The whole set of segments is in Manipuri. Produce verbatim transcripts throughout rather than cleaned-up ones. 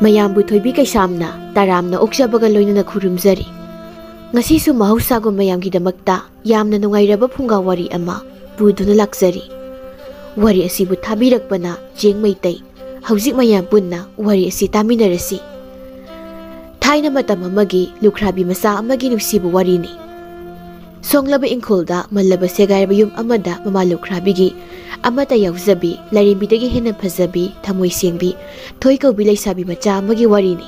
ꯃꯌꯥꯝꯕꯨ ꯊꯣꯏꯕꯤ ꯀꯩꯁꯥꯝꯅ ꯇꯔꯥꯝꯅ ꯑꯣꯛꯆꯕꯒ ꯂꯣꯏꯅꯅ ꯈꯨꯔꯨꯝꯖꯔꯤ꯫ ꯉꯁꯤꯁꯨ ꯃꯍꯧꯁꯥꯒꯨꯝ ꯃꯌꯥꯝꯒꯤꯗꯃꯛꯇ ꯌꯥꯝꯅ ꯅꯨꯡꯉꯥꯏꯔꯕ ꯐꯨꯡꯒꯥ ꯋꯥꯔꯤ ꯑꯃ ꯄꯨꯗꯨꯅ ꯂꯥꯛꯆꯔꯤ꯫ ꯋꯥꯔꯤ ꯑꯁꯤꯕꯨ ꯊꯥꯕꯤꯔꯛꯄꯅ ꯆꯦꯡ ꯃꯩꯇꯩ꯫ ꯍꯧꯖꯤꯛ ꯃꯌꯥꯝ ꯄꯨꯟꯅ ꯋꯥꯔꯤ ꯑꯁꯤ ꯇꯥꯃꯤꯟꯅꯔꯁꯤ꯫ ꯊꯥꯏꯅ ꯃꯇꯝ ꯑꯃꯒꯤ ꯂꯨꯈ꯭ꯔꯥꯕꯤ ꯃꯆꯥ ꯑꯃꯒꯤ ꯅꯨꯡꯁꯤꯕ ꯋꯥꯔꯤꯅꯤ꯫ ꯁꯣꯡꯂꯕ ꯏꯪꯈꯣꯜꯗ ꯃꯜꯂꯕ ꯁꯦꯒꯥꯏꯔꯕ ꯌꯨꯝ ꯑꯃꯗ ꯃꯃꯥ ꯂꯨꯈ꯭ꯔꯥꯕꯤꯒꯤ ꯑꯃꯠꯇ ꯌꯥꯎꯖꯕꯤ, ꯂꯥꯏꯔꯦꯝꯕꯤꯗꯒꯤ ꯍꯦꯟꯅ ꯐꯖꯕꯤ, ꯊꯃꯣꯏ ꯁꯦꯡꯕꯤ, ꯊꯣꯏ ꯀꯧꯕꯤ ꯂꯩꯁꯥꯕꯤ ꯃꯆꯥ ꯑꯃꯒꯤ ꯋꯥꯔꯤꯅꯤ꯫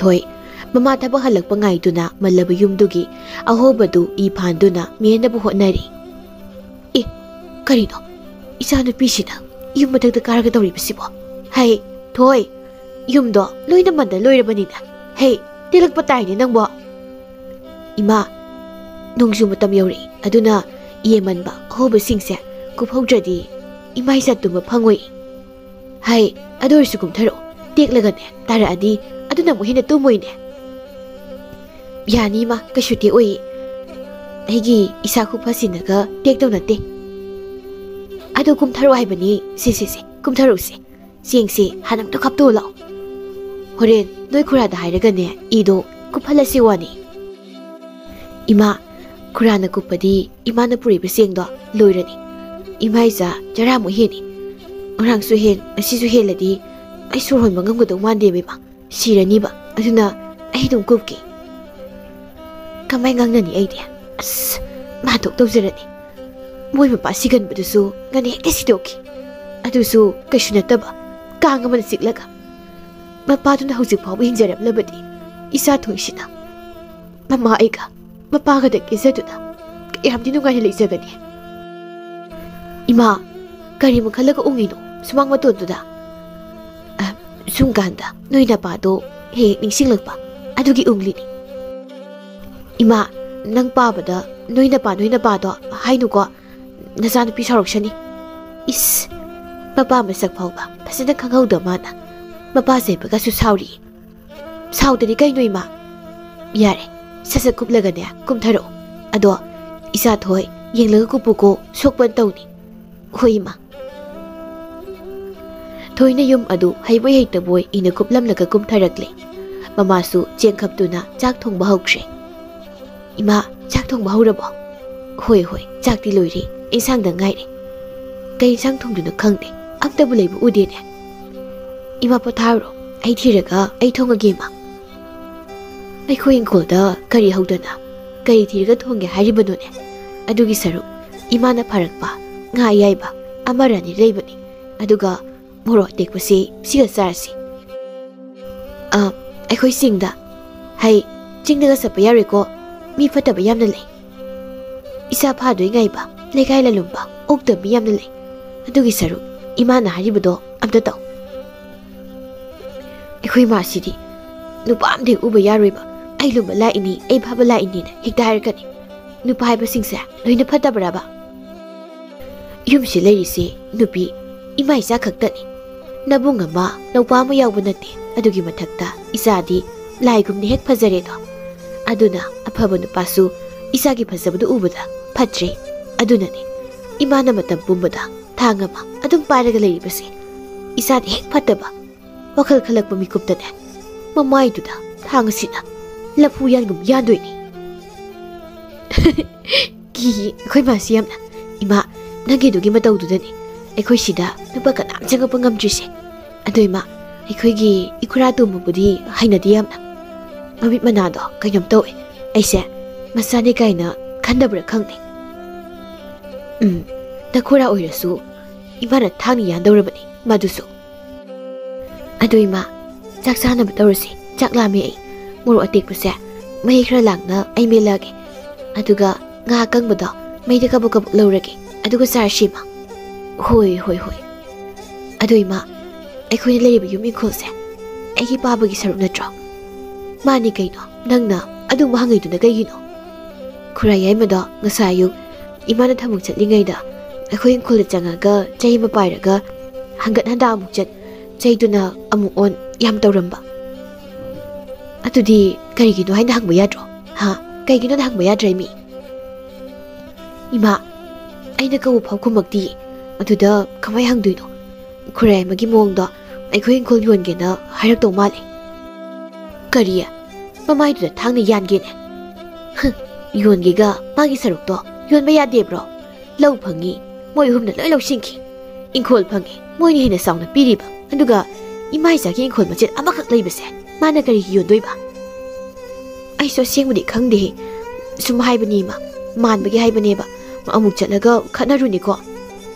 ꯊꯣꯏ, ꯃꯃꯥ ꯊꯕꯛ ꯍꯜꯂꯛꯄ ꯉꯥꯏꯗꯨꯅ ꯃꯜꯂꯕ ꯌꯨꯝꯗꯨꯒꯤ ꯑꯍꯣꯕꯗꯨ ꯏ ꯐꯥꯟꯗꯨꯅ ꯃꯦꯟꯅꯕ ꯍꯣꯠꯅꯔꯤ꯫ "ꯑꯦ, ꯀꯔꯤꯅꯣ? ꯏꯆꯥꯅꯨꯄꯤꯁꯤꯅ ꯌꯨꯝ ꯃꯊꯛꯇ ꯀꯥꯔꯒ ꯇꯧꯔꯤꯕꯁꯤꯕꯣ? ꯍꯩ, ꯊꯣꯏ, ꯌꯨꯝꯗꯣ ꯂꯣꯏꯅ ꯃꯟꯗ ꯂꯣꯏꯔꯕꯅꯤꯅ꯫ ꯍꯩ, ꯇꯦꯜꯂꯛꯄ ꯇꯥꯏꯅꯦ ꯅꯪꯕꯣ!" "ꯏꯃꯥ, ꯅꯣꯡꯖꯨ ꯃꯇꯝ ꯌꯧꯔꯛꯏ, ꯑꯗꯨꯅ ꯌꯦꯃꯟꯕ ꯑꯍꯣꯕꯁꯤꯡꯁꯦ ꯀꯨꯞꯍꯧꯗ꯭ꯔꯗꯤ ꯏꯃꯥ ꯏꯆꯥ ꯇꯨꯝꯕ ꯐꯪꯉꯣꯏ꯫" "ꯍꯩ, ꯑꯗꯨ ꯑꯣꯏꯔꯁꯨ ꯀꯨꯝꯊꯔꯛꯑꯣ, ꯇꯦꯛꯂꯒꯅꯦ ꯇꯥꯔꯛꯑꯗꯤ ꯑꯗꯨꯅ ꯑꯃꯨꯛ ꯍꯦꯟꯅ ꯇꯨꯝꯃꯣꯏꯅꯦ꯫" "ꯌꯥꯅꯤ ꯏꯃꯥ, ꯀꯩꯁꯨ ꯇꯦꯛꯑꯣꯏꯌꯦ꯫ ꯑꯩꯒꯤ ꯏꯁꯥ ꯈꯨꯐꯁꯤꯅꯒ ꯇꯦꯛꯇꯧ ꯅꯠꯇꯦ꯫" "ꯑꯗꯨ ꯀꯨꯝꯊꯔꯛꯑꯣ ꯍꯥꯏꯕꯅꯤ꯫ ꯁꯦ, ꯁꯦ, ꯁꯦ, ꯀꯨꯝꯊꯔꯛꯎꯁꯦ꯫ ꯆꯦꯡꯁꯦ ꯍꯥꯟꯅ ꯑꯝꯇ ꯈꯞꯇꯣꯛꯑꯣ ꯂꯥꯛꯑꯣ꯫ ꯍꯣꯔꯦꯟ ꯅꯣꯏ ꯈꯨꯔꯥꯗ ꯍꯥꯏꯔꯒꯅꯦ, ꯏꯗꯣ ꯀꯨꯞꯍꯜꯂꯁꯤ ꯋꯥꯅꯤ꯫" "ꯏꯃꯥ, ꯈꯨꯔꯥꯅ ꯀꯨꯞꯄꯗꯤ ꯏꯃꯥꯅ ꯄꯨꯔꯛꯏꯕ ꯆꯦꯡꯗꯣ ꯂꯣꯏꯔꯅꯤ꯫ ꯏꯃꯥ ꯏꯆꯥ ꯆꯔꯥꯃꯨꯛ ꯍꯦꯟꯅꯤ꯫ ꯉꯔꯥꯡꯁꯨ ꯍꯦꯟ, ꯉꯁꯤꯁꯨ ꯍꯦꯜꯂꯗꯤ ꯑꯩ ꯁꯣꯔ ꯍꯣꯟꯕ ꯉꯝꯒꯗꯧ ꯃꯥꯟꯗꯦꯕ ꯏꯃꯥ꯫ ꯁꯤꯔꯅꯤꯕ꯫ ꯑꯗꯨꯅ ꯑꯩ ꯑꯗꯨꯝ ꯀꯨꯞꯀꯦ꯫" "ꯀꯃꯥꯏ ꯉꯥꯡꯅꯅꯤ ꯑꯩꯗꯤ? ꯑꯁ, ꯃꯥ ꯊꯣꯛ ꯇꯧꯖꯔꯅꯤ꯫ ꯃꯣꯏ ꯃꯄꯥ ꯁꯤꯒꯟꯕꯗꯨꯁꯨ ꯉꯟꯅ ꯍꯦꯛꯇ ꯁꯤꯗꯣꯛꯈꯤ꯫ ꯑꯗꯨꯁꯨ ꯀꯩꯁꯨ ꯅꯠꯇꯕ ꯀꯥꯡ ꯑꯃꯅ ꯆꯤꯛꯂꯒ꯫ ꯃꯄꯥꯗꯨꯅ ꯍꯧꯖꯤꯛ ꯐꯥꯎꯕ ꯍꯤꯡꯖꯔꯝꯂꯕꯗꯤ ꯏꯆꯥ ꯊꯣꯏꯁꯤꯅ ꯃꯃꯥ ꯑꯩꯒ ꯃꯄꯥꯒꯗ ꯀꯦꯖꯗꯨꯅ ꯀꯌꯥꯝꯗꯤ ꯅꯨꯡꯉꯥꯏꯅ ꯂꯩꯖꯒꯅꯤ꯫" "ꯏꯃꯥ, ꯀꯔꯤꯃꯨꯛ ꯈꯜꯂꯒ ꯎꯪꯉꯤꯅꯣ ꯁꯨꯃꯥꯡ ꯃꯇꯣꯟꯗꯨꯗ?" "ꯑ, ꯁꯨꯝ ꯀꯥꯟꯗ ꯅꯣꯏ ꯅꯄꯥꯗꯣ ꯍꯦꯛ ꯍꯦꯛ ꯅꯤꯡꯁꯤꯡꯂꯛꯄ, ꯑꯗꯨꯒꯤ ꯎꯪꯂꯤꯅꯤ꯫" "ꯏꯃꯥ, ꯅꯪ ꯄꯥꯕꯗ ꯅꯣꯏ ꯅꯄꯥ, ꯅꯣꯏ ꯅꯄꯥꯗꯣ ꯍꯥꯏꯅꯨꯀꯣ꯫ ꯅꯆꯥꯅꯨꯄꯤ ꯁꯥꯎꯔꯛꯁꯅꯤ꯫" "ꯏꯁ, ꯃꯄꯥ ꯃꯁꯛ ꯐꯥꯎꯕ ꯐꯖꯅ ꯈꯪꯍꯧꯗ ꯃꯥꯅ ꯃꯄꯥ ꯆꯩꯕꯒꯁꯨ ꯁꯥꯎꯔꯤ꯫ ꯁꯥꯎꯗꯗꯤ ꯀꯩꯅꯣ ꯏꯃꯥ? ꯌꯥꯔꯦ, ꯁꯠ ꯁꯠ ꯀꯨꯞꯂꯒꯅꯦ ꯀꯨꯝꯊꯔꯛꯑꯣ꯫ ꯑꯗꯣ ꯏꯆꯥ ꯊꯣꯏ, ꯌꯦꯡꯂꯒ ꯀꯨꯞꯄꯨꯀꯣ, ꯁꯣꯛꯄ ꯇꯧꯅꯤ꯫" "ꯍꯣꯏ ꯏꯃꯥ꯫" ꯊꯣꯏꯅ ꯌꯨꯝ ꯑꯗꯨ ꯍꯩꯕꯣꯏ ꯍꯩꯇꯕꯣꯏ ꯏꯅ ꯀꯨꯞꯂꯝꯂꯒ ꯀꯨꯝꯊꯔꯛꯂꯦ꯫ ꯃꯃꯥꯁꯨ ꯆꯦꯡꯈꯞꯇꯨꯅ ꯆꯥꯛ ꯊꯣꯡꯕ ꯍꯧꯈ꯭ꯔꯦ꯫ "ꯏꯃꯥ, ꯆꯥꯛ ꯊꯣꯡꯕ ꯍꯧꯔꯕꯣ?" "ꯍꯣꯏ, ꯍꯣꯏ, ꯆꯥꯛꯇꯤ ꯂꯣꯏꯔꯦ, ꯏꯟꯁꯥꯡꯗ ꯉꯥꯏꯔꯦ꯫ ꯀꯩ ꯏꯟꯁꯥꯡ ꯊꯣꯡꯗꯣꯏꯅꯣ ꯈꯪꯗꯦ, ꯑꯝꯇꯕꯨ ꯂꯩꯕ ꯎꯗꯦꯅꯦ꯫ ꯏꯃꯥ ꯄꯣꯊꯥꯔꯣ, ꯑꯩ ꯊꯤꯔꯒ ꯑꯩ ꯊꯣꯡꯉꯒꯦ, ꯏꯃꯥ꯫" "ꯑꯩꯈꯣꯏ ꯏꯪꯈꯣꯜꯗ ꯀꯔꯤ ꯍꯧꯗꯅ ꯀꯔꯤ ꯊꯤꯔꯒ ꯊꯣꯡꯒꯦ ꯍꯥꯏꯔꯤꯕꯅꯣꯅꯦ? ꯑꯗꯨꯒꯤ ꯁꯔꯨꯛ ꯏꯃꯥꯅ ꯐꯥꯔꯛꯄ ꯉꯥ ꯑꯌꯥꯏꯕ ꯑꯃꯔ ꯑꯅꯤ ꯂꯩꯕꯅꯤ, ꯑꯗꯨꯒ ꯃꯣꯔꯣꯛ ꯑꯇꯦꯛꯄꯁꯤ ꯁꯤꯒ ꯆꯥꯔꯁꯤ꯫" "ꯑ, ꯑꯩꯈꯣꯏ ꯆꯤꯡꯗ, ꯍꯩ, ꯆꯤꯡꯗꯒ ꯆꯠꯄ ꯌꯥꯔꯣꯏꯀꯣ, ꯃꯤ ꯐꯠꯇꯕ ꯌꯥꯝꯅ ꯂꯩ꯫ ꯏꯆꯥ ꯐꯥꯗꯣꯏ ꯉꯥꯏꯕ ꯂꯩꯀꯥꯏ ꯂꯥꯂꯨꯝꯕ ꯑꯣꯛꯇ ꯃꯤ ꯌꯥꯝꯅ ꯂꯩ꯫ ꯑꯗꯨꯒꯤ ꯁꯔꯨꯛ ꯏꯃꯥꯅ ꯍꯥꯏꯔꯤꯕꯗꯣ ꯑꯝꯇ ꯇꯧ꯫" "ꯑꯩꯈꯣꯏ ꯃꯥꯁꯤꯗꯤ ꯅꯨꯄꯥ ꯑꯝꯗ ꯍꯦꯛ ꯎꯕ ꯌꯥꯔꯣꯏꯕ, 'ꯑꯩ ꯂꯨꯝꯕ ꯂꯥꯛꯏꯅꯤ, ꯑꯩ ꯐꯕ ꯂꯥꯛꯏꯅꯤꯅ' ꯍꯦꯛꯇ ꯍꯥꯏꯔꯛꯀꯅꯤ꯫ ꯅꯨꯄꯥ ꯍꯥꯏꯕꯁꯤꯡꯁꯦ ꯂꯣꯏꯅ ꯐꯠꯇꯕ꯭ꯔꯕ? ꯌꯨꯝꯁꯤ ꯂꯩꯔꯤꯁꯤ ꯅꯨꯄꯤ ꯏꯃꯥ ꯏꯆꯥ ꯈꯛꯇꯅꯤ꯫ ꯅꯕꯨꯡ ꯑꯃ, ꯅꯧꯄꯥ ꯑꯃ ꯌꯥꯎꯕ ꯅꯠꯇꯦ꯫ ꯑꯗꯨꯒꯤ ꯃꯊꯛꯇ ꯏꯆꯥꯗꯤ ꯂꯥꯏꯒꯨꯝꯅ ꯍꯦꯛ ꯐꯖꯔꯦꯗꯣ꯫ ꯑꯗꯨꯅ ꯑꯐꯕ ꯅꯨꯄꯥꯁꯨ ꯏꯆꯥꯒꯤ ꯐꯖꯕꯗꯨ ꯎꯕꯗ ꯐꯠꯇ꯭ꯔꯦ꯫ ꯑꯗꯨꯅꯅꯦ ꯏꯃꯥꯅ ꯃꯇꯝ ꯄꯨꯝꯕꯗ ꯊꯥꯡ ꯑꯃ ꯑꯗꯨꯝ ꯄꯥꯏꯔꯒ ꯂꯩꯔꯤꯕꯁꯦ꯫ ꯏꯆꯥꯗꯤ ꯍꯦꯛ ꯐꯠꯇꯕ ꯋꯥꯈꯜ ꯈꯜꯂꯛꯄ ꯃꯤꯀꯨꯞꯇꯅꯦ ꯃꯃꯥꯏꯗꯨꯗ ꯊꯥꯡ ꯑꯁꯤꯅ ꯂꯐꯨ ꯌꯥꯟꯒꯨꯝ ꯌꯥꯟꯗꯣꯏꯅꯤ꯫" "ꯀꯤ ꯑꯩꯈꯣꯏ ꯃꯥꯁꯤ ꯌꯥꯝꯅ꯫ ꯏꯃꯥ, ꯅꯪꯒꯤꯗꯨꯒꯤ ꯃꯇꯧꯗꯨꯗꯅꯤ ꯑꯩꯈꯣꯏ ꯁꯤꯗ ꯅꯨꯄꯥ ꯀꯅꯥꯝ ꯆꯪꯉꯛꯄ ꯉꯝꯗ꯭ꯔꯤꯁꯦ꯫ ꯑꯗꯣ ꯏꯃꯥ, ꯑꯩꯈꯣꯏꯒꯤ ꯏꯈꯨꯔꯥ ꯇꯣꯝꯕꯕꯨꯗꯤ ꯍꯩꯅꯗꯦ ꯌꯥꯝꯅ꯫ ꯃꯃꯤꯠ ꯃꯅꯥꯗꯣ ꯀꯩꯅꯣꯝ ꯇꯧꯋꯦ꯫ ꯑꯩꯁꯦ ꯃꯆꯥꯅꯦ ꯀꯥꯏꯅ ꯈꯟꯗꯕ꯭ꯔꯥ ꯈꯪꯗꯦ꯫ ꯎꯝ, ꯅꯈꯨꯔꯥ ꯑꯣꯏꯔꯁꯨ ꯏꯃꯥꯅ ꯊꯥꯡꯅ ꯌꯥꯟꯗꯧꯔꯕꯅꯤ ꯃꯗꯨꯁꯨ꯫ ꯑꯗꯨ ꯏꯃꯥ, ꯆꯥꯛ ꯆꯥꯅꯕ ꯇꯧꯔꯁꯤ꯫ ꯆꯥꯛ ꯂꯥꯝꯃꯦ ꯑꯩ꯫ ꯃꯣꯔꯣꯛ ꯑꯇꯦꯛꯄꯁꯦ ꯃꯍꯤ ꯈꯔ ꯂꯥꯡꯅ ꯑꯩ ꯃꯦꯠꯂꯛꯑꯒꯦ꯫ ꯑꯗꯨꯒ ꯉꯥ ꯑꯀꯪꯕꯗꯣ ꯃꯩꯗ ꯀꯕꯛ ꯀꯕꯛ ꯂꯧꯔꯒꯦ꯫ ꯑꯗꯨꯒ ꯆꯥꯔꯁꯤ ꯏꯃꯥ꯫" "ꯍꯣꯏ, ꯍꯣꯏ, ꯍꯣꯏ꯫" "ꯑꯗꯨ ꯏꯃꯥ, ꯑꯩꯈꯣꯏꯅ ꯂꯩꯔꯤꯕ ꯌꯨꯝ ꯏꯪꯈꯣꯜꯁꯦ ꯑꯩꯒꯤ ꯄꯥꯕꯒꯤ ꯁꯔꯨꯛ ꯅꯠꯇ꯭ꯔꯣ?" "ꯃꯥꯅꯤ ꯀꯩꯅꯣ, ꯅꯪꯅ ꯑꯗꯨꯝꯕ ꯍꯪꯉꯤꯗꯨꯅ ꯀꯩꯒꯤꯅꯣ?" "ꯈꯨꯔꯥ ꯌꯥꯏꯃꯗꯣ ꯉꯁꯥꯏ ꯑꯌꯨꯛ ꯏꯃꯥꯅ ꯊꯕꯛ ꯆꯠꯂꯤꯉꯩꯗ ꯑꯩꯈꯣꯏ ꯏꯪꯈꯣꯜꯗ ꯆꯪꯉꯒ ꯆꯩ ꯑꯃ ꯄꯥꯏꯔꯒ ꯍꯪꯒꯠ ꯍꯟꯗꯥ ꯑꯃꯨꯛ ꯆꯠ, ꯆꯩꯗꯨꯅ ꯑꯃꯨꯛ ꯑꯣꯟ ꯌꯥꯝ ꯇꯧꯔꯝꯕ꯫" "ꯑꯗꯨꯗꯤ ꯀꯔꯤꯒꯤꯅꯣ ꯍꯥꯏꯅ ꯍꯪꯕ ꯌꯥꯗ꯭ꯔꯣ? ꯍꯥ? ꯀꯩꯒꯤꯅꯣꯅ ꯍꯪꯕ ꯌꯥꯗ꯭ꯔꯦ ꯃꯤ?" "ꯏꯃꯥ, ꯑꯩꯅ ꯀꯧꯕ ꯐꯥꯎ ꯈꯨꯝꯃꯛꯇꯤꯌꯦ꯫ ꯑꯗꯨꯗ ꯀꯃꯥꯏ ꯍꯪꯗꯣꯏꯅꯣ? ꯈꯨꯔꯥꯏꯃꯒꯤ ꯃꯑꯣꯡꯗꯣ ꯑꯩꯈꯣꯏ ꯏꯪꯈꯣꯜ ꯌꯣꯟꯒꯦꯅ ꯍꯥꯏꯔꯛꯇꯧ ꯃꯥꯜꯂꯦ꯫ ꯀꯔꯤ? ꯃꯃꯥꯏꯗꯨꯗ ꯊꯥꯡꯅ ꯌꯥꯟꯒꯦꯅꯦ? ꯍꯨꯝ, ꯌꯣꯟꯒꯦꯒ ꯃꯥꯒꯤ ꯁꯔꯨꯛꯇꯣ ꯌꯣꯟꯕ ꯌꯥꯗꯦꯕ꯭ꯔꯣ? ꯂꯧ ꯐꯪꯉꯤ, ꯃꯣꯏ ꯑꯍꯨꯝꯅ ꯂꯣꯏ ꯂꯧꯁꯤꯟꯈꯤ꯫ ꯏꯪꯈꯣꯜ ꯐꯪꯉꯤ, ꯃꯣꯏꯅ ꯍꯦꯟꯅ ꯆꯥꯎꯅ ꯄꯤꯔꯤꯕ꯫ ꯑꯗꯨꯒ ꯏꯃꯥ ꯏꯆꯥꯒꯤ ꯏꯪꯈꯣꯜ ꯃꯆꯦꯠ ꯑꯃꯈꯛ ꯂꯩꯕꯁꯦ ꯃꯥꯅ ꯀꯔꯤꯒꯤ ꯌꯣꯟꯗꯣꯏꯕ? ꯑꯩꯁꯨ ꯑꯁꯦꯡꯕꯗꯤ ꯈꯪꯗꯦꯍꯦ꯫ ꯁꯨꯝ ꯍꯥꯏꯕꯅꯤ ꯏꯃꯥ, ꯃꯥꯟꯕꯒꯤ ꯍꯥꯏꯕꯅꯦꯕ꯫ ꯑꯃꯨꯛ ꯆꯠꯂꯒ ꯈꯠꯅꯔꯨꯅꯤꯀꯣ꯫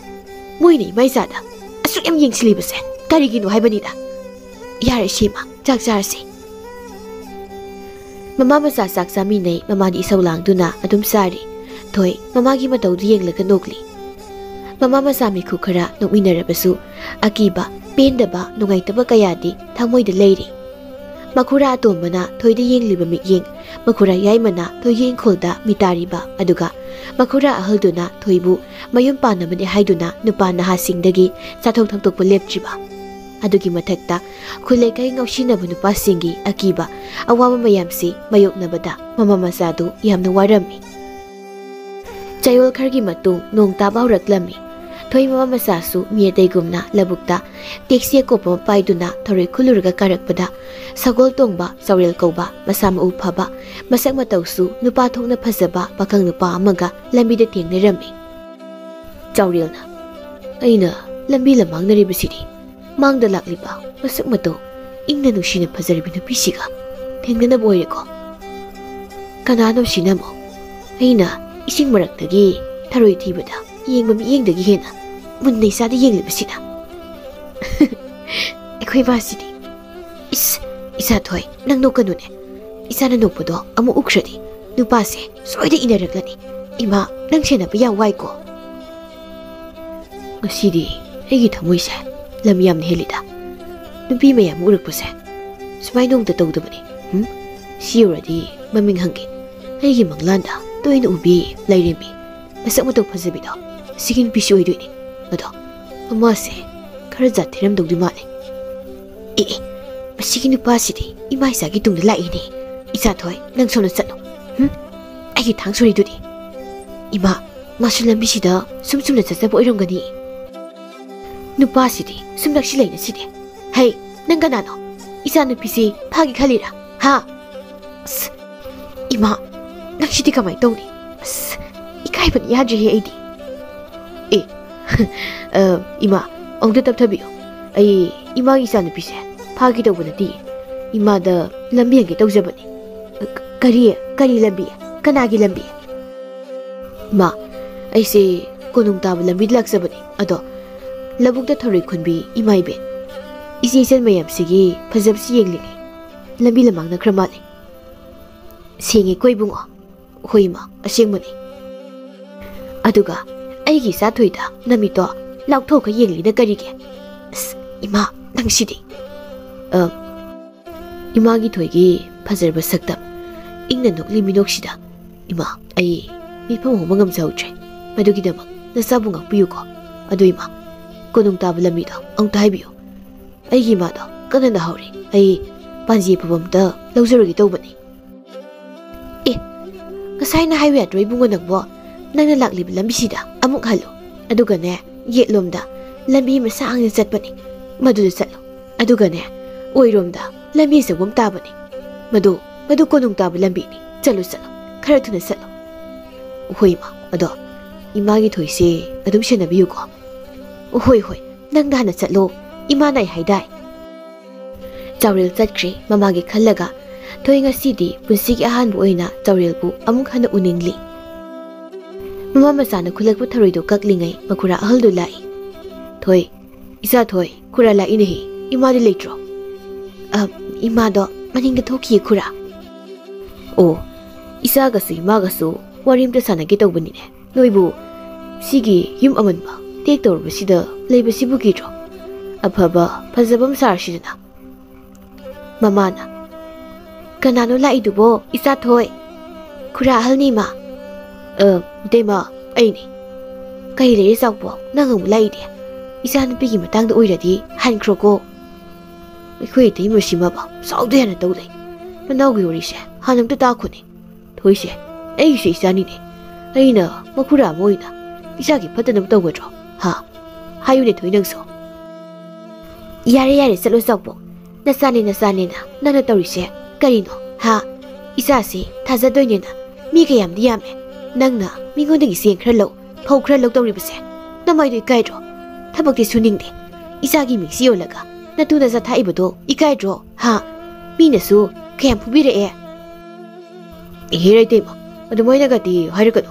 ꯃꯣꯏꯅ ꯏꯃꯥ ꯏꯆꯥꯗ ꯑꯁꯨꯛ ꯌꯥꯝ ꯌꯦꯡꯁꯤꯜꯂꯤꯕꯁꯦ ꯀꯔꯤꯒꯤꯅꯣ ꯍꯥꯏꯕꯅꯤꯗ꯫ ꯌꯥꯔꯦ ꯁꯤꯃ, ꯆꯥꯛ ꯆꯥꯔꯁꯤ꯫ ꯃꯃꯥ ꯃꯆꯥ ꯆꯥꯛ ꯆꯥꯃꯤꯟꯅꯩ꯫ ꯃꯃꯥꯗꯤ ꯏꯁꯧ ꯂꯥꯡꯗꯨꯅ ꯑꯗꯨꯝ ꯆꯥꯔꯤ꯫ ꯊꯣꯏ ꯃꯃꯥꯒꯤ ꯃꯇꯧꯗꯨ ꯌꯦꯡꯂꯒ ꯅꯣꯛꯂꯤ꯫ ꯃꯃꯥ ꯃꯆꯥ ꯃꯤꯈꯨ ꯈꯔ ꯅꯣꯛꯃꯤꯟꯅꯔꯕꯁꯨ ꯑꯀꯤꯕ, ꯄꯦꯟꯗꯕ, ꯅꯨꯡꯉꯥꯏꯇꯕ ꯀꯌꯥꯗꯤ ꯊꯃꯣꯏꯗ ꯂꯩꯔꯤ꯫ ꯃꯈꯨꯔꯥ ꯑꯇꯣꯝꯕꯅ ꯊꯣꯏꯗ ꯌꯦꯡꯂꯤꯕ ꯃꯤꯠꯌꯦꯡ, ꯃꯈꯨꯔꯥ ꯌꯥꯏꯃꯅ ꯊꯣꯏꯒꯤ ꯏꯪꯈꯣꯜꯗ ꯃꯤꯇꯥꯔꯤꯕ, ꯑꯗꯨꯒ ꯃꯈꯨꯔꯥ ꯑꯍꯜꯗꯨꯅ ꯊꯣꯏꯕꯨ ꯃꯌꯨꯝ ꯄꯥꯟꯅꯕꯅꯤ ꯍꯥꯏꯗꯨꯅ ꯅꯨꯄꯥ ꯅꯍꯥꯁꯤꯡꯗꯒꯤ ꯆꯥꯊꯣꯛ ꯊꯛꯇꯣꯛꯄ ꯂꯦꯞꯇ꯭ꯔꯤꯕ꯫ ꯑꯗꯨꯒꯤ ꯃꯊꯛꯇ ꯈꯨꯜ ꯂꯩꯀꯥꯏ ꯉꯥꯎꯁꯤꯟꯅꯕ ꯅꯨꯄꯥꯁꯤꯡꯒꯤ ꯑꯀꯤꯕ, ꯑꯋꯥꯕ ꯃꯌꯥꯝꯁꯤ ꯃꯥꯌꯣꯛꯅꯕꯗ ꯃꯃꯥ ꯃꯆꯥꯗꯨ ꯌꯥꯝꯅ ꯋꯥꯔꯝꯃꯤ꯫ ꯆꯌꯣꯜ ꯈꯔꯒꯤ ꯃꯇꯨꯡ ꯅꯣꯡ ꯇꯥꯕ ꯍꯧꯔꯛꯂꯝꯃꯤ꯫ ꯊꯣꯏ ꯃꯃꯥ ꯃꯆꯥꯁꯨ ꯃꯤ ꯑꯇꯩꯒꯨꯝꯅ ꯂꯧꯕꯨꯛꯇ ꯇꯦꯛꯁꯤ ꯑꯀꯣꯞꯄ ꯑꯃ ꯄꯥꯏꯗꯨꯅ ꯊꯔꯣꯏ ꯈꯨꯜꯂꯨꯔꯒ ꯀꯥꯔꯛꯄꯗ, ꯁꯒꯣꯜ ꯇꯣꯡꯕ ꯆꯥꯎꯔꯦꯜ ꯀꯧꯕ ꯃꯁꯥ ꯃꯎ ꯐꯕ, ꯃꯁꯛ ꯃꯇꯧꯁꯨ ꯅꯨꯄꯥ ꯊꯣꯛꯅ ꯐꯖꯕ ꯄꯥꯈꯪ ꯅꯨꯄꯥ ꯑꯃꯒ ꯂꯝꯕꯤꯗ ꯊꯦꯡꯅꯔꯝꯃꯤ꯫ ꯆꯥꯎꯔꯦꯜꯅ, "ꯑꯩꯅ ꯂꯝꯕꯤ ꯂꯝꯃꯥꯡꯅꯔꯤꯕꯁꯤꯗꯤ ꯃꯥꯡꯗ ꯂꯥꯛꯂꯤꯕ ꯃꯁꯛ ꯃꯇꯧ ꯏꯪꯅ ꯅꯨꯡꯁꯤꯅ ꯐꯖꯔꯤꯕ ꯅꯨꯄꯤꯁꯤꯒ ꯊꯦꯡꯅꯅꯕ ꯑꯣꯏꯔꯦꯀꯣ꯫ ꯀꯅꯥꯅꯣ ꯁꯤꯅ ꯑꯃꯨꯛ? ꯑꯩꯅ ꯏꯁꯤꯡ ꯃꯔꯛꯇꯒꯤ ꯊꯔꯣꯏ ꯊꯤꯕꯗ ꯌꯦꯡꯕ ꯃꯤꯠꯌꯦꯡꯗꯒꯤ ꯍꯦꯟꯅ ꯃꯨꯟꯅ ꯏꯆꯥꯗ ꯌꯦꯡꯂꯤꯕꯁꯤꯅ?" ꯑꯩꯈꯣꯏ ꯃꯥꯁꯤꯗꯤ꯫ "ꯏꯁ, ꯏꯆꯥ ꯊꯣꯏ, ꯅꯪ ꯅꯣꯛꯀꯅꯨꯅꯦ꯫ ꯏꯆꯥꯅ ꯅꯣꯛꯄꯗꯣ ꯑꯃꯨꯛ ꯎꯈ꯭ꯔꯗꯤ ꯅꯨꯄꯥꯁꯦ ꯁꯣꯏꯗ ꯏꯟꯅꯔꯛꯂꯅꯤ꯫ ꯏꯃꯥ, ꯅꯪ ꯁꯦꯟꯅꯕ ꯌꯥꯝ ꯋꯥꯏꯀꯣ꯫ ꯉꯁꯤꯗꯤ ꯑꯩꯒꯤ ꯊꯃꯣꯏꯁꯦ ꯂꯝ ꯌꯥꯝꯅ ꯍꯦꯜꯂꯤꯗ꯫ ꯅꯨꯄꯤ ꯃꯌꯥꯝ ꯎꯔꯛꯄꯁꯦ ꯁꯨꯃꯥꯏꯅ ꯅꯣꯡꯇ ꯇꯧꯗꯕꯅꯤ꯫ ꯎꯝ? ꯁꯤ ꯌꯧꯔꯗꯤ ꯃꯃꯤꯡ ꯍꯪꯒꯦ꯫ ꯑꯩꯒꯤ ꯃꯪꯂꯥꯟꯗ ꯇꯣꯏꯅ ꯎꯕꯤ ꯂꯥꯏꯔꯦꯝꯕꯤ, ꯃꯁꯛ ꯃꯇꯧ ꯐꯖꯕꯤꯗꯣ, ꯁꯤꯒꯤ ꯅꯨꯄꯤꯁꯤ ꯑꯣꯏꯗꯣꯏꯅꯤ꯫ ꯑꯗꯣ ꯃꯃꯥꯁꯦ ꯈꯔ ꯖꯥꯠ ꯊꯤꯔꯝꯗꯧꯗꯤ ꯃꯥꯜꯂꯦ꯫ ꯑꯦ, ꯑꯦ, ꯃꯁꯤꯒꯤ ꯅꯨꯄꯥꯁꯤꯗꯤ ꯏꯃꯥ ꯏꯆꯥꯒꯤ ꯇꯨꯡꯗ ꯂꯥꯛꯏꯅꯦ꯫ ꯏꯆꯥ ꯊꯣꯏ, ꯅꯪ ꯁꯣꯝꯗ ꯆꯠꯂꯣ꯫ ꯍꯨꯝ? ꯑꯩꯒꯤ ꯊꯥꯡ ꯁꯣꯔꯤꯗꯨꯗꯤ? ꯏꯃꯥ, ꯃꯥꯁꯨ ꯂꯝꯕꯤꯁꯤꯗ ꯁꯨꯝ ꯆꯨꯝꯅ ꯆꯠꯆꯕ ꯑꯣꯏꯔꯝꯒꯅꯤ꯫ ꯅꯨꯄꯥꯁꯤꯗꯤ ꯁꯨꯝ ꯅꯛꯁꯤꯜꯂꯛꯏꯅ ꯁꯤꯗꯤ꯫ ꯍꯩ, ꯅꯪ ꯀꯅꯥꯅꯣ? ꯏꯆꯥ ꯅꯨꯄꯤꯁꯤ ꯐꯥꯒꯦ ꯈꯜꯂꯤꯔꯥ? ꯍꯥ? ꯑꯁ, ꯏꯃꯥ, ꯅꯪꯁꯤꯗꯤ ꯀꯃꯥꯏꯅ ꯇꯧꯅꯤ? ꯑꯁ, ꯏꯀꯥꯏꯕꯅ ꯌꯥꯗ꯭ꯔꯦꯍꯦ ꯑꯩꯗꯤ꯫ ꯑꯦ, ꯑ, ꯏꯃꯥ, ꯑꯃꯨꯛꯇ ꯇꯞꯊꯕꯤꯌꯨ꯫ ꯑꯩ ꯏꯃꯥꯒꯤ ꯏꯆꯥ ꯅꯨꯄꯤꯁꯦ ꯐꯥꯒꯦ ꯇꯧꯕ ꯅꯠꯇꯦ꯫ ꯏꯃꯥꯗ ꯂꯝꯕꯤ ꯍꯪꯒꯦ ꯇꯧꯖꯕꯅꯤ꯫ ꯀ-, ꯀꯔꯤ? ꯀꯔꯤ ꯂꯝꯕꯤ? ꯀꯅꯥꯒꯤ ꯂꯝꯕꯤ? ꯏꯃꯥ, ꯑꯩꯁꯦ ꯀꯣꯅꯨꯡ ꯇꯥꯕ ꯂꯝꯕꯤꯗ ꯂꯥꯛꯆꯕꯅꯤ꯫ ꯑꯗꯣ ꯂꯧꯕꯨꯛꯇ ꯊꯔꯣꯏ ꯈꯨꯟꯕꯤ ꯏꯃꯥ ꯏꯕꯦꯟ, ꯏꯆꯦ ꯏꯆꯟ ꯃꯌꯥꯝꯁꯤꯒꯤ ꯐꯖꯕꯁꯤ ꯌꯦꯡꯂꯤꯉꯩ ꯂꯝꯕꯤ ꯂꯃꯥꯡꯅꯈ꯭ꯔ ꯃꯥꯜꯂꯦ꯫ ꯁꯦꯡꯉꯦꯀꯣ ꯏꯕꯨꯡꯉꯣ? ꯍꯣꯏ ꯏꯃꯥ, ꯑꯁꯦꯡꯕꯅꯤ꯫ ꯑꯗꯨꯒ ꯑꯩꯒꯤ ꯏꯆꯥ ꯊꯣꯏꯗ ꯅꯃꯤꯠꯇꯣ ꯂꯥꯎꯊꯣꯛꯑꯒ ꯌꯦꯡꯂꯤꯅ ꯀꯔꯤꯒꯤ? ꯑꯁ, ꯏꯃꯥ, ꯅꯪꯁꯤꯗꯤ꯫ ꯑ, ꯏꯃꯥꯒꯤ ꯊꯣꯏꯒꯤ ꯐꯖꯔꯕ ꯁꯛꯇꯝ, ꯏꯪꯅ ꯅꯣꯛꯂꯤ ꯃꯤꯅꯣꯛꯁꯤꯗ ꯏꯃꯥ, ꯑꯩ ꯃꯤꯐꯝ ꯍꯧꯕ ꯉꯝꯖꯍꯧꯗ꯭ꯔꯦ꯫ ꯃꯗꯨꯒꯤꯗꯃꯛ ꯅꯆꯥꯕꯨ ꯉꯥꯛꯄꯤꯌꯨꯀꯣ꯫ ꯑꯗꯨ ꯏꯃꯥ, ꯀꯣꯅꯨꯡ ꯇꯥꯕ ꯂꯝꯕꯤꯗꯣ ꯑꯃꯨꯛꯇ ꯍꯥꯏꯕꯤꯌꯨ꯫ ꯑꯩꯒꯤ ꯏꯃꯥꯗꯣ ꯀꯟꯅ ꯅꯥꯍꯧꯔꯦ꯫ ꯑꯩ ꯄꯥꯟꯖꯤ ꯑꯐꯕ ꯑꯝꯇ ꯂꯧꯖꯔꯨꯒꯦ ꯇꯧꯕꯅꯤ꯫ ꯑꯦ, ꯉꯁꯥꯏꯅ ꯍꯥꯏꯌꯨ ꯌꯥꯗ꯭ꯔꯣ ꯏꯕꯨꯡꯉꯣ ꯅꯪꯕꯣ? ꯅꯪꯅ ꯂꯥꯛꯂꯤꯕ ꯂꯝꯕꯤꯁꯤꯗ ꯑꯃꯨꯛ ꯍꯜꯂꯨ꯫ ꯑꯗꯨꯒꯅꯦ, ꯌꯦꯠꯂꯣꯝꯗ ꯂꯝꯕꯤ ꯑꯃ ꯁꯥꯡꯅ ꯆꯠꯄꯅꯤ꯫ ꯃꯗꯨꯗ ꯆꯠꯂꯨ꯫ ꯑꯗꯨꯒꯅꯦ, ꯑꯣꯏꯔꯣꯝꯗ ꯂꯝꯕꯤ ꯑꯆꯧꯕ ꯑꯃ ꯇꯥꯕꯅꯤ꯫ ꯃꯗꯨ, ꯃꯗꯨ ꯀꯣꯅꯨꯡ ꯇꯥꯕ ꯂꯝꯕꯤꯅꯤ꯫ ꯆꯠꯂꯨ, ꯆꯠꯂꯨ꯫ ꯈꯔ ꯊꯨꯅ ꯆꯠꯂꯨ꯫ ꯍꯣꯏ, ꯏꯃꯥ꯫ ꯑꯗꯣ ꯏꯃꯥꯒꯤ ꯊꯣꯏꯁꯦ ꯑꯗꯨꯝ ꯁꯦꯟꯅꯕꯤꯌꯨꯀꯣ꯫ ꯍꯣꯏ, ꯍꯣꯏ꯫ ꯅꯪꯅ ꯍꯥꯟꯅ ꯆꯠꯂꯣ꯫ ꯏꯃꯥꯅ ꯑꯩ ꯍꯥꯏꯗꯥꯏ꯫ ꯆꯥꯎꯔꯦꯜ ꯆꯠꯈ꯭ꯔꯦ ꯃꯃꯥꯒꯤ ꯈꯜꯂꯒ꯫ ꯊꯣꯏ ꯉꯁꯤꯗꯤ ꯄꯨꯟꯁꯤꯒꯤ ꯑꯍꯥꯟꯕ ꯑꯣꯏꯅ ꯆꯥꯎꯔꯦꯜꯕꯨ ꯑꯃꯨꯛ ꯍꯟꯅ ꯎꯅꯤꯡꯂꯤ꯫ ꯃꯃꯥ ꯃꯆꯥꯅ ꯈꯨꯜꯂꯛꯄ ꯊꯔꯣꯏꯗꯨ ꯀꯛꯂꯤꯉꯩ ꯃꯈꯨꯔꯥ ꯑꯍꯜꯗꯨ ꯂꯥꯛꯏ꯫ ꯊꯣꯏ, ꯏꯆꯥ ꯊꯣꯏ, ꯈꯨꯔꯥ ꯂꯥꯛꯏꯅꯦꯍꯦ꯫ ꯏꯃꯥꯗꯤ ꯂꯩꯇ꯭ꯔꯣ? ꯑ, ꯏꯃꯥꯗꯣ ꯃꯅꯤꯡꯗ ꯊꯣꯛꯈꯤꯌꯦ ꯈꯨꯔꯥ꯫ ꯑꯣ, ꯏꯆꯥꯒꯁꯨ ꯏꯃꯥꯒꯁꯨ ꯋꯥꯔꯤ ꯑꯝꯇ ꯁꯥꯟꯅꯒꯦ ꯇꯧꯕꯅꯤꯅꯦ꯫ ꯅꯣꯏꯕꯨ ꯁꯤꯒꯤ ꯌꯨꯝ ꯑꯃꯟꯕ ꯇꯦꯛ ꯇꯧꯔꯕꯁꯤꯗ ꯂꯩꯕꯁꯤꯕꯨ ꯀꯤꯗ꯭ꯔꯣ? ꯑꯐꯕ ꯐꯖꯕ ꯑꯃ ꯁꯥꯔꯁꯤꯗꯅ꯫ ꯃꯃꯥꯅ, "ꯀꯅꯥꯅꯣ ꯂꯥꯛꯏꯗꯨꯕꯣ, ꯏꯆꯥ ꯊꯣꯏ?" "ꯈꯨꯔꯥ ꯑꯍꯜꯅꯤ, ꯏꯃꯥ꯫" "ꯑ, ꯏꯇꯩꯃ, ꯑꯩꯅꯤ꯫" "ꯀꯩ ꯂꯩꯔꯦ ꯆꯥꯎꯕꯣ, ꯅꯪ ꯑꯃꯨꯛ ꯂꯥꯛꯏꯗꯤ? ꯏꯆꯥ ꯅꯨꯄꯤꯒꯤ ꯃꯇꯥꯡꯗ ꯑꯣꯏꯔꯗꯤ ꯍꯟꯈ꯭ꯔꯣꯀꯣ꯫ ꯑꯩꯈꯣꯏ ꯏꯇꯩꯃꯁꯤꯃꯕ ꯁꯥꯎꯗ ꯌꯥꯅ ꯇꯧ ꯂꯩ꯫ ꯅꯅꯥꯎꯒꯤ ꯋꯥꯔꯤꯁꯦ ꯍꯥꯟꯅ ꯑꯝꯇ ꯇꯥꯈꯣꯅꯦ꯫ ꯊꯣꯏꯁꯦ ꯑꯩꯒꯤꯁꯨ ꯏꯆꯥꯅꯤꯅꯦ꯫ ꯑꯩꯅ ꯃꯈꯨꯔꯥ ꯑꯃ ꯑꯣꯏꯅ ꯏꯆꯥꯒꯤ ꯐꯠꯇꯅꯕ ꯇꯧꯒꯗ꯭ꯔꯣ? ꯍꯥ?" ꯍꯥꯏꯌꯨꯅꯦ ꯊꯣꯏ ꯅꯪꯁꯨ꯫ ꯌꯥꯔꯦ ꯌꯥꯔꯦ, ꯆꯠꯂꯣ ꯆꯥꯎꯕꯣꯛ꯫ ꯅꯆꯥꯅꯦ ꯅꯆꯥꯅꯦꯅ ꯅꯪꯅ ꯇꯧꯔꯤꯁꯦ ꯀꯔꯤꯅꯣ? ꯍꯥ? ꯏꯆꯥꯁꯦ ꯊꯥꯖꯗꯣꯏꯅꯦꯅ ꯃꯤ ꯀꯌꯥꯝꯗꯤ ꯌꯥꯝꯃꯦ꯫ ꯅꯪꯅ ꯃꯤꯉꯣꯟꯗꯒꯤ ꯆꯦꯡ ꯈꯔ ꯂꯧ, ꯐꯧ ꯈꯔ ꯂꯧ ꯇꯧꯔꯤꯕꯁꯦ ꯅꯃꯥꯏꯗꯣ ꯏꯀꯥꯏꯗ꯭ꯔꯣ? ꯊꯕꯛꯇꯤ ꯁꯨꯅꯤꯡꯗꯦ꯫ ꯏꯆꯥꯒꯤ ꯃꯤꯡꯁꯤ ꯌꯣꯜꯂꯒ ꯅꯇꯨ ꯅꯆꯥ ꯊꯥꯛꯏꯕꯗꯣ ꯏꯀꯥꯏꯗ꯭ꯔꯣ? ꯍꯥ? ꯃꯤꯅꯁꯨ ꯀꯌꯥꯝ ꯐꯨꯕꯤꯔꯛꯑꯦ꯫ ꯏꯍꯦ ꯏꯇꯩꯃ, ꯑꯗꯨꯃꯥꯏꯅꯒꯗꯤ ꯍꯥꯏꯔꯛꯀꯅꯨ꯫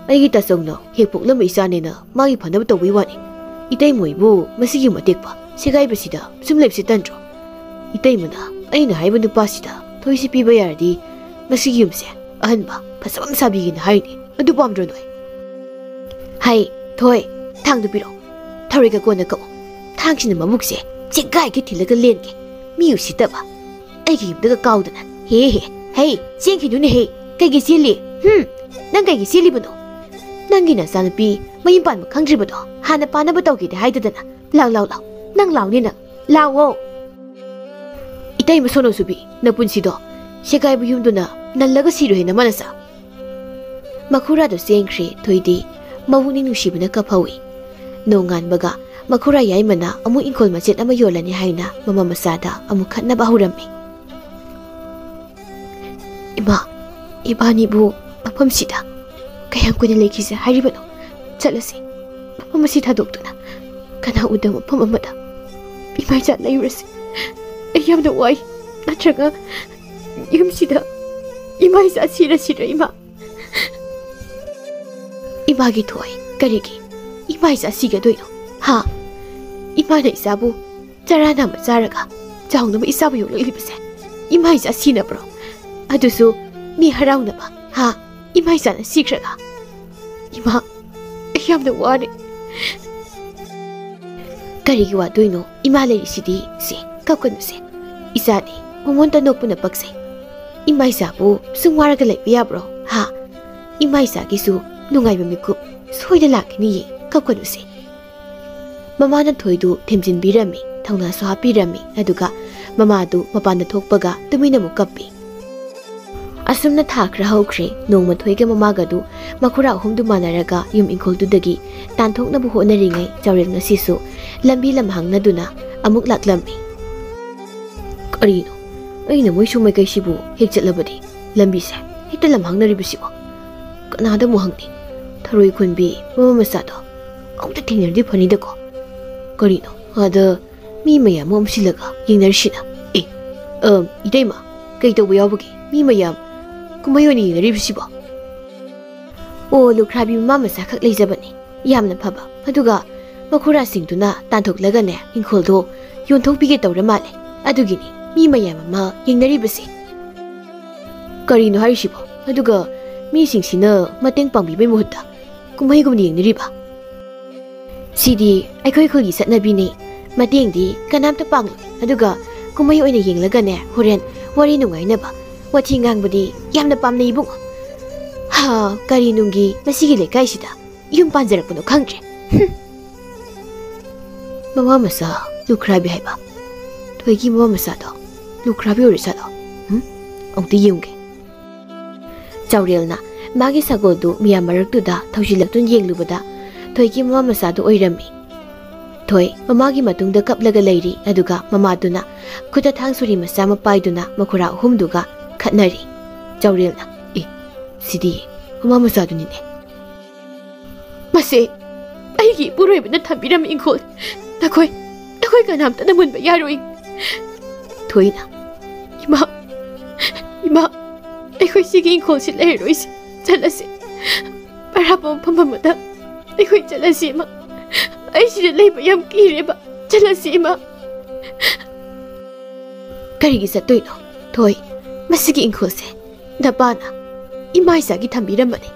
ꯑꯩꯒꯤ ꯇꯥꯆꯧꯅ ꯍꯦꯛ ꯄꯣꯛꯂꯝꯕ ꯏꯆꯥꯅꯦꯅ ꯃꯥꯒꯤ ꯐꯅꯕ ꯇꯧꯕꯩ ꯋꯥꯅꯤ꯫ ꯏꯇꯩꯃ ꯍꯣꯏꯕꯨ ꯃꯁꯤꯒꯤ ꯃꯇꯦꯛꯄ ꯁꯦꯒꯥꯏꯕꯁꯤꯗ ꯁꯨꯝ ꯂꯩꯕꯁꯤ ꯇꯟꯗ꯭ꯔꯣ? ꯏꯇꯩꯃꯅ ꯑꯩꯅ ꯍꯥꯏꯕ ꯅꯨꯄꯥꯁꯤꯗ ꯊꯣꯏꯁꯤ ꯄꯤꯕ ꯌꯥꯔꯗꯤ ꯃꯁꯤꯒꯤ ꯌꯨꯝꯁꯦ ꯑꯍꯟꯕ ꯐꯖꯕ ꯑꯃ ꯁꯥꯕꯤꯒꯦꯅ ꯍꯥꯏꯅꯤ꯫ ꯑꯗꯨ ꯄꯥꯝꯗ꯭ꯔꯣ ꯅꯣꯏ? ꯍꯩ, ꯊꯣꯏ, ꯊꯥꯡꯗꯨ ꯄꯤꯔꯛꯑꯣ꯫ ꯊꯔꯣꯏꯒ ꯀꯣꯟꯅ ꯀꯛꯎ꯫ ꯊꯥꯡꯁꯤꯅ ꯃꯕꯨꯛꯁꯦ ꯆꯦꯡꯒꯥꯏꯒꯩ ꯊꯤꯜꯂꯒ ꯂꯦꯟꯒꯦ꯫ ꯃꯤ ꯎꯁꯤꯠꯇꯕ꯫ ꯑꯩꯒꯤ ꯌꯨꯝꯗꯒ ꯀꯥꯎꯗꯅ꯫ ꯍꯦ ꯍꯦ, ꯍꯩ, ꯆꯦꯟꯈꯤꯅꯨꯅꯦ ꯍꯦ꯫ ꯀꯩꯒꯤ ꯆꯦꯜꯂꯤ? ꯍꯨꯝ? ꯅꯪ ꯀꯩꯒꯤ ꯆꯦꯜꯂꯤꯕꯅꯣ? ꯅꯪꯒꯤ ꯅꯆꯥꯅꯨꯄꯤ ꯃꯌꯨꯝ ꯄꯥꯟꯕ ꯈꯪꯗ꯭ꯔꯤꯕꯗꯣ ꯍꯥꯟꯅ ꯄꯥꯟꯅꯕ ꯇꯧꯒꯦꯗꯤ ꯍꯥꯏꯗꯗꯅ꯫ ꯂꯥꯎ, ꯂꯥꯎ, ꯂꯥꯎ꯫ ꯅꯪ ꯂꯥꯎꯅꯦ ꯅꯪ꯫ ꯂꯥꯎꯑꯣ꯫ ꯏꯇꯩꯃ ꯁꯣꯅꯣꯁꯨꯕꯤ, ꯅꯄꯨꯟꯁꯤꯗꯣ ꯁꯦꯒꯥꯏꯕ ꯌꯨꯝꯗꯨꯅ ꯅꯜꯂꯒ ꯁꯤꯔꯣꯏꯍꯦ ꯅꯃꯥ ꯅꯆꯥ꯫ ꯃꯈꯨꯔꯥꯗꯣ ꯆꯦꯟꯈ꯭ꯔꯦ ꯊꯣꯏꯗꯤ꯫ ꯃꯕꯨꯛꯅꯤꯡ ꯅꯨꯡꯁꯤꯕꯅ ꯀꯞꯍꯧꯏ꯫ ꯅꯣꯡꯉꯥꯟꯕꯒ ꯃꯈꯨꯔꯥ ꯌꯥꯏꯃꯅ ꯑꯃꯨꯛ ꯏꯪꯈꯣꯜ ꯃꯆꯦꯠ ꯑꯃ ꯌꯣꯜꯂꯅꯤ ꯍꯥꯏꯅ ꯃꯃꯥ ꯃꯆꯥꯗ ꯑꯃꯨꯛ ꯈꯠꯅꯕ ꯍꯧꯔꯝꯃꯤ꯫ ꯏꯃꯥ, ꯏꯕꯥꯅꯤꯕꯨ ꯃꯐꯝꯁꯤꯗ ꯀꯌꯥꯝ ꯀꯨꯏꯅ ꯂꯩꯈꯤꯁꯦ ꯍꯥꯏꯔꯤꯕꯅꯣ? ꯆꯠꯂꯁꯤ꯫ ꯃꯐꯝ ꯑꯁꯤ ꯊꯥꯗꯣꯛꯇꯨꯅ ꯀꯅꯥ ꯎꯗꯕ ꯃꯐꯝ ꯑꯃꯗ ꯏꯃꯥ ꯏꯆꯥ ꯂꯩꯔꯨꯔꯁꯤ꯫ ꯑꯩ ꯌꯥꯝꯅ ꯋꯥꯏ꯫ ꯅꯠꯇ꯭ꯔꯒ ꯌꯨꯝꯁꯤꯗ ꯏꯃꯥ ꯏꯆꯥ ꯁꯤꯔꯁꯤꯔ ꯏꯃꯥ? ꯏꯃꯥꯒꯤ ꯊꯣꯏ, ꯀꯔꯤꯒꯤ ꯏꯃꯥ ꯏꯆꯥ ꯁꯤꯒꯗꯣꯏꯅꯣ? ꯍꯥ? ꯏꯃꯥꯅ ꯏꯆꯥꯕꯨ ꯆꯔꯥ ꯅꯥꯝꯃ ꯆꯥꯔꯒ ꯆꯥꯎꯅꯕ ꯏꯆꯥꯕꯨ ꯌꯣꯛꯂꯛꯂꯤꯕꯁꯦ ꯏꯃꯥ ꯏꯆꯥ ꯁꯤꯅꯕ꯭ꯔꯣ? ꯑꯗꯨꯁꯨ ꯃꯤ ꯍꯔꯥꯎꯅꯕ, ꯍꯥ? ꯏꯃꯥ ꯏꯆꯥꯅ ꯁꯤꯈ꯭ꯔꯒ? ꯏꯃꯥ, ꯑꯩ ꯌꯥꯝꯅ ꯋꯥꯔꯦ꯫ ꯀꯔꯤꯒꯤ ꯋꯥꯗꯣꯏꯅꯣ? ꯏꯃꯥ ꯂꯩꯔꯤꯁꯤꯗꯤ꯫ ꯁꯦ, ꯀꯞꯀꯅꯨꯁꯦ꯫ ꯏꯆꯥꯗꯤ ꯃꯃꯣꯟꯇ ꯅꯣꯛꯄꯅ ꯄꯛꯆꯩ꯫ ꯏꯃꯥ ꯏꯆꯥꯕꯨ ꯁꯨꯝ ꯋꯥꯔꯒ ꯂꯩꯕ ꯌꯥꯕ꯭ꯔꯣ? ꯍꯥ? ꯏꯃꯥ ꯏꯆꯥꯒꯤꯁꯨ ꯅꯨꯡꯉꯥꯏꯕ ꯃꯤꯀꯨꯞ ꯁꯣꯏꯗ ꯂꯥꯛꯀꯅꯤꯌꯦ꯫ ꯀꯞꯀꯅꯨꯁꯦ꯫ ꯃꯃꯥꯅ ꯊꯣꯏꯗꯨ ꯊꯦꯝꯖꯤꯟꯕꯤꯔꯝꯃꯤ, ꯊꯧꯅꯥꯁꯨ ꯍꯥꯞꯄꯤꯔꯝꯃꯤ, ꯑꯗꯨꯒ ꯃꯃꯥꯗꯨ ꯃꯄꯥꯟꯗ ꯊꯣꯛꯄꯒ ꯇꯨꯃꯤꯟꯅ ꯑꯃꯨꯛ ꯀꯞꯄꯤ꯫ ꯑꯁꯨꯝꯅ ꯊꯥ ꯈꯔ ꯍꯧꯈ꯭ꯔꯦ꯫ ꯅꯣꯡꯃ ꯊꯣꯏꯒ ꯃꯃꯥꯒꯗꯨ ꯃꯈꯨꯔꯥ ꯑꯍꯨꯝꯗꯨ ꯃꯥꯟꯅꯔꯒ ꯌꯨꯝ ꯏꯪꯈꯣꯜꯗꯨꯗꯒꯤ ꯇꯥꯟꯊꯣꯛꯅꯕ ꯍꯣꯠꯅꯔꯤꯉꯩ ꯆꯥꯎꯔꯦꯜ ꯉꯁꯤꯁꯨ ꯂꯝꯕꯤ ꯂꯝꯍꯥꯡꯅꯗꯨꯅ ꯑꯃꯨꯛ ꯂꯥꯛꯂꯝꯃꯤ꯫ "ꯀꯔꯤꯅꯣ? ꯑꯩꯅ ꯃꯣꯏꯁꯨ ꯃꯥꯏꯀꯩꯁꯤꯕꯨ ꯍꯦꯛ ꯆꯠꯂꯕꯗꯤ ꯂꯝꯕꯤꯁꯦ ꯍꯦꯛꯇ ꯂꯝꯍꯥꯡꯅꯔꯤꯕꯁꯤꯕꯣ? ꯀꯅꯥꯗ ꯑꯃꯨꯛ ꯍꯪꯅꯤ? ꯊꯔꯣꯏ ꯈꯨꯟꯕꯤ ꯃꯃꯥ ꯃꯆꯥꯗꯣ ꯑꯃꯨꯛꯇ ꯊꯦꯡꯅꯔꯗꯤ ꯐꯅꯤꯗꯀꯣ꯫ ꯀꯔꯤꯅꯣ? ꯑꯥꯗ ꯃꯤ ꯃꯌꯥꯝ ꯑꯃ ꯁꯤꯜꯂꯒ ꯌꯦꯡꯅꯔꯤꯁꯤꯅ? ꯑꯦ, ꯑ, ꯏꯇꯩꯃ, ꯀꯩ ꯇꯧꯕ ꯌꯥꯎꯕꯒꯦ? ꯃꯤ ꯃꯌꯥꯝ ꯀꯨꯝꯍꯩ ꯑꯣꯏꯅ ꯌꯦꯡꯅꯔꯤꯕꯁꯤꯕꯣ?" "ꯑꯣ, ꯂꯨꯈ꯭ꯔꯥꯕꯤ ꯃꯃꯥ ꯃꯆꯥꯈꯛ ꯂꯩꯖꯕꯅꯤ꯫ ꯌꯥꯝꯅ ꯐꯕ꯫ ꯑꯗꯨꯒ ꯃꯈꯨꯔꯥꯁꯤꯡꯗꯨꯅ ꯇꯥꯟꯊꯣꯛꯂꯒꯅꯦ, ꯏꯪꯈꯣꯜꯗꯣ ꯌꯣꯟꯊꯣꯛꯄꯤꯒꯦ ꯇꯧꯔ ꯃꯥꯜꯂꯦ꯫ ꯑꯗꯨꯒꯤꯅꯤ ꯃꯤ ꯃꯌꯥꯝ ꯑꯃ ꯌꯦꯡꯅꯔꯤꯕꯁꯦ꯫" "ꯀꯔꯤꯅꯣ ꯍꯥꯏꯔꯤꯁꯤꯕꯣ? ꯑꯗꯨꯒ ꯃꯤꯁꯤꯡꯁꯤꯅ ꯃꯇꯦꯡ ꯄꯥꯡꯕꯤꯕꯩ ꯃꯍꯨꯠꯇ ꯀꯨꯝꯍꯩꯒꯨꯝꯅ ꯌꯦꯡꯅꯔꯤꯕ? ꯁꯤꯗꯤ ꯑꯩꯈꯣꯏ ꯈꯨꯜꯒꯤ ꯆꯠꯅꯕꯤꯅꯤ꯫ ꯃꯇꯦꯡꯗꯤ ꯀꯅꯥꯝꯇ ꯄꯥꯡꯂꯣꯏ꯫ ꯑꯗꯨꯒ ꯀꯨꯝꯍꯩ ꯑꯣꯏꯅ ꯌꯦꯡꯂꯒꯅꯦ, ꯍꯣꯔꯦꯟ ꯋꯥꯔꯤ ꯅꯨꯡꯉꯥꯏꯅꯕ ꯋꯥꯊꯤ ꯉꯥꯡꯕꯗꯤ ꯌꯥꯝꯅ ꯄꯥꯝꯅꯩ ꯏꯕꯨꯡꯉꯣ꯫ ꯍꯥ, ꯀꯔꯤ ꯅꯨꯡꯒꯤ ꯃꯁꯤꯒꯤ ꯂꯩꯀꯥꯏꯁꯤꯗ ꯌꯨꯝ ꯄꯥꯟꯖꯔꯛꯄꯅꯣ ꯈꯪꯗ꯭ꯔꯦ꯫" ꯍꯨꯝ꯫ ꯃꯃꯥ ꯃꯆꯥ ꯂꯨꯈ꯭ꯔꯥꯕꯤ ꯍꯥꯏꯕ? ꯊꯣꯏꯒꯤ ꯃꯃꯥ ꯃꯆꯥꯗꯣ ꯂꯨꯈ꯭ꯔꯥꯕꯤ ꯑꯣꯏꯔꯖꯥꯠꯂꯣ? ꯍꯨꯝ? ꯑꯃꯨꯛꯇ ꯌꯦꯡꯉꯨꯒꯦ꯫ ꯆꯥꯎꯔꯦꯜꯅ ꯃꯥꯒꯤ ꯁꯒꯣꯜꯗꯨ ꯃꯤꯌꯥꯝ ꯃꯔꯛꯇꯨꯗ ꯊꯧꯖꯤꯜꯂꯛꯇꯨꯅ ꯌꯦꯡꯂꯨꯕꯗ ꯊꯣꯏꯒꯤ ꯃꯃꯥ ꯃꯆꯥꯗꯨ ꯑꯣꯏꯔꯝꯃꯤ꯫ ꯊꯣꯏ ꯃꯃꯥꯒꯤ ꯃꯇꯨꯡꯗ ꯀꯞꯂꯒ ꯂꯩꯔꯤ, ꯑꯗꯨꯒ ꯃꯃꯥꯗꯨꯅ ꯈꯨꯠꯇ ꯊꯥꯡ ꯁꯣꯔꯤ ꯃꯆꯥ ꯑꯃ ꯄꯥꯏꯗꯨꯅ ꯃꯈꯨꯔꯥ ꯑꯍꯨꯝꯗꯨꯒ ꯈꯠꯅꯔꯤ꯫ ꯆꯥꯎꯔꯦꯜꯅ, "ꯑꯦ, ꯁꯤꯗꯤ ꯃꯃꯥ ꯃꯆꯥꯗꯨꯅꯤꯅꯦ꯫" "ꯃꯁꯦ ꯑꯩꯒꯤ ꯏꯄꯨꯔꯣꯏꯕꯅ ꯊꯝꯕꯤꯔꯝꯕ ꯏꯪꯈꯣꯜ꯫ ꯅꯈꯣꯏ, ꯅꯈꯣꯏ ꯀꯅꯥꯝꯇꯅ ꯃꯨꯟꯕ ꯌꯥꯔꯣꯏ꯫" ꯊꯣꯏꯅ, "ꯏꯃꯥ, ꯏꯃꯥ, ꯑꯩꯈꯣꯏ ꯁꯤꯒꯤ ꯏꯪꯈꯣꯜꯁꯤ ꯂꯩꯔꯔꯣꯏꯁꯤ꯫ ꯆꯠꯂꯁꯤ꯫ ꯑꯔꯥꯞꯄ ꯃꯐꯝ ꯑꯃꯗ ꯑꯩꯈꯣꯏ ꯆꯠꯂꯁꯤ, ꯏꯃꯥ꯫ ꯑꯩ ꯁꯤꯗ ꯂꯩꯕ ꯌꯥꯝ ꯀꯤꯔꯦꯕ꯫ ꯆꯠꯂꯁꯤ, ꯏꯃꯥ꯫" "ꯀꯔꯤꯒꯤ ꯆꯠꯇꯣꯏꯅꯣ, ꯊꯣꯏ? ꯃꯁꯤꯒꯤ ꯏꯪꯈꯣꯜꯁꯦ ꯅꯄꯥꯅ ꯏꯃꯥ ꯏꯆꯥꯒꯤ ꯊꯝꯕꯤꯔꯝꯕꯅꯤ꯫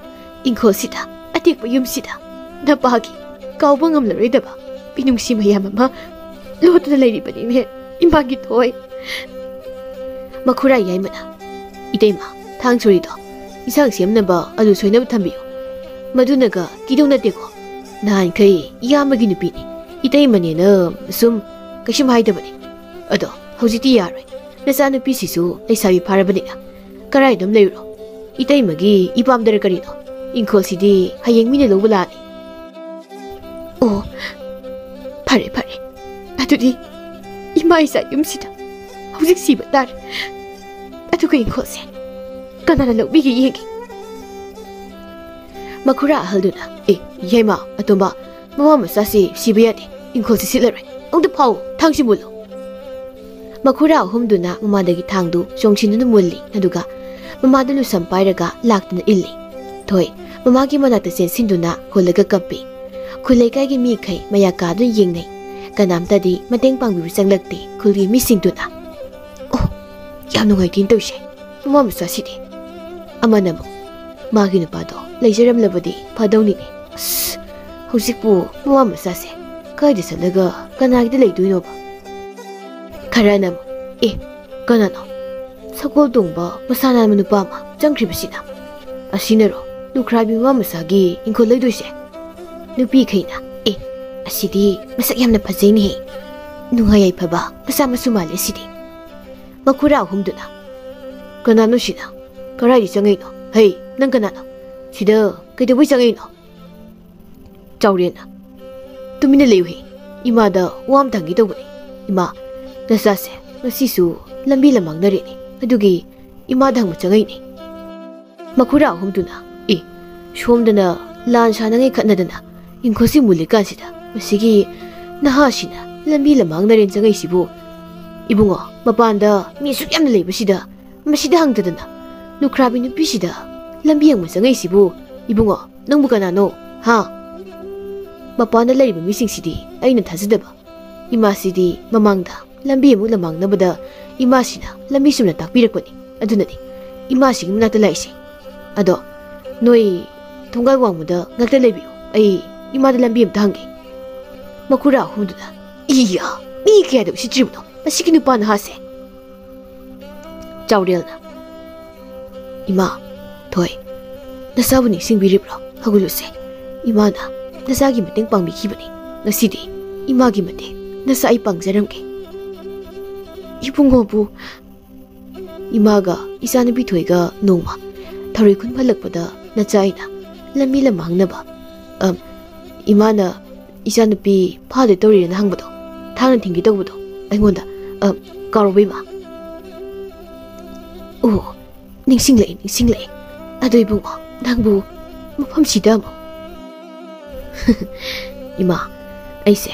ꯏꯪꯈꯣꯜꯁꯤꯗ, ꯑꯇꯦꯛꯄ ꯌꯨꯝꯁꯤꯗ ꯅꯄꯥꯒꯤ ꯀꯥꯎꯕ ꯉꯝꯂꯔꯣꯏꯗꯕ ꯃꯤꯅꯨꯡꯁꯤ ꯃꯌꯥꯝ ꯑꯃ ꯂꯣꯠꯇꯨꯅ ꯂꯩꯔꯤꯕꯅꯤꯅꯦ, ꯏꯃꯥꯒꯤ ꯊꯣꯏ꯫" ꯃꯈꯨꯔꯥ ꯌꯥꯏꯃꯅ, "ꯏꯇꯩꯃ, ꯊꯥꯡ ꯁꯣꯔꯤꯗꯣ ꯏꯟꯁꯥꯡ ꯁꯦꯝꯅꯕ ꯑꯂꯨ ꯁꯣꯏꯅꯕ ꯊꯝꯕꯤꯌꯨ꯫ ꯃꯗꯨꯅꯒ ꯀꯤꯗꯧ ꯅꯠꯇꯦꯀꯣ꯫ ꯅꯍꯥꯟꯈꯩ ꯏꯌꯥꯝꯕꯒꯤ ꯅꯨꯄꯤꯅꯤ, ꯏꯇꯩꯃꯅꯦꯅ ꯁꯨꯝ ꯀꯩꯁꯨꯝ ꯍꯥꯏꯗꯕꯅꯤ꯫ ꯑꯗꯣ ꯍꯧꯖꯤꯛꯇꯤ ꯌꯥꯔꯣꯏ꯫ ꯅꯆꯥꯅꯨꯄꯤꯁꯤꯁꯨ ꯂꯩꯁꯥꯕꯤ ꯐꯥꯔꯕꯅꯤꯅ ꯀꯔꯥꯏꯗ ꯑꯗꯨꯝ ꯂꯩꯔꯨꯔꯣ꯫ ꯏꯇꯩꯃꯒꯤ ꯏꯄꯥꯝꯗꯔ ꯀꯔꯤꯅꯣ? ꯏꯪꯈꯣꯜꯁꯤꯗꯤ ꯍꯌꯦꯡ ꯃꯤꯅ ꯂꯧꯕ ꯂꯥꯛꯑꯅꯤ꯫ ꯑꯣ, ꯐꯔꯦ, ꯐꯔꯦ꯫ ꯑꯗꯨꯗꯤ ꯏꯃꯥ ꯏꯆꯥ ꯌꯨꯝꯁꯤꯗ ꯍꯧꯖꯤꯛ ꯁꯤꯕ ꯇꯥꯔꯦ꯫ ꯑꯗꯨꯒ ꯏꯪꯈꯣꯜꯁꯦ ꯀꯅꯥꯅ ꯂꯧꯕꯤꯒꯦ ꯌꯦꯡꯒꯦ꯫ ꯃꯈꯨꯔꯥ ꯑꯍꯜꯗꯨꯅ, "ꯑꯦ, ꯌꯥꯏꯃ, ꯑꯇꯣꯝꯕ, ꯃꯃꯥ ꯃꯆꯥꯁꯤ ꯁꯤꯕ ꯌꯥꯗꯦ꯫ ꯏꯪꯈꯣꯜꯁꯤ ꯁꯤꯠꯂꯔꯣꯏ꯫ ꯑꯃꯨꯛꯇ ꯐꯥꯎ, ꯊꯥꯡꯁꯤ ꯃꯨꯜꯂꯨ꯫" ꯃꯈꯨꯔꯥ ꯑꯍꯨꯝꯗꯨꯅ ꯃꯃꯥꯗꯒꯤ ꯊꯥꯡꯗꯨ ꯆꯣꯡꯁꯤꯟꯗꯨꯅ ꯃꯨꯜꯂꯤ꯫ ꯑꯗꯨꯒ ꯃꯃꯥꯗ ꯂꯨꯁꯝ ꯄꯥꯏꯔꯒ ꯂꯥꯛꯇꯨꯅ ꯏꯜꯂꯤ꯫ ꯊꯣꯏ ꯃꯃꯥꯒꯤ ꯃꯅꯥꯛꯇ ꯆꯦꯟꯁꯤꯟꯗꯨꯅ ꯍꯨꯜꯂꯒ ꯀꯞꯄꯤ꯫ ꯈꯨꯜ ꯂꯩꯀꯥꯏꯒꯤ ꯃꯤꯈꯩ ꯃꯌꯥ ꯀꯥꯗꯨꯅ ꯌꯦꯡꯅꯩ꯫ ꯀꯅꯥꯝꯇꯗꯤ ꯃꯇꯦꯡ ꯄꯥꯡꯕꯤꯕ ꯆꯪꯂꯛꯇꯦ ꯈꯨꯜꯒꯤ ꯃꯤꯁꯤꯡꯗꯨꯅ꯫ ꯑꯣ, ꯌꯥꯝ ꯅꯨꯡꯉꯥꯏꯇꯦꯅ ꯇꯧꯔꯤꯁꯦ꯫ ꯃꯃꯥ ꯃꯆꯥꯁꯤꯗꯤ꯫ ꯑꯃꯅ ꯑꯃꯨꯛ, "ꯃꯥꯒꯤ ꯅꯨꯄꯥꯗꯣ ꯂꯩꯖꯔꯝꯂꯕꯗꯤ ꯐꯗꯧꯅꯤꯅꯦ꯫ ꯑꯁ, ꯍꯧꯖꯤꯛꯄꯨ ꯃꯃꯥ ꯃꯆꯥꯁꯦ ꯀꯥꯏꯗ ꯆꯠꯂꯒ ꯀꯅꯥꯒꯤꯗ ꯂꯩꯗꯣꯏꯅꯣꯕ?" ꯈꯔꯅ ꯑꯃꯨꯛ, "ꯑꯦ, ꯀꯅꯥꯅꯣ? ꯁꯒꯣꯜ ꯇꯣꯡꯕ ꯃꯁꯥ ꯅꯥꯟꯕ ꯅꯨꯄꯥ ꯑꯃ ꯆꯪꯈ꯭ꯔꯤꯕꯁꯤꯅ? ꯑꯁꯤꯅꯔꯣ ꯂꯨꯈ꯭ꯔꯥꯕꯤ ꯃꯃꯥ ꯃꯆꯥꯒꯤ ꯏꯪꯈꯣꯜ ꯂꯩꯗꯣꯏꯁꯦ?" ꯅꯨꯄꯤꯈꯩꯅ, "ꯑꯦ, ꯑꯁꯤꯗꯤ ꯃꯁꯛ ꯌꯥꯝꯅ ꯐꯖꯩꯅꯦꯍꯦ꯫ ꯅꯨꯡꯉꯥꯏ ꯌꯥꯏꯐꯕ ꯃꯆꯥ ꯃꯁꯨ ꯃꯥꯜꯂꯦ ꯁꯤꯗꯤ꯫" ꯃꯈꯨꯔꯥ ꯑꯍꯨꯝꯗꯨꯅ, "ꯀꯅꯥꯅꯣ ꯁꯤꯅ? ꯀꯗꯥꯏꯗ ꯆꯪꯉꯛꯏꯅꯣ? ꯍꯩ, ꯅꯪ ꯀꯅꯥꯅꯣ? ꯁꯤꯗ ꯀꯩꯗꯧꯕꯩ ꯆꯪꯉꯛꯏꯅꯣ?" ꯆꯥꯎꯔꯦꯜꯅ, "ꯇꯨꯃꯤꯟꯅ ꯂꯩꯌꯨꯍꯦ꯫ ꯏꯃꯥꯗ ꯋꯥ ꯑꯝꯇ ꯍꯪꯒꯦ ꯇꯧꯕꯅꯦ꯫ ꯏꯃꯥ, ꯅꯆꯥꯁꯦ ꯉꯁꯤꯁꯨ ꯂꯝꯕꯤ ꯂꯃꯥꯡꯅꯔꯦꯅꯦ꯫ ꯑꯗꯨꯒꯤ ꯏꯃꯥꯗ ꯍꯪꯕ ꯆꯪꯉꯛꯏꯅꯦ꯫" ꯃꯈꯨꯔꯥ ꯑꯍꯨꯝꯗꯨꯅ, "ꯑꯦ, ꯁꯣꯝꯗꯅ ꯂꯥꯟ ꯁꯥꯟꯅꯉꯩ ꯈꯠꯅꯗꯅ ꯏꯪꯈꯣꯜꯁꯤ ꯃꯨꯜꯂꯤꯀꯥꯟꯁꯤꯗ ꯃꯁꯤꯒꯤ ꯅꯍꯥꯁꯤꯅ ꯂꯝꯕꯤ ꯂꯃꯥꯡꯅꯔꯦꯅ ꯆꯪꯉꯛꯏꯁꯤꯕꯨ? ꯏꯕꯨꯡꯉꯣ, ꯃꯄꯥꯟꯗ ꯃꯤ ꯑꯁꯨꯛ ꯌꯥꯝꯅ ꯂꯩꯕꯁꯤꯗ ꯃꯁꯤꯗ ꯍꯪꯗꯗꯅ ꯂꯨꯈ꯭ꯔꯥꯕꯤ ꯅꯨꯄꯤꯁꯤꯗ ꯂꯝꯕꯤ ꯍꯪꯕ ꯆꯪꯉꯛꯏꯁꯤꯕꯨ? ꯏꯕꯨꯡꯉꯣ, ꯅꯪꯕꯨ ꯀꯅꯥꯅꯣ? ꯍꯥ?" ꯃꯄꯥꯟꯗ ꯂꯩꯔꯤꯕ ꯃꯤꯁꯤꯡꯁꯤꯗꯤ ꯑꯩꯅ ꯊꯥꯖꯗꯕ꯫ ꯏꯃꯥꯁꯤꯗꯤ ꯃꯃꯥꯡꯗ ꯂꯝꯕꯤ ꯑꯃꯨꯛ ꯂꯃꯥꯡꯅꯕꯗ ꯏꯃꯥꯁꯤꯅ ꯂꯝꯕꯤ ꯆꯨꯝꯅ ꯇꯥꯛꯄꯤꯔꯛꯄꯅꯤ꯫ ꯑꯗꯨꯅꯅꯤ ꯏꯃꯥꯁꯤꯒꯤ ꯃꯅꯥꯛꯇ ꯂꯥꯛꯏꯁꯦ꯫ ꯑꯗꯣ ꯅꯣꯏ ꯊꯣꯡꯒꯥꯜ ꯋꯥꯡꯃꯗ ꯉꯥꯛꯇ ꯂꯩꯕꯤꯌꯨ, ꯑꯩ ꯏꯃꯥꯗ ꯂꯝꯕꯤ ꯑꯝꯇ ꯍꯪꯒꯦ꯫ ꯃꯈꯨꯔꯥ ꯑꯍꯨꯝꯗꯨꯅ, "ꯏꯌꯥ, ꯃꯤ ꯀꯌꯥꯗ ꯎꯁꯤꯠꯇ꯭ꯔꯤꯕꯅꯣ ꯃꯁꯤꯒꯤ ꯅꯨꯄꯥ ꯅꯍꯥꯁꯦ?" ꯆꯥꯎꯔꯦꯜꯅ, "ꯏꯃꯥ, ꯊꯣꯏ, ꯅꯆꯥꯕꯨ ꯅꯤꯡꯁꯤꯡꯕꯤꯔꯤꯕ꯭ꯔꯣ? ꯍꯧꯒꯠꯂꯨꯁꯦ꯫ ꯏꯃꯥꯅ ꯅꯆꯥꯒꯤ ꯃꯇꯦꯡ ꯄꯥꯡꯕꯤꯈꯤꯕꯅꯤ꯫ ꯉꯁꯤꯗꯤ ꯏꯃꯥꯒꯤ ꯃꯇꯦꯡ ꯅꯆꯥ ꯑꯩ ꯄꯥꯡꯖꯔꯝꯒꯦ꯫" "ꯏꯕꯨꯡꯉꯣꯕꯨ ꯏꯃꯥꯒ ꯏꯆꯥꯅꯨꯄꯤ ꯊꯣꯏꯒ ꯅꯣꯡꯃ ꯊꯔꯣꯏ ꯈꯨꯟꯕ ꯍꯜꯂꯛꯄꯗ ꯅꯆꯥ ꯑꯩꯅ ꯂꯝꯕꯤ ꯂꯝ ꯍꯪꯅꯕ, ꯑꯝ, ꯏꯃꯥꯅ ꯏꯆꯥꯅꯨꯄꯤ ꯐꯥꯗꯣꯏ ꯇꯧꯔꯤꯔꯦꯅ ꯍꯪꯕꯗꯣ, ꯊꯥꯡꯅ ꯊꯤꯟꯒꯦ ꯇꯧꯕꯗꯣ ꯑꯩꯉꯣꯟꯗ, ꯑꯝ, ꯀꯥꯎꯔꯕ ꯏꯃꯥ? ꯑꯣ, ꯅꯤꯡꯁꯤꯡꯂꯛꯑꯦ, ꯅꯤꯡꯁꯤꯡꯂꯛꯑꯦ꯫ ꯑꯗꯣ ꯏꯕꯨꯡꯉꯣ, ꯅꯪꯕꯨ ꯃꯐꯝꯁꯤꯗ ꯑꯃꯨꯛ? ꯏꯃꯥ, ꯑꯩꯁꯦ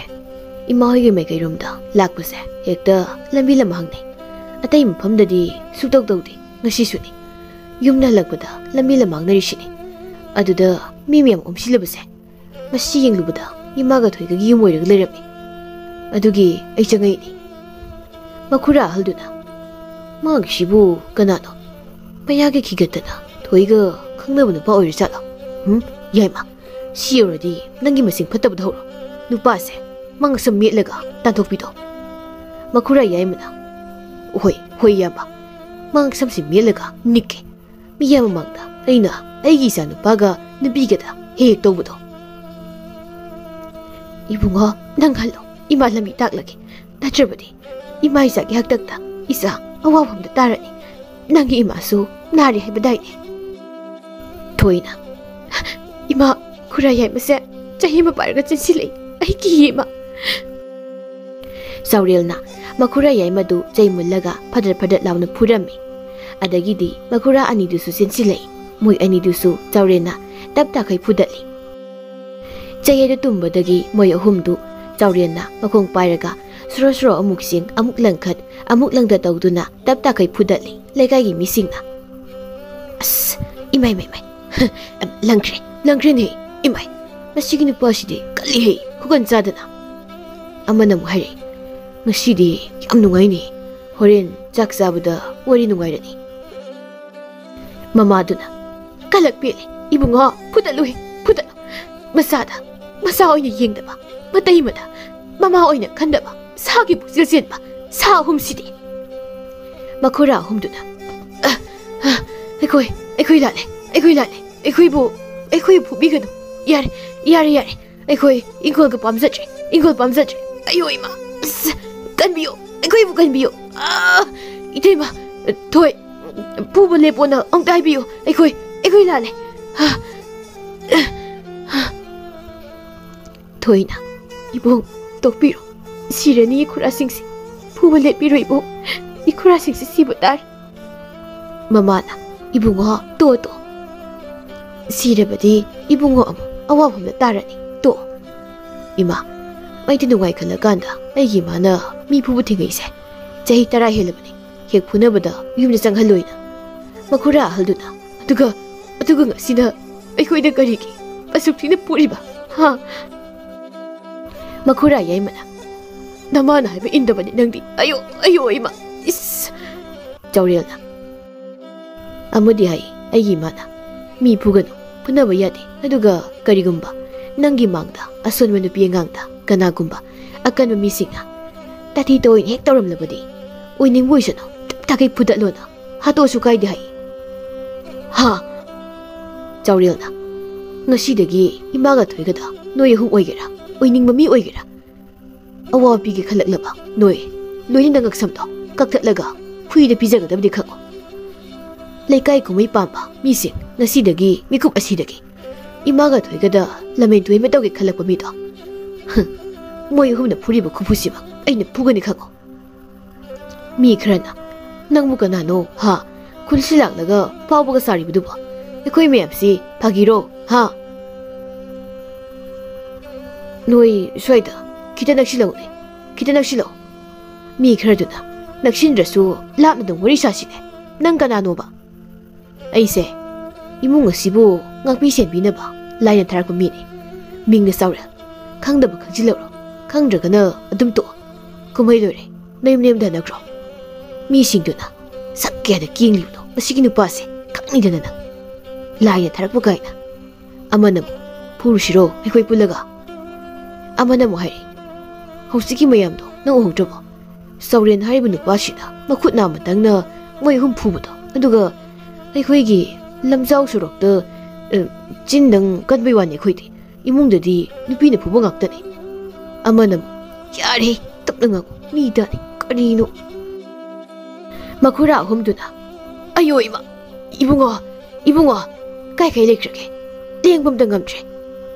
ꯏꯃꯥ ꯍꯣꯏꯒꯤ ꯃꯥꯏꯀꯩꯔꯣꯝꯗ ꯂꯥꯛꯄꯁꯦ ꯍꯦꯛꯇ ꯂꯝꯕꯤ ꯂꯝ ꯍꯪꯅꯩ꯫ ꯑꯇꯩ ꯃꯐꯝꯗꯗꯤ ꯁꯨꯛꯇꯧ ꯇꯧꯗꯦ, ꯉꯁꯤꯁꯨꯅꯤ꯫ ꯌꯨꯝꯗ ꯍꯜꯂꯛꯄꯗ ꯂꯝꯕꯤ ꯂꯝ ꯍꯪꯅꯔꯤꯁꯤꯅꯤ꯫ ꯑꯗꯨꯗ ꯃꯤ ꯃꯌꯥꯝ ꯑꯣꯝꯁꯤꯜꯂꯕꯁꯦ, ꯃꯁꯤ ꯌꯦꯡꯂꯨꯕꯗ ꯏꯃꯥꯒ ꯊꯣꯏꯒꯒꯤ ꯌꯨꯝ ꯑꯣꯏꯔꯒ ꯂꯩꯔꯝꯃꯤ꯫ ꯑꯗꯨꯒꯤ ꯑꯩ ꯆꯪꯉꯛꯏꯅꯤ꯫ ꯃꯈꯨꯔꯥ ꯑꯍꯜꯗꯨꯅ, "ꯃꯥꯒꯤꯁꯤꯕꯨ ꯀꯅꯥꯅꯣ? ꯃꯌꯥꯒ ꯈꯤꯒꯠꯇꯅ ꯊꯣꯏꯒ ꯈꯪꯅꯕ ꯅꯨꯄꯥ ꯑꯣꯏꯔꯖꯥꯠꯂꯣ? ꯎꯝ, ꯌꯥꯏꯃ, ꯁꯤ ꯌꯧꯔꯗꯤ ꯅꯪꯒꯤ ꯃꯁꯤꯡ ꯐꯠꯇꯕꯗ ꯍꯧꯔꯣ꯫ ꯅꯨꯄꯥꯁꯦ ꯃꯉꯛꯁꯝ ꯃꯦꯠꯂꯒ ꯇꯥꯟꯊꯣꯛꯄꯤꯗꯣ꯫" ꯃꯈꯨꯔꯥ ꯌꯥꯏꯃꯅ, "ꯍꯣꯏ, ꯍꯣꯏ, ꯏꯌꯥꯝꯕ, ꯃꯉꯛꯁꯝꯁꯤ ꯃꯦꯠꯂꯒ ꯅꯤꯛꯀꯦ꯫ ꯃꯤꯌꯥꯝ ꯃꯃꯥꯡꯗ ꯑꯩꯅ ꯑꯩꯒꯤ ꯏꯆꯥ ꯅꯨꯄꯥꯒ ꯅꯨꯄꯤꯒꯗ ꯍꯦꯛ ꯍꯦꯛ ꯇꯧꯕꯗꯣ꯫" "ꯏꯕꯨꯡꯉꯣ, ꯅꯪ ꯍꯜꯂꯣ, ꯏꯃꯥ ꯂꯝꯕꯤ ꯇꯥꯛꯂꯒꯦ꯫ ꯅꯠꯇ꯭ꯔꯕꯗꯤ ꯏꯃꯥ ꯏꯆꯥꯒꯤ ꯍꯥꯛꯇꯛꯇ ꯏꯆꯥ ꯑꯋꯥꯕ ꯑꯃꯗ ꯇꯥꯔꯅꯤ꯫ ꯅꯪꯒꯤ ꯏꯃꯥꯁꯨ ꯅꯥꯔꯦ ꯍꯥꯏꯕꯗꯥꯏꯅꯦ?" ꯊꯣꯏꯅ, "ꯏꯃꯥ, ꯈꯨꯔꯥ ꯌꯥꯏꯃꯁꯦ ꯆꯍꯤ ꯑꯃ ꯄꯥꯏꯔꯒ ꯆꯦꯟꯁꯤꯜꯂꯛꯏ꯫ ꯑꯩ ꯀꯤꯌꯦ, ꯏꯃꯥ꯫" ꯆꯥꯎꯔꯦꯜꯅ ꯃꯈꯨꯔꯥ ꯌꯥꯏꯃꯗꯨ ꯆꯩ ꯃꯨꯜꯂꯒ ꯐꯗ꯭ꯔꯠ ꯐꯗ꯭ꯔꯠ ꯂꯥꯎꯅ ꯐꯨꯔꯝꯃꯤ꯫ ꯑꯗꯒꯤꯗꯤ ꯃꯈꯨꯔꯥ ꯑꯅꯤꯗꯨꯁꯨ ꯆꯦꯟꯁꯤꯜꯂꯛꯏ꯫ ꯃꯣꯏ ꯑꯅꯤꯗꯨꯁꯨ ꯆꯥꯎꯔꯦꯜꯅ ꯇꯞ ꯇꯥꯈꯩ ꯐꯨꯗꯠꯂꯤ꯫ ꯆꯩ ꯑꯗꯨ ꯇꯨꯝꯕꯗꯒꯤ ꯃꯣꯏ ꯑꯍꯨꯝꯗꯨ ꯆꯥꯎꯔꯦꯜꯅ ꯃꯈꯣꯡ ꯄꯥꯏꯔꯒ ꯁꯣꯔꯣ ꯁꯣꯔꯣ ꯑꯃꯨꯛ ꯆꯤꯡ, ꯑꯃꯨꯛ ꯂꯪꯈꯠ, ꯑꯃꯨꯛ ꯂꯪꯗ ꯇꯧꯗꯨꯅ ꯇꯞ ꯇꯥꯈꯩ ꯐꯨꯗꯠꯂꯤ꯫ ꯂꯩꯀꯥꯏꯒꯤ ꯃꯤꯁꯤꯡꯅ, "ꯑꯁ, ꯏꯃꯥꯏ, ꯏꯃꯥꯏ, ꯏꯃꯥꯏ, ꯂꯪꯈ꯭ꯔꯦ, ꯂꯪꯈ꯭ꯔꯦꯅꯦ, ꯏꯃꯥꯏ, ꯃꯁꯤꯒꯤ ꯅꯨꯄꯥꯁꯤꯗꯤ ꯀꯜꯂꯤꯍꯦ, ꯈꯨꯀꯟ ꯆꯥꯗꯅ꯫" ꯑꯃꯅ ꯑꯃꯨꯛ ꯍꯥꯏꯔꯛꯏ, "ꯉꯁꯤꯗꯤ ꯌꯥꯝ ꯅꯨꯡꯉꯥꯏꯅꯦ, ꯍꯣꯔꯦꯟ ꯆꯥꯛ ꯆꯥꯕꯗ ꯋꯥꯔꯤ ꯅꯨꯡꯉꯥꯏꯔꯅꯤ꯫" ꯃꯃꯥꯗꯨꯅ, "ꯀꯂꯛ ꯄꯦꯜꯂꯦ, ꯏꯕꯨꯡꯉꯣ, ꯐꯨꯗꯠꯂꯨꯍꯦ, ꯐꯨꯗꯠꯂꯨ꯫ ꯃꯆꯥꯗ ꯃꯆꯥ ꯑꯣꯏꯅ ꯌꯦꯡꯗꯕ, ꯃꯇꯩ ꯑꯃꯗ ꯃꯃꯥ ꯑꯣꯏꯅ ꯈꯟꯗꯕ, ꯁꯥꯒꯤ ꯄꯨꯛꯆꯦꯜ ꯆꯦꯟꯕ ꯁꯥ ꯑꯍꯨꯝꯁꯤꯗꯤ꯫" ꯃꯈꯨꯔꯥ ꯑꯍꯨꯝꯗꯨꯅ, "ꯑ, ꯑ, ꯑꯩꯈꯣꯏ, ꯑꯩꯈꯣꯏ ꯂꯥꯜꯂꯦ, ꯑꯩꯈꯣꯏ ꯂꯥꯜꯂꯦ, ꯑꯩꯈꯣꯏꯕꯨ, ꯑꯩꯈꯣꯏꯕꯨ ꯐꯨꯕꯤꯒꯅꯨ꯫ ꯌꯥꯔꯦ, ꯌꯥꯔꯦ, ꯌꯥꯔꯦ, ꯑꯩꯈꯣꯏ ꯏꯪꯈꯣꯜꯒ ꯄꯥꯝꯖꯗ꯭ꯔꯦ, ꯏꯪꯈꯣꯜ ꯄꯥꯝꯖꯗ꯭ꯔꯦ꯫ ꯑꯌꯣ ꯏꯃꯥ, ꯑꯁ, ꯀꯟꯕꯤꯌꯨ, ꯑꯩꯈꯣꯏꯕꯨ ꯀꯟꯕꯤꯌꯨ꯫ ꯑꯥ, ꯏꯇꯩꯃ, ꯊꯣꯏ, ꯐꯨꯕ ꯂꯦꯞꯄꯣꯅ ꯑꯃꯨꯛꯇ ꯍꯥꯏꯕꯤꯌꯨ꯫ ꯑꯩꯈꯣꯏ, ꯑꯩꯈꯣꯏ ꯂꯥꯜꯂꯦ꯫ ꯊꯣꯏꯅ, "ꯏꯕꯨꯡ, ꯇꯣꯛꯄꯤꯔꯣ꯫ ꯁꯤꯔꯅꯤ ꯏꯈꯨꯔꯥꯁꯤꯡꯁꯦ꯫ ꯐꯨꯕ ꯂꯦꯞꯄꯤꯔꯣ ꯏꯕꯨꯡ꯫ ꯏꯈꯨꯔꯥꯁꯤꯡꯁꯦ ꯁꯤꯕ ꯇꯥꯔꯦ꯫" ꯃꯃꯥꯅ, "ꯏꯕꯨꯡꯉꯣ, ꯇꯣ, ꯇꯣ꯫ ꯁꯤꯔꯕꯗꯤ ꯏꯕꯨꯡꯉꯣ ꯑꯃꯨꯛ ꯑꯋꯥꯐꯝꯗ ꯇꯥꯔꯅꯤ꯫ ꯇꯣ꯫" ꯏꯃꯥ, ꯑꯩꯗꯤ ꯅꯨꯡꯉꯥꯏ ꯈꯜꯂꯀꯥꯟꯗ ꯑꯩꯒꯤ ꯏꯃꯥꯅ ꯃꯤ ꯐꯨꯕ ꯊꯤꯡꯉꯛꯏꯁꯦ ꯆꯍꯤ ꯇꯔꯥ ꯍꯦꯜꯂꯕꯅꯤ꯫ ꯍꯦꯛ ꯐꯨꯅꯕꯗ ꯌꯨꯝꯗ ꯆꯪꯍꯜꯂꯣꯏꯅ꯫ ꯃꯈꯨꯔꯥ ꯑꯍꯜꯗꯨꯅ, "ꯑꯗꯨꯒ, ꯑꯗꯨꯒ ꯉꯁꯤꯅ ꯑꯩꯈꯣꯏꯗ ꯀꯔꯤꯒꯤ ꯑꯁꯨꯛ ꯊꯤꯅ ꯐꯨꯔꯤꯕ? ꯍꯥ?" ꯃꯈꯨꯔꯥ ꯌꯥꯏꯃꯅ, "ꯅꯃꯥꯅ ꯍꯥꯏꯕ ꯏꯟꯗꯕꯅꯤ ꯅꯪꯗꯤ꯫ ꯑꯌꯣ, ꯑꯌꯣ, ꯏꯃꯥ꯫ ꯏꯁ!" ꯆꯥꯎꯔꯦꯜꯅ ꯑꯃꯗꯤ ꯍꯥꯏ, "ꯑꯩꯒꯤ ꯏꯃꯥꯅ ꯃꯤ ꯐꯨꯒꯅꯨ, ꯐꯨꯅꯕ ꯌꯥꯗꯦ꯫ ꯑꯗꯨꯒ ꯀꯔꯤꯒꯨꯝꯕ ꯅꯪꯒꯤ ꯃꯥꯡꯗ ꯑꯁꯣꯟꯕ ꯅꯨꯄꯤ ꯑꯉꯥꯡꯗ ꯀꯅꯥꯒꯨꯝꯕ ꯑꯀꯟꯕ ꯃꯤꯁꯤꯡꯅ ꯇꯥꯊꯤ ꯇꯧꯑꯣꯏꯅ ꯍꯦꯛ ꯇꯧꯔꯝꯂꯕꯗꯤ, ꯑꯣꯏꯅꯤꯡꯕ ꯑꯣꯏꯁꯅꯨ, ꯇꯞ ꯇꯥꯈꯩ ꯐꯨꯗꯠꯂꯣꯅ ꯍꯥꯠꯇꯣꯛꯑꯁꯨ ꯀꯥꯏꯗꯦ" ꯍꯥꯏ꯫ ꯍꯥ? ꯆꯥꯎꯔꯦꯜꯅ, "ꯉꯁꯤꯗꯒꯤ ꯏꯃꯥꯒ ꯊꯣꯏꯒꯗ ꯅꯣꯏ ꯑꯍꯨꯝ ꯑꯣꯏꯒꯦꯔꯥ, ꯑꯣꯏꯅꯤꯡꯕ ꯃꯤ ꯑꯣꯏꯒꯦꯔꯥ, ꯑꯋꯥꯕ ꯄꯤꯒꯦ ꯈꯜꯂꯛꯂꯕ ꯅꯣꯏ ꯂꯣꯏꯅ ꯉꯛꯁꯝꯗꯣ ꯀꯛꯊꯠꯂꯒ ꯍꯨꯏꯗ ꯄꯤꯖꯒꯗꯕꯗꯤ ꯈꯪꯉꯨ꯫ ꯂꯩꯀꯥꯏ ꯀꯨꯝꯍꯩ ꯄꯥꯝꯕ ꯃꯤꯁꯤꯡ, ꯉꯁꯤꯗꯒꯤ ꯃꯤꯀꯨꯞ ꯑꯁꯤꯗꯒꯤ ꯏꯃꯥꯒ ꯊꯣꯏꯒꯗ ꯂꯝꯍꯦꯟ ꯇꯨꯍꯦꯟꯕ ꯇꯧꯒꯦ ꯈꯜꯂꯛꯄ ꯃꯤꯗꯣ, ꯍꯨꯝ, ꯃꯣꯏ ꯑꯍꯨꯝꯅ ꯐꯨꯔꯤꯕ ꯈꯨꯐꯨꯁꯤꯃꯛ ꯑꯩꯅ ꯐꯨꯒꯅꯤ ꯈꯪꯉꯨ꯫" ꯃꯤ ꯈꯔꯅ, "ꯅꯪꯕꯨ ꯀꯅꯥꯅꯣ, ꯍꯥ? ꯈꯨꯜꯁꯤ ꯂꯥꯛꯂꯒ ꯐꯥꯎꯕꯒ ꯁꯥꯔꯤꯕꯗꯨꯕꯣ? ꯑꯩꯈꯣꯏ ꯃꯌꯥꯝꯁꯤ ꯐꯥꯒꯤꯔꯣ, ꯍꯥ? ꯅꯣꯏ ꯁ꯭ꯋꯥꯏꯗ ꯈꯤꯇ ꯅꯛꯁꯤꯜꯂꯛꯎꯅꯦ, ꯈꯤꯇ ꯅꯛꯁꯤꯜꯂꯛꯎ꯫" ꯃꯤ ꯈꯔꯗꯨꯅ, "ꯅꯛꯁꯤꯟꯗ꯭ꯔꯁꯨ ꯂꯥꯞꯅ ꯑꯗꯨꯝ ꯋꯥꯔꯤ ꯁꯥꯁꯤꯅꯦ꯫ ꯅꯪ ꯀꯅꯥꯅꯣꯕ?" "ꯑꯩꯁꯦ ꯏꯃꯨꯡ ꯑꯁꯤꯕꯨ ꯉꯥꯛꯄꯤ ꯁꯦꯟꯕꯤꯅꯕ ꯂꯥꯏꯅ ꯊꯥꯔꯛꯄ ꯃꯤꯅꯤ꯫ ꯃꯤꯡꯅ ꯆꯥꯎꯔꯦꯜ꯫ ꯈꯪꯗꯕ ꯈꯪꯖꯤꯜꯂꯛꯎꯔꯣ, ꯈꯪꯗ꯭ꯔꯒꯅ ꯑꯗꯨꯝ ꯇꯣꯛꯑꯣ꯫ ꯀꯨꯝꯍꯩ ꯂꯣꯏꯔꯦ, ꯅꯌꯨꯝ ꯅꯌꯨꯝꯗ ꯍꯟꯅꯈ꯭ꯔꯣ꯫" ꯃꯤꯁꯤꯡꯗꯨꯅ, "ꯁꯛ ꯀꯌꯥꯗ ꯀꯦꯡꯂꯤꯕꯅꯣ ꯃꯁꯤꯒꯤ ꯅꯨꯄꯥꯁꯦ, ꯈꯪꯅꯤꯡꯗꯅ ꯅꯪ꯫ ꯂꯥꯏꯅ ꯊꯥꯔꯛꯄ ꯀꯥꯏꯅ꯫ ꯑꯃꯅ ꯑꯃꯨꯛ, 'ꯐꯨꯔꯨꯁꯤꯔꯣ ꯑꯩꯈꯣꯏ ꯄꯨꯜꯂꯒ?' ꯑꯃꯅ ꯑꯃꯨꯛ ꯍꯥꯏꯔꯛꯏ, 'ꯍꯧꯖꯤꯛꯀꯤ ꯃꯌꯥꯝꯗꯣ ꯅꯪ ꯎꯍꯧꯗ꯭ꯔꯕꯣ? ꯆꯥꯎꯔꯦꯟ ꯍꯥꯏꯔꯤꯕ ꯅꯨꯄꯥꯁꯤꯅ ꯃꯈꯨꯠ ꯅꯥꯝꯃꯇꯪꯅ ꯃꯣꯏ ꯑꯍꯨꯝ ꯐꯨꯕꯗꯣ, ꯑꯗꯨꯒ ꯑꯩꯈꯣꯏꯒꯤ ꯂꯝꯖꯥꯎ ꯁꯣꯔꯣꯛꯇ, ꯑ, ꯆꯤꯟꯗꯪ ꯀꯟꯕꯩ ꯋꯥꯅꯤ ꯑꯩꯈꯣꯏꯗꯤ꯫ ꯏꯃꯨꯡꯗꯗꯤ ꯅꯨꯄꯤꯅ ꯐꯨꯕ ꯉꯥꯛꯇꯅꯤ.'" ꯑꯃꯅ ꯑꯃꯨꯛ, "ꯌꯥꯔꯦ, ꯇꯞꯅ ꯉꯥꯡꯉꯨ, ꯃꯤ ꯇꯥꯅꯤ, ꯀꯔꯤꯅꯣ?" ꯃꯈꯨꯔꯥ ꯑꯍꯨꯝꯗꯨꯅ, "ꯑꯌꯣ ꯏꯃꯥ! ꯏꯕꯨꯡꯉꯣ! ꯏꯕꯨꯡꯉꯣ! ꯀꯥꯏ ꯀꯥꯏ ꯂꯩꯈ꯭ꯔꯒꯦ? ꯂꯦꯡꯕ ꯑꯝꯇ ꯉꯝꯗ꯭ꯔꯦ!"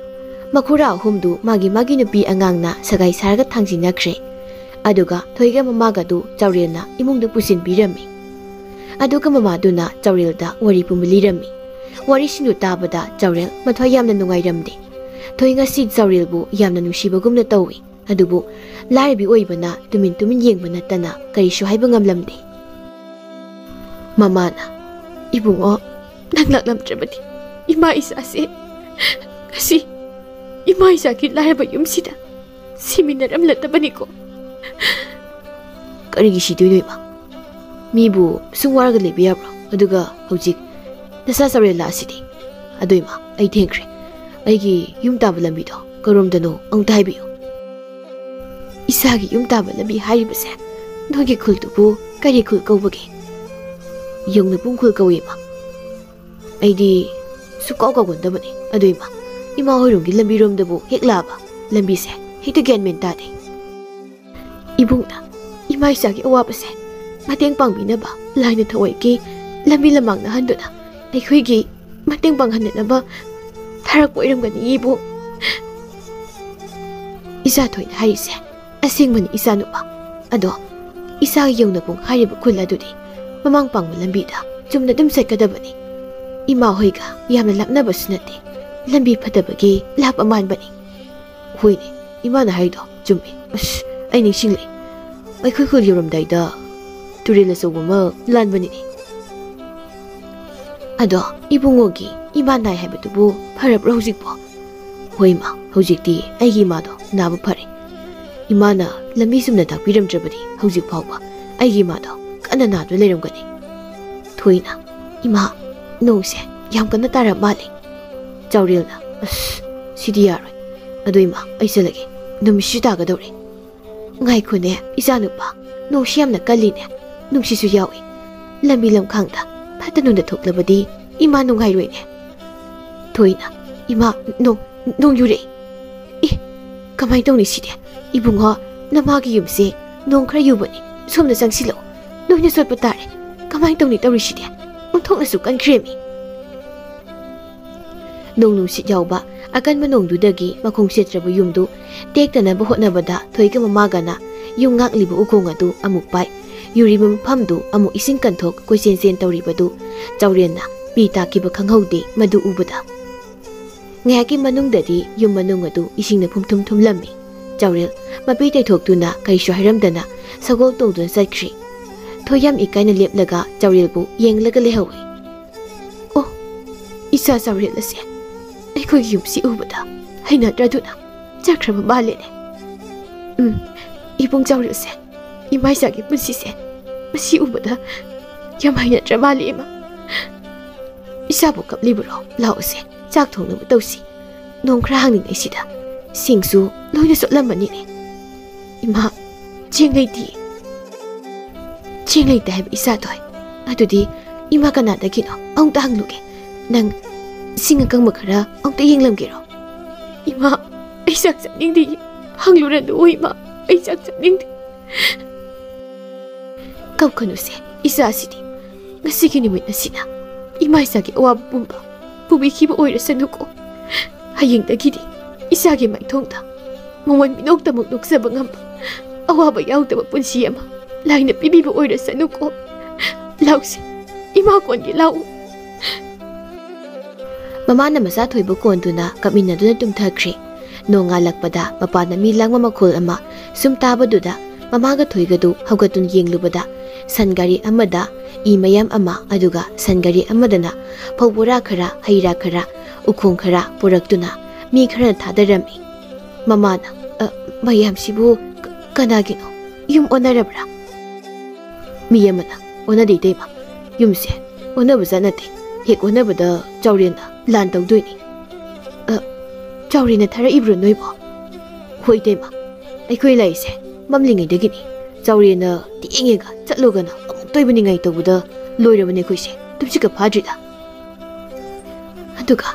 ꯃꯈꯨꯔꯥ ꯑꯍꯨꯝꯗꯨ ꯃꯥꯒꯤ ꯃꯥꯒꯤ ꯅꯨꯄꯤ ꯑꯉꯥꯡꯅ ꯁꯒꯥꯏ ꯁꯥꯔꯒ ꯊꯥꯡꯖꯤꯟꯅꯈ꯭ꯔꯦ꯫ ꯑꯗꯨꯒ ꯊꯣꯏꯒ ꯃꯃꯥꯒꯗꯨ ꯆꯥꯎꯔꯦꯜꯅ ꯏꯃꯨꯡꯗ ꯄꯨꯁꯤꯟꯕꯤꯔꯝꯃꯤ꯫ ꯑꯗꯨꯒ ꯃꯃꯥꯗꯨꯅ ꯆꯥꯎꯔꯦꯜꯗ ꯋꯥꯔꯤ ꯄꯨꯝꯕ ꯂꯤꯔꯝꯃꯤ꯫ ꯋꯥꯔꯤꯁꯤꯡꯗꯨ ꯇꯥꯕꯗ ꯆꯥꯎꯔꯦꯜ ꯃꯊ꯭ꯋꯥꯏ ꯌꯥꯝꯅ ꯅꯨꯡꯉꯥꯏꯔꯝꯗꯦ꯫ ꯊꯣꯏ ꯉꯁꯤ ꯆꯥꯎꯔꯦꯜꯕꯨ ꯌꯥꯝꯅ ꯅꯨꯡꯁꯤꯕꯒꯨꯝꯅ ꯇꯧꯏ꯫ ꯑꯗꯨꯕꯨ ꯂꯥꯏꯔꯕꯤ ꯑꯣꯏꯕꯅ ꯇꯨꯃꯤꯟ ꯇꯨꯃꯤꯟ ꯌꯦꯡꯕ ꯅꯠꯇꯅ ꯀꯔꯤꯁꯨ ꯍꯥꯏꯕ ꯉꯝꯂꯝꯗꯦ꯫ ꯃꯃꯥꯅ, "ꯏꯕꯨꯡꯉꯣ, ꯅꯪ ꯂꯥꯛꯂꯝꯗ꯭ꯔꯕꯗꯤ ꯏꯃꯥ ꯏꯆꯥꯁꯦ ꯉꯁꯤ ꯏꯃꯥ ꯏꯆꯥꯒꯤ ꯂꯥꯏꯔꯕ ꯌꯨꯝꯁꯤꯗ ꯁꯤꯃꯤꯟꯅꯔꯝꯂꯗꯕꯅꯤꯀꯣ꯫" "ꯀꯔꯤꯒꯤ ꯁꯤꯗꯣꯏꯅꯣ ꯏꯃꯥ? ꯃꯤꯕꯨ ꯁꯨꯝ ꯋꯥꯔꯒ ꯂꯩꯕ ꯌꯥꯕ꯭ꯔꯣ? ꯑꯗꯨꯒ ꯍꯧꯖꯤꯛ ꯅꯆꯥ ꯆꯥꯎꯔꯦꯜ ꯂꯥꯛꯑꯁꯤꯗꯤ꯫ ꯑꯗꯣ ꯏꯃꯥ, ꯑꯩ ꯊꯦꯡꯈ꯭ꯔꯦ꯫ ꯑꯩꯒꯤ ꯌꯨꯝ ꯇꯥꯕ ꯂꯝꯕꯤꯗꯣ ꯀꯔꯣꯝꯗꯅꯣ ꯑꯃꯨꯛꯇ ꯍꯥꯏꯕꯤꯌꯨ꯫" "ꯏꯆꯥꯒꯤ ꯌꯨꯝ ꯇꯥꯕ ꯂꯝꯕꯤ ꯍꯥꯏꯔꯤꯕꯁꯦ ꯅꯣꯏꯒꯤ ꯈꯨꯜꯗꯨꯕꯨ ꯀꯔꯤ ꯈꯨꯜ ꯀꯧꯕꯒꯦ?" "ꯌꯧꯅꯄꯨꯡ ꯈꯨꯜ ꯀꯧꯏ ꯏꯃꯥ꯫" "ꯑꯩꯗꯤ ꯁꯨꯛꯀꯥꯎ ꯀꯥꯎꯒꯟꯗꯕꯅꯤ꯫ ꯑꯗꯨ ꯏꯃꯥ, ꯏꯃꯥ ꯍꯣꯏꯔꯣꯝꯒꯤ ꯂꯝꯕꯤꯔꯣꯝꯗꯕꯨ ꯍꯦꯛ ꯂꯥꯛꯑꯕ ꯂꯝꯕꯤꯁꯦ ꯍꯦꯛꯇ ꯒ꯭ꯌꯥꯟ ꯃꯦꯟ ꯇꯥꯗꯦ꯫" "ꯏꯕꯨꯡꯅ ꯏꯃꯥ ꯏꯆꯥꯒꯤ ꯑꯋꯥꯕꯁꯦ ꯃꯇꯦꯡ ꯄꯥꯡꯕꯤꯅꯕ ꯂꯥꯏꯅ ꯊꯋꯥꯏꯒꯤ ꯂꯝꯕꯤ ꯂꯃꯥꯡ ꯅꯥꯍꯟꯗꯨꯅ ꯑꯩꯈꯣꯏꯒꯤ ꯃꯇꯦꯡ ꯄꯥꯡꯍꯟꯅꯅꯕ ꯊꯥꯔꯛꯄ ꯑꯣꯏꯔꯝꯒꯅꯤ ꯏꯕꯨꯡ꯫" "ꯏꯆꯥ ꯊꯣꯏꯅ ꯍꯥꯏꯔꯤꯁꯦ ꯑꯁꯦꯡꯕꯅꯤ ꯏꯆꯥꯅꯨꯄꯥ꯫ ꯑꯗꯣ ꯏꯆꯥꯒꯤ ꯌꯧꯅꯄꯨꯡ ꯍꯥꯏꯔꯤꯕ ꯈꯨꯜ ꯑꯗꯨꯗꯤ ꯃꯃꯥꯡ ꯄꯥꯡꯕ ꯂꯝꯕꯤꯗ ꯆꯨꯝꯅ ꯑꯗꯨꯝ ꯆꯠꯀꯗꯕꯅꯤ꯫ ꯏꯃꯥ ꯍꯣꯏꯒ ꯌꯥꯝꯅ ꯂꯥꯞꯅꯕꯁꯨ ꯅꯠꯇꯦ꯫ ꯂꯝꯕꯤ ꯐꯠꯇꯕꯒꯤ ꯂꯥꯞꯄ ꯃꯥꯟꯕꯅꯤ꯫" "ꯍꯣꯏꯅꯦ, ꯏꯃꯥꯅ ꯍꯥꯏꯗꯣ ꯆꯨꯝꯃꯤ꯫ ꯑꯁ, ꯑꯩ ꯅꯤꯡꯁꯤꯡꯂꯦ꯫ ꯑꯩꯈꯣꯏ ꯈꯨꯜ ꯌꯧꯔꯝꯗꯥꯏꯗ ꯇꯨꯔꯦꯜ ꯑꯆꯧꯕ ꯑꯃ ꯂꯥꯟꯕꯅꯤꯅꯦ꯫ ꯑꯗꯣ ꯏꯕꯨꯡꯉꯣꯒꯤ ꯏꯃꯥ ꯅꯥꯏ ꯍꯥꯏꯕꯗꯨꯕꯨ ꯐꯔꯕ꯭ꯔꯣ ꯍꯧꯖꯤꯛꯄꯣ?" "ꯍꯣꯏ ꯏꯃꯥ, ꯍꯧꯖꯤꯛꯇꯤ ꯑꯩꯒꯤ ꯏꯃꯥꯗꯣ ꯅꯥꯕ ꯐꯔꯦ꯫ ꯏꯃꯥꯅ ꯂꯝꯕꯤ ꯆꯨꯝꯅ ꯇꯥꯛꯄꯤꯔꯝꯗ꯭ꯔꯕꯗꯤ ꯍꯧꯖꯤꯛ ꯐꯥꯎꯕ ꯑꯩꯒꯤ ꯏꯃꯥꯗꯣ ꯀꯟꯅ ꯅꯥꯗꯨꯅ ꯂꯩꯔꯝꯒꯅꯤ꯫" ꯊꯣꯏꯅ, "ꯏꯃꯥ, ꯅꯣꯡꯁꯦ ꯌꯥꯝ ꯀꯟꯅ ꯇꯥꯔꯞ ꯃꯥꯜꯂꯦ꯫" ꯆꯥꯎꯔꯦꯜꯅ, "ꯑꯁ, ꯁꯤꯗꯤ ꯌꯥꯔꯣꯏ꯫ ꯑꯗꯣ ꯏꯃꯥ, ꯑꯩ ꯆꯠꯂꯒꯦ꯫ ꯅꯨꯃꯤꯠꯁꯨ ꯇꯥꯒꯗꯧꯔꯦ꯫" "ꯉꯥꯏꯈꯣꯅꯦ ꯏꯆꯥꯅꯨꯄꯥ, ꯅꯣꯡꯁꯤ ꯌꯥꯝꯅ ꯀꯜꯂꯤꯅꯦ꯫ ꯅꯨꯡꯁꯤꯠꯁꯨ ꯌꯥꯎꯏ꯫ ꯂꯝꯕꯤ ꯂꯝꯈꯥꯡꯗ ꯐꯠꯇ ꯅꯨꯡꯗ ꯊꯣꯛꯂꯕꯗꯤ ꯏꯃꯥ ꯅꯨꯡꯉꯥꯏꯔꯣꯏꯅꯦ꯫" ꯊꯣꯏꯅ, "ꯏꯃꯥ, ꯅꯣꯡ, ꯅꯣꯡ ꯌꯨꯔꯛꯏ꯫ ꯑꯦ, ꯀꯃꯥꯏꯅ ꯇꯧꯅꯤ ꯁꯤꯗꯤ? ꯏꯕꯨꯡꯉꯣ, ꯅꯃꯥꯒꯤ ꯌꯨꯝꯁꯦ ꯅꯣꯡ ꯈꯔ ꯌꯨꯕꯅꯤ꯫ ꯁꯣꯝꯗ ꯆꯪꯁꯤꯜꯂꯛꯑꯣ꯫ ꯂꯣꯏꯅ ꯆꯣꯠꯄ ꯇꯥꯔꯦ꯫ ꯀꯃꯥꯏꯅ ꯇꯧꯅꯤ ꯇꯧꯔꯤꯁꯤꯗꯤ? ꯑꯣꯟꯊꯣꯛꯅꯁꯨ ꯀꯟꯈ꯭ꯔꯦꯃꯤ꯫ ꯅꯣꯡ ꯅꯨꯡꯁꯤꯠ ꯌꯥꯎꯕ ꯑꯀꯟꯕ ꯅꯣꯡꯗꯨꯗꯒꯤ ꯃꯈꯣꯡ ꯁꯦꯠꯇ꯭ꯔꯕ ꯌꯨꯝꯗꯨ ꯇꯦꯛꯇꯅꯕ ꯍꯣꯠꯅꯕꯗ ꯊꯣꯏꯒ ꯃꯃꯥꯒꯅ ꯌꯨꯝ ꯉꯥꯛꯂꯤꯕ ꯎꯈꯣꯡ ꯑꯗꯨ ꯑꯃꯨꯛ ꯄꯥꯏ꯫ ꯌꯨꯔꯤꯕ ꯃꯐꯝꯗꯨ ꯑꯃꯨꯛ ꯏꯁꯤꯡ ꯀꯟꯊꯣꯛ ꯀꯣꯏꯆꯦꯟ ꯆꯦꯟ ꯇꯧꯔꯤꯕꯗꯨ ꯆꯥꯎꯔꯦꯜꯅ ꯄꯤ ꯇꯥꯈꯤꯕ ꯈꯪꯍꯧꯗꯦ꯫ ꯃꯗꯨ ꯎꯕꯗ ꯉꯥꯏꯍꯥꯛꯀꯤ ꯃꯅꯨꯡꯗꯗꯤ ꯌꯨꯝ ꯃꯅꯨꯡ ꯑꯗꯨ ꯏꯁꯤꯡꯅ ꯄꯨꯝꯊꯨꯝ ꯊꯨꯝꯂꯝꯃꯤ꯫ ꯆꯥꯎꯔꯦꯜ ꯃꯄꯤ ꯇꯩꯊꯣꯛꯇꯨꯅ ꯀꯔꯤꯁꯨ ꯍꯥꯏꯔꯝꯗꯅ ꯁꯒꯣꯜ ꯇꯣꯡꯗꯨꯅ ꯆꯠꯈ꯭ꯔꯤ꯫ ꯊꯣꯏꯌꯥꯝ ꯏꯀꯥꯏꯅ ꯂꯦꯞꯂꯒ ꯆꯥꯎꯔꯦꯜꯕꯨ ꯌꯦꯡꯂꯒ ꯂꯩꯍꯧꯏ꯫ "ꯑꯣ, ꯏꯆꯥ ꯆꯥꯎꯔꯦꯜ ꯑꯁꯦ ꯑꯩꯈꯣꯏꯒꯤ ꯌꯨꯝꯁꯤ ꯎꯕꯗ ꯍꯩꯅꯗ꯭ꯔꯗꯨꯅ ꯆꯠꯈ꯭ꯔꯕ ꯃꯥꯜꯂꯦꯅꯦ꯫ ꯎꯝ, ꯏꯕꯨꯡ ꯆꯥꯎꯔꯦꯜꯁꯦ, ꯏꯃꯥ ꯏꯆꯥꯒꯤ ꯄꯨꯟꯁꯤꯁꯦ ꯃꯁꯤ ꯎꯕꯗ ꯌꯥꯝ ꯍꯩꯅꯗ꯭ꯔ ꯃꯥꯜꯂꯦ ꯏꯃꯥ꯫ ꯏꯆꯥꯕꯨ ꯀꯞꯂꯤꯕꯔꯣ? ꯂꯥꯛꯑꯣꯁꯦ, ꯆꯥꯛ ꯊꯣꯡꯅꯕ ꯇꯧꯁꯤ꯫ ꯅꯣꯡ ꯈꯔ ꯍꯥꯡꯂꯤꯉꯩꯁꯤꯗ ꯁꯤꯡꯁꯨ ꯂꯣꯏꯅ ꯆꯣꯠꯂꯝꯃꯅꯤꯅꯦ꯫ ꯏꯃꯥ, ꯆꯦꯡ ꯂꯩꯇꯤꯌꯦ꯫ ꯆꯦꯡ ꯂꯩꯇꯦ ꯍꯥꯏꯕ ꯏꯆꯥ ꯊꯣꯏ꯫ ꯑꯗꯨꯗꯤ ꯏꯃꯥ ꯀꯅꯥꯗꯒꯤꯅꯣ? ꯑꯃꯨꯛꯇ ꯍꯪꯂꯨꯒꯦ꯫ ꯅꯪ ꯏꯁꯤꯡ ꯑꯀꯪꯕ ꯈꯔ ꯑꯃꯨꯛꯇ ꯌꯦꯡꯂꯝꯒꯦꯔꯣ?" "ꯏꯃꯥ, ꯑꯩ ꯆꯥꯛ ꯆꯥꯅꯤꯡꯗꯦ꯫ ꯍꯪꯂꯨꯔꯅꯨ ꯏꯃꯥ, ꯑꯩ ꯆꯥꯛ ꯆꯥꯅꯤꯡꯗꯦ꯫" "ꯀꯞꯀꯅꯨꯁꯦ, ꯏꯆꯥꯁꯤꯗꯤ ꯉꯁꯤꯒꯤ ꯅꯨꯃꯤꯠ ꯑꯁꯤꯅ ꯏꯃꯥ ꯏꯆꯥꯒꯤ ꯑꯋꯥꯕ ꯄꯨꯝꯕ ꯄꯨꯕꯤꯈꯤꯕ ꯑꯣꯏꯔꯁꯅꯨꯀꯣ꯫ ꯍꯌꯦꯡꯗꯒꯤꯗꯤ ꯏꯆꯥꯒꯤ ꯃꯥꯏꯊꯣꯡꯗ ꯃꯃꯣꯟ ꯃꯤꯅꯣꯛꯇꯃꯛ ꯅꯣꯛꯆꯕ ꯉꯝꯕ ꯑꯋꯥꯕ ꯌꯥꯎꯗꯕ ꯄꯨꯟꯁꯤ ꯑꯃ ꯂꯥꯏꯅ ꯄꯤꯕꯤꯕ ꯑꯣꯏꯔꯁꯅꯨꯀꯣ꯫ ꯂꯥꯎꯁꯦ, ꯏꯃꯥ ꯀꯣꯟꯒꯦ ꯂꯥꯎ꯫" ꯃꯃꯥꯅ ꯃꯆꯥ ꯊꯣꯏꯕ ꯀꯣꯟꯗꯨꯅ ꯀꯞꯃꯤꯟꯅꯗꯨꯅ ꯇꯨꯝꯊꯈ꯭ꯔꯦ꯫ ꯅꯣꯡꯉꯥꯜꯂꯛꯄꯗ ꯃꯄꯥꯟꯗ ꯃꯤ ꯂꯥꯡꯕ ꯃꯈꯣꯜ ꯑꯃ ꯁꯨꯝ ꯇꯥꯕꯗꯨꯗ ꯃꯃꯥꯒ ꯊꯣꯏꯒꯗꯨ ꯍꯧꯒꯠꯇꯨꯅ ꯌꯦꯡꯂꯨꯕꯗ ꯁꯟ ꯒꯥꯔꯤ ꯑꯃꯗ ꯏ ꯃꯌꯥꯝ ꯑꯃ, ꯑꯗꯨꯒ ꯁꯟ ꯒꯥꯔꯤ ꯑꯃꯗꯅ ꯐꯧ ꯕꯣꯔꯥ ꯈꯔ, ꯍꯩ ꯔꯥ ꯈꯔ, ꯎꯈꯣꯡ ꯈꯔ ꯄꯨꯔꯛꯇꯨꯅ ꯃꯤ ꯈꯔꯅ ꯊꯥꯗꯔꯝꯃꯤ꯫ ꯃꯃꯥꯅ, "ꯑ, ꯃꯌꯥꯝꯁꯤꯕꯨ ꯀ-, ꯀꯅꯥꯒꯤꯅꯣ? ꯌꯨꯝ ꯑꯣꯟꯅꯔꯕ꯭ꯔꯥ?" ꯃꯤ ꯑꯃꯅ, "ꯑꯣꯟꯅꯗꯦ ꯏꯇꯩꯃ, ꯌꯨꯝꯁꯦ ꯑꯣꯟꯅꯕꯖꯥꯠ ꯅꯠꯇꯦ꯫ ꯍꯦꯛ ꯑꯣꯟꯅꯕꯗ ꯆꯥꯎꯔꯦꯟꯅ ꯂꯥꯟ ꯇꯧꯗꯣꯏꯅꯤ꯫" "ꯑ, ꯆꯥꯎꯔꯦꯟꯅ ꯊꯥꯔꯛꯏꯕ꯭ꯔꯣ ꯅꯣꯏꯕꯣ?" "ꯍꯣꯏ ꯏꯇꯩꯃ, ꯑꯩꯈꯣꯏ ꯂꯥꯛꯏꯁꯦ ꯃꯝꯂꯤꯉꯩꯗꯒꯤꯅꯤ꯫ ꯆꯥꯎꯔꯦꯟꯅ ꯊꯦꯡꯉꯦꯒ ꯆꯠꯂꯣꯒꯅ ꯑꯃꯨꯛꯇ ꯑꯣꯏꯕ ꯅꯤꯡꯉꯥꯏ ꯇꯧꯕꯗ ꯂꯣꯏꯔꯕꯅꯦ ꯑꯩꯈꯣꯏꯁꯦ, ꯇꯨꯝꯁꯤꯠꯀ ꯐꯥꯗ꯭ꯔꯤꯗ꯫" "ꯑꯗꯨꯒ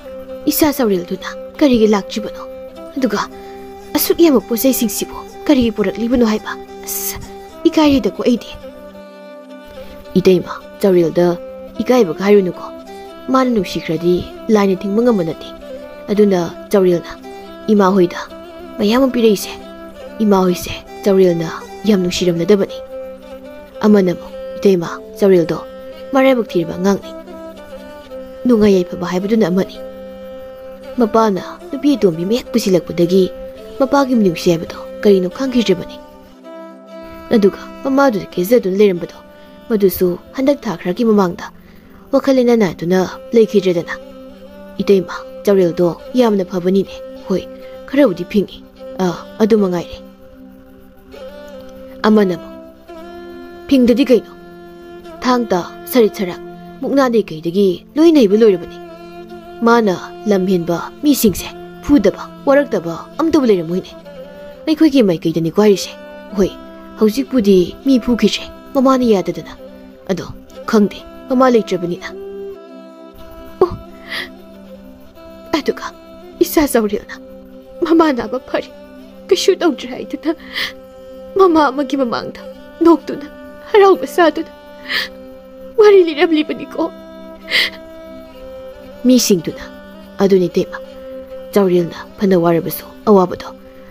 ꯏꯆꯥ ꯆꯥꯎꯔꯦꯜꯗꯨꯅ ꯀꯔꯤꯒꯤ ꯂꯥꯛꯇ꯭ꯔꯤꯕꯅꯣ? ꯑꯗꯨꯒ ꯑꯁꯨꯛ ꯌꯥꯝꯕ ꯄꯣꯠ ꯆꯩꯁꯤꯡꯁꯤꯕꯨ ꯀꯔꯤꯒꯤ ꯄꯨꯔꯛꯂꯤꯕꯅꯣ ꯍꯥꯏꯕ? ꯑꯁ, ꯏꯀꯥꯏꯔꯦꯗꯀꯣ ꯑꯩꯗꯤ꯫" "ꯏꯇꯩꯃ, ꯆꯥꯎꯔꯦꯜꯗ ꯏꯀꯥꯏꯕꯒ ꯍꯥꯏꯔꯨꯅꯨꯀꯣ꯫ ꯃꯥꯅ ꯅꯨꯡꯁꯤꯈ꯭ꯔꯗꯤ ꯂꯥꯏꯅ ꯊꯤꯡꯕ ꯉꯝꯕ ꯅꯠꯇꯦ꯫ ꯑꯗꯨꯅ ꯆꯥꯎꯔꯦꯜꯅ ꯏꯃꯥ ꯍꯣꯏꯗ ꯃꯌꯥꯝ ꯑꯃ ꯄꯤꯔꯛꯏꯁꯦ꯫ ꯏꯃꯥ ꯍꯣꯏꯁꯦ ꯆꯥꯎꯔꯦꯜꯅ ꯌꯥꯝ ꯅꯨꯡꯁꯤꯔꯝꯂꯗꯕꯅꯤ꯫ ꯑꯃꯅ ꯑꯃꯨꯛ, ꯏꯇꯩꯃ, ꯆꯥꯎꯔꯦꯜꯗꯣ ꯃꯔꯥꯏꯕꯛ ꯊꯤꯔꯕ ꯑꯉꯥꯡꯅꯤ꯫ ꯅꯨꯡꯉꯥꯏ ꯌꯥꯏꯐꯕ ꯍꯥꯏꯕꯗꯨꯅ ꯑꯃꯅꯤ꯫ ꯃꯄꯥꯅ ꯅꯨꯄꯤ ꯑꯇꯣꯝꯕꯤ ꯃꯍꯦꯛ ꯄꯨꯁꯤꯜꯂꯛꯄꯗꯒꯤ ꯃꯄꯥꯒꯤ ꯃꯤꯅꯨꯡꯁꯤ ꯍꯥꯏꯕꯗꯣ ꯀꯔꯤꯅꯣ ꯈꯪꯈꯤꯗ꯭ꯔꯤꯕꯅꯤ꯫ ꯑꯗꯨꯒ ꯃꯃꯥꯗꯨꯗ ꯀꯦꯖꯗꯨꯅ ꯂꯩꯔꯝꯕꯗꯣ, ꯃꯗꯨꯁꯨ ꯍꯟꯗꯛ ꯊꯥ ꯈꯔꯒꯤ ꯃꯃꯥꯡꯗ ꯋꯥꯈꯜ ꯂꯩꯅꯥ ꯅꯥꯗꯨꯅ ꯂꯩꯈꯤꯗ꯭ꯔꯦꯗꯅ꯫ ꯏꯇꯩꯃ, ꯆꯥꯎꯔꯦꯜꯗꯣ ꯌꯥꯝꯅ ꯐꯕꯅꯤꯅꯦ꯫ ꯍꯣꯏ, ꯈꯔꯕꯨꯗꯤ ꯐꯤꯡꯉꯤ꯫ ꯑꯥ, ꯑꯗꯨ ꯃꯉꯥꯏꯔꯦ꯫" ꯑꯃꯅ ꯑꯃꯨꯛ, "ꯐꯤꯡꯗꯗꯤ ꯀꯩꯅꯣ? ꯊꯥꯡ ꯇꯥ, ꯁꯔꯤꯠ ꯁꯔꯥꯛ, ꯃꯨꯛꯅꯥꯗꯩ ꯀꯩꯗꯒꯤ ꯂꯣꯏꯅ ꯍꯩꯕ ꯂꯣꯏꯔꯕꯅꯤ꯫ ꯃꯥꯅ ꯂꯝ ꯍꯦꯟꯕ ꯃꯤꯁꯤꯡꯁꯦ ꯐꯨꯗꯕ, ꯋꯥꯔꯛꯇꯕ ꯑꯝꯇꯕꯨ ꯂꯩꯔꯝꯃꯣꯏꯅꯦ꯫ ꯑꯩꯈꯣꯏꯒꯤ ꯃꯥꯏꯀꯩꯗꯅꯤꯀꯣ ꯍꯥꯏꯔꯤꯁꯦ꯫ ꯍꯣꯏ, ꯍꯧꯖꯤꯛꯄꯨꯗꯤ ꯃꯤ ꯐꯨꯈꯤꯗ꯭ꯔꯦ, ꯃꯃꯥꯅ ꯌꯥꯗꯗꯅ꯫ ꯑꯗꯣ ꯈꯪꯗꯦ, ꯃꯃꯥ ꯂꯩꯇ꯭ꯔꯕꯅꯤꯅ꯫" ꯑꯣ, ꯑꯗꯨꯒ ꯏꯆꯥ ꯆꯥꯎꯔꯦꯜꯅ ꯃꯃꯥ ꯅꯥꯕ ꯐꯔꯦ, ꯀꯩꯁꯨ ꯇꯧꯗ꯭ꯔꯦ ꯍꯥꯏꯗꯨꯅ ꯃꯃꯥ ꯑꯃꯒꯤ ꯃꯃꯥꯡꯗ ꯅꯣꯛꯇꯨꯅ, ꯍꯔꯥꯎꯕ ꯁꯥꯗꯨꯅ ꯋꯥꯔꯤ ꯂꯤꯔꯝꯂꯤꯕꯅꯤꯀꯣ꯫ ꯃꯤꯁꯤꯡꯗꯨꯅ, "ꯑꯗꯨꯅꯤ ꯏꯇꯩꯃ, ꯆꯥꯎꯔꯦꯜꯅ ꯐꯅ ꯋꯥꯔꯕꯁꯨ ꯑꯋꯥꯕꯗꯣ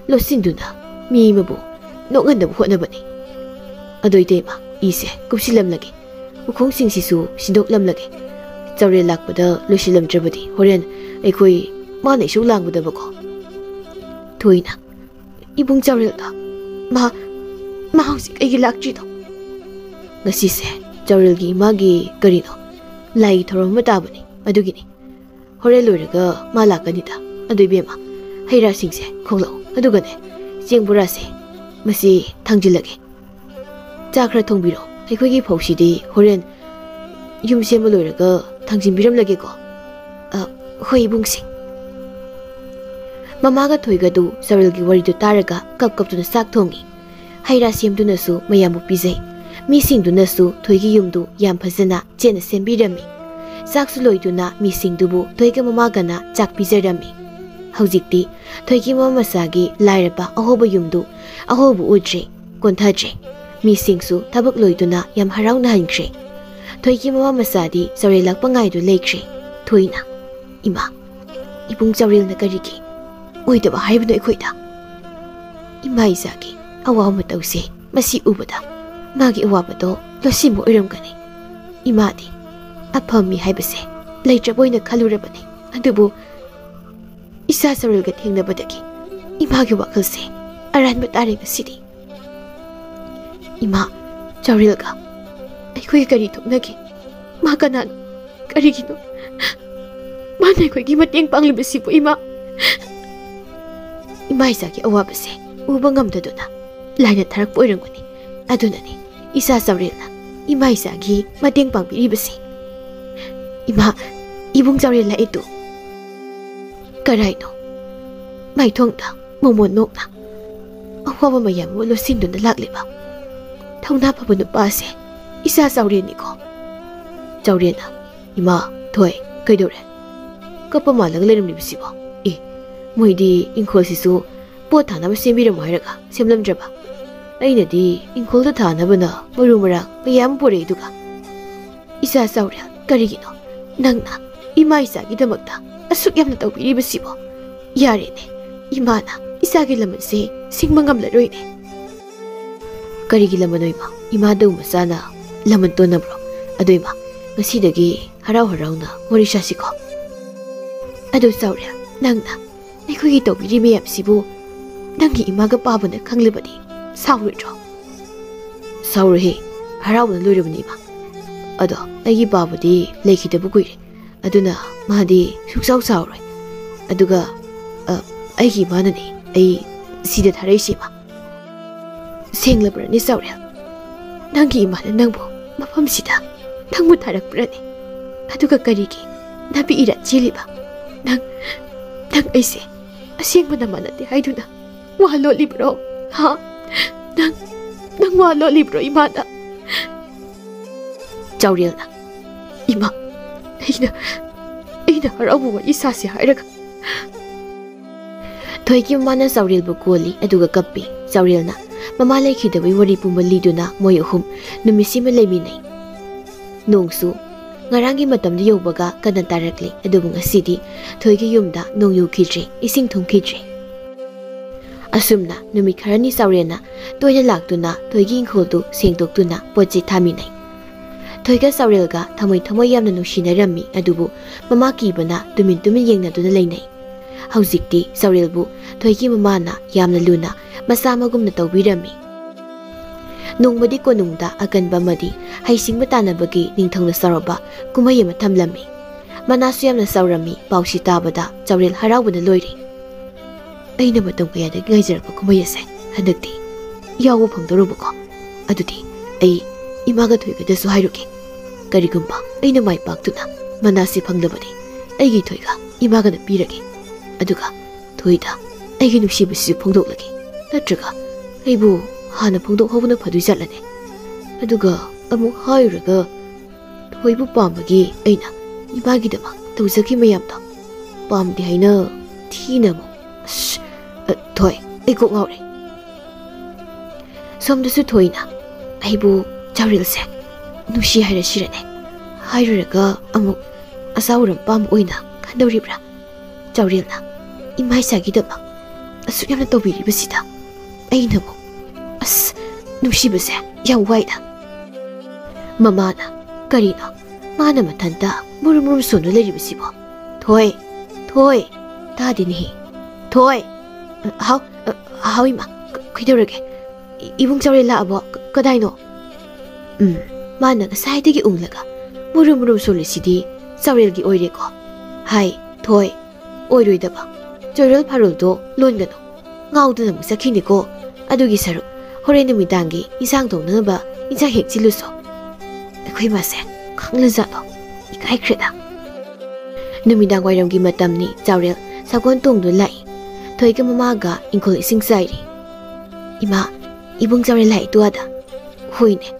ꯂꯣꯠꯁꯤꯟꯗꯨꯅ ꯃꯤ ꯑꯃꯕꯨ ꯅꯣꯛꯍꯟꯅꯕ ꯍꯣꯠꯅꯕꯅꯤ꯫ ꯑꯗꯣ ꯏꯇꯩꯃ, ꯏꯁꯦ ꯀꯨꯞꯁꯤꯜꯂꯝꯂꯒꯦ, ꯎꯈꯣꯡꯁꯤꯡꯁꯤꯁꯨ ꯁꯤꯟꯗꯣꯛꯂꯝꯂꯒꯦ꯫ ꯆꯥꯎꯔꯦꯜ ꯂꯥꯛꯄꯗ ꯂꯣꯏꯁꯤꯜꯂꯝꯗ꯭ꯔꯕꯗꯤ ꯍꯣꯔꯦꯟ ꯑꯩꯈꯣꯏ ꯃꯥꯅ ꯏꯁꯧ ꯂꯥꯡꯒꯗꯕꯀꯣ꯫" ꯊꯣꯏꯅ, "ꯏꯕꯨꯡ ꯆꯥꯎꯔꯦꯜꯗꯣ, ꯃꯥ, ꯃꯥ ꯍꯧꯖꯤꯛ ꯑꯩꯒꯤ ꯂꯥꯛꯇ꯭ꯔꯤꯗꯣ?" "ꯉꯁꯤꯁꯦ ꯆꯥꯎꯔꯦꯜꯒꯤ ꯏꯃꯥꯒꯤ ꯀꯔꯤꯅꯣ, ꯂꯥꯏꯒꯤ ꯊꯧꯔꯝ ꯑꯃ ꯇꯥꯕꯅꯤ, ꯑꯗꯨꯒꯤꯅꯤ꯫ ꯍꯣꯔꯦꯟ ꯂꯣꯏꯔꯒ ꯃꯥ ꯂꯥꯛꯀꯅꯤꯗ꯫ ꯑꯗꯨ ꯏꯕꯦꯝꯃ, ꯍꯩ ꯔꯥꯁꯤꯡꯁꯦ ꯈꯣꯛꯂꯛꯑꯣ, ꯑꯗꯨꯒꯅꯦ, ꯆꯦꯡ ꯕꯣꯔꯥꯁꯦ ꯃꯁꯤ ꯊꯥꯡꯖꯤꯜꯂꯒꯦ꯫ ꯆꯥꯛ ꯈꯔ ꯊꯣꯡꯕꯤꯔꯣ, ꯑꯩꯈꯣꯏꯒꯤ ꯐꯧꯁꯤꯗꯤ ꯍꯣꯔꯦꯟ ꯌꯨꯝ ꯁꯦꯝꯕ ꯂꯣꯏꯔꯒ ꯊꯥꯡꯖꯤꯟꯕꯤꯔꯝꯂꯒꯦꯀꯣ꯫" "ꯑ, ꯍꯣꯏ ꯏꯕꯨꯡꯁꯤꯡ꯫" ꯃꯃꯥꯒ ꯊꯣꯏꯒꯗꯨ ꯆꯥꯎꯔꯦꯜꯒꯤ ꯋꯥꯔꯤꯗꯨ ꯇꯥꯔꯒ ꯀꯞ ꯀꯞꯇꯨꯅ ꯆꯥꯛ ꯊꯣꯡꯉꯤ꯫ ꯍꯩ ꯔꯥ ꯁꯦꯝꯗꯨꯅꯁꯨ ꯃꯌꯥꯝꯕꯨ ꯄꯤꯖꯩ꯫ ꯃꯤꯁꯤꯡꯗꯨꯅꯁꯨ ꯊꯣꯏꯒꯤ ꯌꯨꯝꯗꯨ ꯌꯥꯝ ꯐꯖꯅ ꯆꯦꯠꯅ ꯁꯦꯝꯕꯤꯔꯝꯃꯤ꯫ ꯆꯥꯛꯁꯨ ꯂꯣꯏꯗꯨꯅ ꯃꯤꯁꯤꯡꯗꯨꯕꯨ ꯊꯣꯏꯒ ꯃꯃꯥꯒꯅ ꯆꯥꯛ ꯄꯤꯖꯔꯝꯃꯤ꯫ ꯍꯧꯖꯤꯛꯇꯤ ꯊꯣꯏꯒꯤ ꯃꯃꯥ ꯃꯆꯥꯒꯤ ꯂꯥꯏꯔꯕ ꯑꯍꯣꯕ ꯌꯨꯝꯗꯨ ꯑꯍꯣꯕ ꯎꯗ꯭ꯔꯦ, ꯀꯣꯟꯊꯗ꯭ꯔꯦ꯫ ꯃꯤꯁꯤꯡꯁꯨ ꯊꯕꯛ ꯂꯣꯏꯗꯨꯅ ꯌꯥꯝ ꯍꯔꯥꯎꯅ ꯍꯟꯈ꯭ꯔꯦ꯫ ꯊꯣꯏꯒꯤ ꯃꯃꯥ ꯃꯆꯥꯗꯤ ꯆꯥꯎꯔꯦꯜ ꯂꯥꯛꯄ ꯉꯥꯏꯗꯨ ꯂꯩꯈ꯭ꯔꯦ꯫ ꯊꯣꯏꯅ, "ꯏꯃꯥ, ꯏꯕꯨꯡ ꯆꯥꯎꯔꯦꯜꯅ ꯀꯔꯤꯒꯤ ꯑꯣꯏꯗꯕ ꯍꯥꯏꯕꯅꯣ ꯑꯩꯈꯣꯏꯗ? ꯏꯃꯥ ꯏꯆꯥꯒꯤ ꯑꯋꯥꯕ ꯃꯇꯧꯁꯦ ꯃꯁꯤ ꯎꯕꯗ ꯃꯥꯒꯤ ꯑꯋꯥꯕꯗꯣ ꯂꯣꯠꯁꯤꯟꯕ ꯑꯣꯏꯔꯝꯒꯅꯤ꯫ ꯏꯃꯥꯗꯤ ꯑꯐꯕ ꯃꯤ ꯍꯥꯏꯕꯁꯦ ꯂꯩꯇ꯭ꯔꯕ ꯑꯣꯏꯅ ꯈꯜꯂꯨꯔꯕꯅꯤ꯫ ꯑꯗꯨꯕꯨ ꯏꯆꯥ ꯆꯥꯎꯔꯦꯜꯒ ꯊꯦꯡꯅꯕꯗꯒꯤ ꯏꯃꯥꯒꯤ ꯋꯥꯈꯜꯁꯦ ꯑꯔꯥꯟꯕ ꯇꯥꯔꯦ ꯉꯁꯤꯗꯤ꯫ ꯏꯃꯥ, ꯆꯥꯎꯔꯦꯜꯒ ꯑꯩꯈꯣꯏ ꯀꯔꯤ ꯊꯣꯛꯅꯒꯦ? ꯃꯥ ꯀꯅꯥꯅꯣ? ꯀꯔꯤꯒꯤꯅꯣ ꯃꯥꯅ ꯑꯩꯈꯣꯏꯒꯤ ꯃꯇꯦꯡ ꯄꯥꯡꯂꯤꯕꯁꯤꯕꯨ, ꯏꯃꯥ?" ꯏꯃꯥ ꯏꯆꯥꯒꯤ ꯑꯋꯥꯕꯁꯦ ꯎꯕ ꯉꯝꯗꯗꯨꯅ ꯂꯥꯏꯅ ꯊꯥꯔꯛꯄ ꯑꯣꯏꯔꯝꯒꯅꯤ꯫ ꯑꯗꯨꯅꯅꯤ ꯏꯆꯥ ꯆꯥꯎꯔꯦꯜꯅ ꯏꯃꯥ ꯏꯆꯥꯒꯤ ꯃꯇꯦꯡ ꯄꯥꯡꯕꯤꯔꯤꯕꯁꯦ꯫ "ꯏꯃꯥ, ꯏꯕꯨꯡ ꯆꯥꯎꯔꯦꯜ ꯂꯥꯛꯑꯦ ꯇꯨ!" ꯀꯔꯥꯏꯅꯣ? ꯃꯥꯏꯊꯣꯡꯗ ꯃꯣꯃꯣꯟ ꯅꯣꯛꯅ ꯑꯋꯥꯕ ꯃꯌꯥꯝ ꯑꯃ ꯂꯣꯠꯁꯤꯟꯗꯨꯅ ꯂꯥꯛꯂꯤꯕ ꯊꯧꯅꯥ ꯐꯕ ꯅꯨꯄꯥꯁꯦ ꯏꯆꯥ ꯆꯥꯎꯔꯦꯜꯅꯤꯀꯣ꯫ ꯆꯥꯎꯔꯦꯜꯅ, "ꯏꯃꯥ, ꯊꯣꯏ, ꯀꯩꯗꯧꯔꯦ? ꯀꯞꯄ ꯃꯥꯜꯂꯒ ꯂꯩꯔꯝꯂꯤꯕꯁꯤꯕꯣ? ꯑꯦ, ꯃꯣꯏꯗꯤ ꯏꯪꯈꯣꯜꯁꯤꯁꯨ ꯄꯣꯠ ꯊꯥꯅꯕ ꯁꯦꯝꯕꯤꯔꯝꯃꯣ ꯍꯥꯏꯔꯒ ꯁꯦꯝꯂꯝꯗ꯭ꯔꯕ? ꯑꯩꯅꯗꯤ ꯏꯪꯈꯣꯜꯗ ꯊꯥꯅꯕꯅ ꯃꯔꯨ ꯃꯔꯥꯡ ꯃꯌꯥꯝ ꯄꯨꯔꯛꯏꯗꯨꯒ꯫ ꯏꯆꯥ ꯆꯥꯎꯔꯦꯜ, ꯀꯔꯤꯒꯤꯅꯣ ꯅꯪꯅ ꯏꯃꯥ ꯏꯆꯥꯒꯤꯗꯃꯛꯇ ꯑꯁꯨꯛ ꯌꯥꯝꯅ ꯇꯧꯕꯤꯔꯤꯕꯁꯤꯕꯣ? ꯌꯥꯔꯦꯅꯦ, ꯏꯃꯥꯅ ꯏꯆꯥꯒꯤ ꯂꯃꯟꯁꯦ ꯁꯤꯡꯕ ꯉꯝꯂꯔꯣꯏꯅꯦ꯫" "ꯀꯔꯤꯒꯤ ꯂꯃꯟꯅꯣ ꯏꯃꯥ? ꯏꯃꯥꯗꯧ ꯃꯆꯥꯅ ꯂꯃꯟ ꯇꯣꯟꯅꯕ꯭ꯔꯣ? ꯑꯗꯣ ꯏꯃꯥ, ꯉꯁꯤꯗꯒꯤ ꯍꯔꯥꯎ ꯍꯔꯥꯎꯅ ꯋꯥꯔꯤ ꯁꯥꯁꯤꯀꯣ꯫ ꯑꯗꯨ ꯆꯥꯎꯔꯦꯜ, ꯅꯪꯅ ꯑꯩꯈꯣꯏꯒꯤ ꯇꯧꯕꯤꯔꯤ ꯃꯌꯥꯝꯁꯤꯕꯨ ꯅꯪꯒꯤ ꯏꯃꯥꯒ ꯄꯥꯕꯅ ꯈꯪꯂꯕꯗꯤ ꯁꯥꯎꯔꯣꯏꯗ꯭ꯔꯣ?" "ꯁꯥꯎꯔꯣꯏꯍꯦ, ꯍꯔꯥꯎꯕꯅ ꯂꯣꯏꯔꯕꯅꯤ ꯏꯃꯥ꯫ ꯑꯗꯣ ꯑꯩꯒꯤ ꯄꯥꯕꯗꯤ ꯂꯩꯈꯤꯗꯕ ꯀꯨꯏꯔꯦ, ꯑꯗꯨꯅ ꯃꯥꯗꯤ ꯁꯨꯛꯁꯥꯎ ꯁꯥꯎꯔꯣꯏ꯫ ꯑꯗꯨꯒ, ꯑ, ꯑꯩꯒꯤ ꯏꯃꯥꯅꯅꯦ ꯑꯩ ꯁꯤꯗ ꯊꯥꯔꯛꯏꯁꯦ ꯏꯃꯥ꯫" "ꯁꯦꯡꯂꯕ꯭ꯔꯅꯦ ꯆꯥꯎꯔꯦꯜ? ꯅꯪꯒꯤ ꯏꯃꯥꯅ ꯅꯪꯕꯨ ꯃꯐꯝꯁꯤꯗ ꯅꯪꯕꯨ ꯊꯥꯔꯛꯄ꯭ꯔꯅꯦ? ꯑꯗꯨꯒ ꯀꯔꯤꯒꯤ ꯅꯥꯄꯤ ꯏꯔꯥ ꯆꯦꯜꯂꯤꯕ? ꯅꯪ, ꯅꯪ ꯑꯩꯁꯦ ꯑꯁꯦꯡꯕ ꯅꯃꯥ ꯅꯠꯇꯦ ꯍꯥꯏꯗꯨꯅ ꯋꯥ ꯂꯣꯠꯂꯤꯕ꯭ꯔꯣ? ꯍꯥ? ꯅꯪ, ꯅꯪ ꯋꯥ ꯂꯣꯠꯂꯤꯕ꯭ꯔꯣ ꯏꯃꯥꯗ?" ꯆꯥꯎꯔꯦꯜꯅ, "ꯏꯃꯥ, ꯑꯩꯅ, ꯑꯩꯅ ꯍꯔꯥꯎꯕ ꯋꯥꯔꯤ ꯁꯥꯁꯦ ꯍꯥꯏꯔꯒ꯫" ꯊꯣꯏꯒꯤ ꯃꯃꯥꯅ ꯆꯥꯎꯔꯦꯜꯕꯨ ꯀꯣꯜꯂꯤ, ꯑꯗꯨꯒ ꯀꯞꯄꯤ꯫ ꯆꯥꯎꯔꯦꯜꯅ, ꯃꯃꯥ ꯂꯩꯈꯤꯗꯕꯒꯤ ꯋꯥꯔꯤ ꯄꯨꯝꯕ ꯂꯤꯗꯨꯅ ꯃꯣꯏ ꯑꯍꯨꯝ ꯅꯨꯃꯤꯠꯁꯤꯃ ꯂꯩꯃꯤꯟꯅꯩ꯫ ꯅꯣꯡꯁꯨ ꯉꯔꯥꯡꯒꯤ ꯃꯇꯝꯗ ꯌꯧꯕꯒ ꯀꯟꯅ ꯇꯥꯔꯛꯂꯤ, ꯑꯗꯨꯕꯨ ꯉꯁꯤꯗꯤ ꯊꯣꯏꯒꯤ ꯌꯨꯝꯗ ꯅꯣꯡ ꯌꯨꯈꯤꯗ꯭ꯔꯦ, ꯏꯁꯤꯡ ꯊꯨꯝꯈꯤꯗ꯭ꯔꯦ꯫ ꯑꯁꯨꯝꯅ ꯅꯨꯃꯤꯠ ꯈꯔꯅꯤ ꯆꯥꯎꯔꯦꯜꯅ ꯇꯣꯏꯅ ꯂꯥꯛꯇꯨꯅ ꯊꯣꯏꯒꯤ ꯏꯪꯈꯣꯜꯗꯨ ꯁꯦꯡꯗꯣꯛꯇꯨꯅ ꯄꯣꯠ ꯆꯩ ꯊꯥꯃꯤꯟꯅꯩ꯫ ꯊꯣꯏꯒ ꯆꯥꯎꯔꯦꯜꯒ ꯊꯃꯣꯏ ꯊꯃꯣꯏ ꯌꯥꯝꯅ ꯅꯨꯡꯁꯤꯅꯔꯝꯃꯤ, ꯑꯗꯨꯕꯨ ꯃꯃꯥ ꯀꯤꯕꯅ ꯇꯨꯃꯤꯟ ꯇꯨꯃꯤꯟ ꯌꯦꯡꯅꯗꯨꯅ ꯂꯩꯅꯩ꯫ ꯍꯧꯖꯤꯛꯇꯤ ꯆꯥꯎꯔꯦꯜꯕꯨ ꯊꯣꯏꯒꯤ ꯃꯃꯥꯅ ꯌꯥꯝꯅ ꯂꯨꯅ ꯃꯆꯥ ꯑꯃꯒꯨꯝꯅ ꯇꯧꯕꯤꯔꯝꯃꯤ꯫ ꯅꯣꯡꯃꯗꯤ ꯀꯣꯅꯨꯡꯗ ꯑꯀꯟꯕ ꯑꯃꯗꯤ ꯍꯩꯁꯤꯡꯕ ꯇꯥꯟꯅꯕꯒꯤ ꯅꯤꯡꯊꯧꯅ ꯆꯥꯎꯔꯕ ꯀꯨꯝꯍꯩ ꯑꯃ ꯊꯝꯂꯝꯃꯤ꯫ ꯃꯅꯥꯁꯨ ꯌꯥꯝꯅ ꯆꯥꯎꯔꯝꯃꯤ꯫ ꯄꯥꯎꯁꯤ ꯇꯥꯕꯗ ꯆꯥꯎꯔꯦꯜ ꯍꯔꯥꯎꯕꯅ ꯂꯣꯏꯔꯦ꯫ "ꯑꯩꯅ ꯃꯇꯝ ꯀꯌꯥꯗꯒꯤ ꯉꯥꯏꯖꯔꯛꯄ ꯀꯨꯝꯍꯩ ꯑꯁꯦ ꯍꯟꯗꯛꯇꯤ ꯌꯥꯎꯕ ꯐꯪꯗꯧꯔꯕꯀꯣ? ꯑꯗꯨꯗꯤ ꯑꯩ ꯏꯃꯥꯒ ꯊꯣꯏꯒꯗꯁꯨ ꯍꯥꯏꯔꯨꯒꯦ꯫ ꯀꯔꯤꯒꯨꯝꯕ ꯑꯩꯅ ꯃꯥꯏ ꯄꯥꯛꯇꯨꯅ ꯃꯅꯥꯁꯤ ꯐꯪꯂꯕꯗꯤ ꯑꯩꯒꯤ ꯊꯣꯏꯒ ꯏꯃꯥꯒꯅ ꯄꯤꯔꯒꯦ꯫ ꯑꯗꯨꯒ ꯊꯣꯏꯗ ꯑꯩꯒꯤ ꯅꯨꯡꯁꯤꯕꯁꯤꯁꯨ ꯐꯣꯡꯗꯣꯛꯂꯒꯦ꯫ ꯅꯠꯇ꯭ꯔꯒ ꯑꯩꯕꯨ ꯍꯥꯟꯅ ꯐꯣꯡꯗꯣꯛꯍꯧꯕꯅ ꯐꯗꯣꯏ ꯖꯥꯠꯂꯅꯦ? ꯑꯗꯨꯒ ꯑꯃꯨꯛ ꯍꯥꯏꯔꯨꯔꯒ ꯊꯣꯏꯕꯨ ꯄꯥꯝꯕꯒꯤ ꯑꯩꯅ ꯏꯃꯥꯒꯤꯗꯃꯛ ꯇꯧꯖꯈꯤ ꯃꯌꯥꯝꯗꯣ ꯄꯥꯝꯗꯦ ꯍꯥꯏꯅ ꯊꯤꯅ ꯑꯃꯨꯛ꯫ ꯑꯁ, ꯑ, ꯊꯣꯏ, ꯑꯩ ꯀꯣꯛ ꯉꯥꯎꯔꯦ꯫ ꯁꯣꯝꯗꯁꯨ ꯊꯣꯏꯅ ꯑꯩꯕꯨ ꯆꯥꯎꯔꯦꯜꯁꯦ ꯅꯨꯡꯁꯤ ꯍꯥꯏꯔꯁꯤꯔꯅꯦ? ꯍꯥꯏꯔꯨꯔꯒ ꯑꯃꯨꯛ ꯑꯆꯥꯎꯔꯝ ꯄꯥꯝꯕ ꯑꯣꯏꯅ ꯈꯟꯗꯧꯔꯤꯕ꯭ꯔꯥ? ꯆꯥꯎꯔꯦꯜꯅ ꯏꯃꯥ ꯏꯆꯥꯒꯤꯗꯃꯛ ꯑꯁꯨꯛ ꯌꯥꯝꯅ ꯇꯧꯕꯤꯔꯤꯕꯁꯤꯗ ꯑꯩꯅꯕꯨ꯫ ꯑꯁ, ꯅꯨꯡꯁꯤꯕꯁꯦ ꯌꯥꯝ ꯋꯥꯏꯗ꯫ ꯃꯃꯥꯅ, "ꯀꯔꯤꯅꯣ ꯃꯥꯅ ꯃꯊꯟꯇ ꯃꯨꯔꯨꯝ ꯃꯨꯔꯨꯝ ꯁꯣꯟꯗꯨꯅ ꯂꯩꯔꯤꯕꯁꯤꯕꯣ? ꯊꯣꯏ, ꯊꯣꯏ!" "ꯇꯥꯗꯦꯅꯦꯍꯦ꯫ ꯊꯣꯏ!" "ꯍꯥꯎ, ꯍꯥꯎ ꯏꯃꯥ, ꯀꯩꯗꯧꯔꯒꯦ? ꯏꯕꯨꯡ ꯆꯥꯎꯔꯦꯜ ꯂꯥꯛꯑꯕꯣ? ꯀꯗꯥꯏꯅꯣ?" ꯎꯝ, ꯃꯥꯅ ꯉꯁꯥꯏꯗꯒꯤ ꯎꯪꯂꯒ ꯃꯨꯔꯨꯝ ꯃꯨꯔꯨꯝ ꯁꯣꯜꯂꯤꯁꯤꯗꯤ ꯆꯥꯎꯔꯦꯜꯒꯤ ꯑꯣꯏꯔꯦꯀꯣ꯫ ꯍꯥꯏ, ꯊꯣꯏ, ꯑꯣꯏꯔꯣꯏꯗꯕ ꯆꯣꯏꯔꯣꯜ ꯐꯥꯔꯣꯜꯗꯣ ꯂꯣꯟꯒꯅꯨ꯫ ꯉꯥꯎꯗꯅ ꯑꯃꯨꯛ ꯆꯠꯈꯤꯅꯤꯀꯣ꯫ ꯑꯗꯨꯒꯤ ꯁꯔꯨꯛ ꯍꯣꯔꯦꯟ ꯅꯨꯃꯤꯗꯥꯡꯒꯤ ꯏꯟꯁꯥꯡ ꯊꯣꯡꯅꯅꯕ ꯏꯟꯁꯥꯡ ꯍꯦꯛ ꯆꯤꯜꯂꯨꯁꯣ꯫ ꯑꯩꯈꯣꯏ ꯃꯥꯁꯦ ꯈꯪꯂꯖꯥꯠꯂꯣ? ꯏꯀꯥꯏꯈ꯭ꯔꯦꯗ꯫ ꯅꯨꯃꯤꯗꯥꯡ ꯋꯥꯏꯔꯝꯒꯤ ꯃꯇꯝꯅꯤ꯫ ꯆꯥꯎꯔꯦꯜ ꯁꯒꯣꯜ ꯇꯣꯡꯗꯨꯅ ꯂꯥꯛꯏ꯫ ꯊꯣꯏꯒ ꯃꯃꯥꯒ ꯏꯪꯈꯣꯜ ꯏꯁꯤꯡ ꯆꯥꯏꯔꯤ꯫ "ꯏꯃꯥ, ꯏꯕꯨꯡ ꯆꯥꯎꯔꯦꯜ ꯂꯥꯛꯏ ꯇꯨ ꯑꯥꯗ?" "ꯍꯣꯏꯅꯦ꯫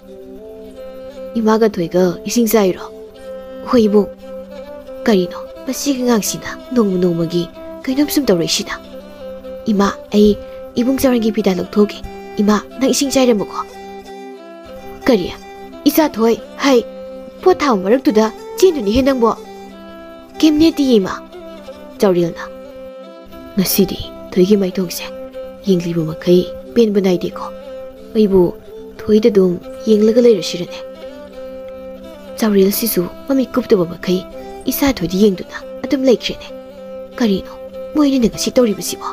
ꯏꯃꯥꯒ ꯊꯣꯏꯒ ꯏꯁꯤꯡ ꯆꯥꯏꯔꯣ?" "ꯍꯣꯏ ꯏꯕꯨꯡ꯫ ꯀꯔꯤꯅꯣ ꯃꯁꯤꯒꯤ ꯑꯉꯥꯡꯁꯤꯅ ꯅꯣꯡꯃ ꯅꯣꯡꯃꯒꯤ ꯀꯩꯅꯣꯝ ꯁꯨꯝ ꯇꯧꯔꯛꯏꯁꯤꯅ? ꯏꯃꯥ, ꯑꯩ ꯏꯕꯨꯡ ꯆꯥꯎꯔꯦꯜꯒꯤ ꯐꯤꯗꯥ ꯂꯧꯊꯣꯛꯀꯦ꯫ "ꯏꯃꯥ, ꯅꯪ ꯏꯁꯤꯡ ꯆꯥꯏꯔꯝꯃꯨꯀꯣ꯫" "ꯀꯔꯤ? ꯏꯆꯥ ꯊꯣꯏ, ꯍꯥꯏ, ꯄꯣꯠ ꯊꯥꯕ ꯃꯔꯛꯇꯨꯗ ꯆꯦꯟꯗꯨꯅꯤꯍꯦ ꯅꯪꯕꯣ?" "ꯀꯩꯝ ꯅꯠꯇꯤꯌꯦ, ꯏꯃꯥ꯫" ꯆꯥꯎꯔꯦꯜꯅ, "ꯉꯁꯤꯗꯤ ꯊꯣꯏꯒꯤ ꯃꯥꯏꯊꯣꯡꯁꯦ ꯌꯦꯡꯂꯤꯕ ꯃꯈꯩ ꯄꯦꯟꯕ ꯅꯥꯏꯗꯦꯀꯣ꯫ ꯑꯩꯕꯨ ꯊꯣꯏꯗ ꯑꯗꯨꯝ ꯌꯦꯡꯂꯒ ꯂꯩꯔꯁꯤꯔꯅꯦ? ꯆꯥꯎꯔꯦꯜꯁꯤꯁꯨ ꯃꯃꯤꯠ ꯀꯨꯞꯇꯕ ꯃꯈꯩ ꯏꯆꯥ ꯊꯣꯏꯗ ꯌꯦꯡꯗꯨꯅ ꯑꯗꯨꯝ ꯂꯩꯈ꯭ꯔꯦꯅꯦ꯫ ꯀꯔꯤꯅꯣ ꯃꯣꯏ ꯑꯅꯤꯅ ꯉꯁꯤ ꯇꯧꯔꯤꯕꯁꯤꯕꯣ?"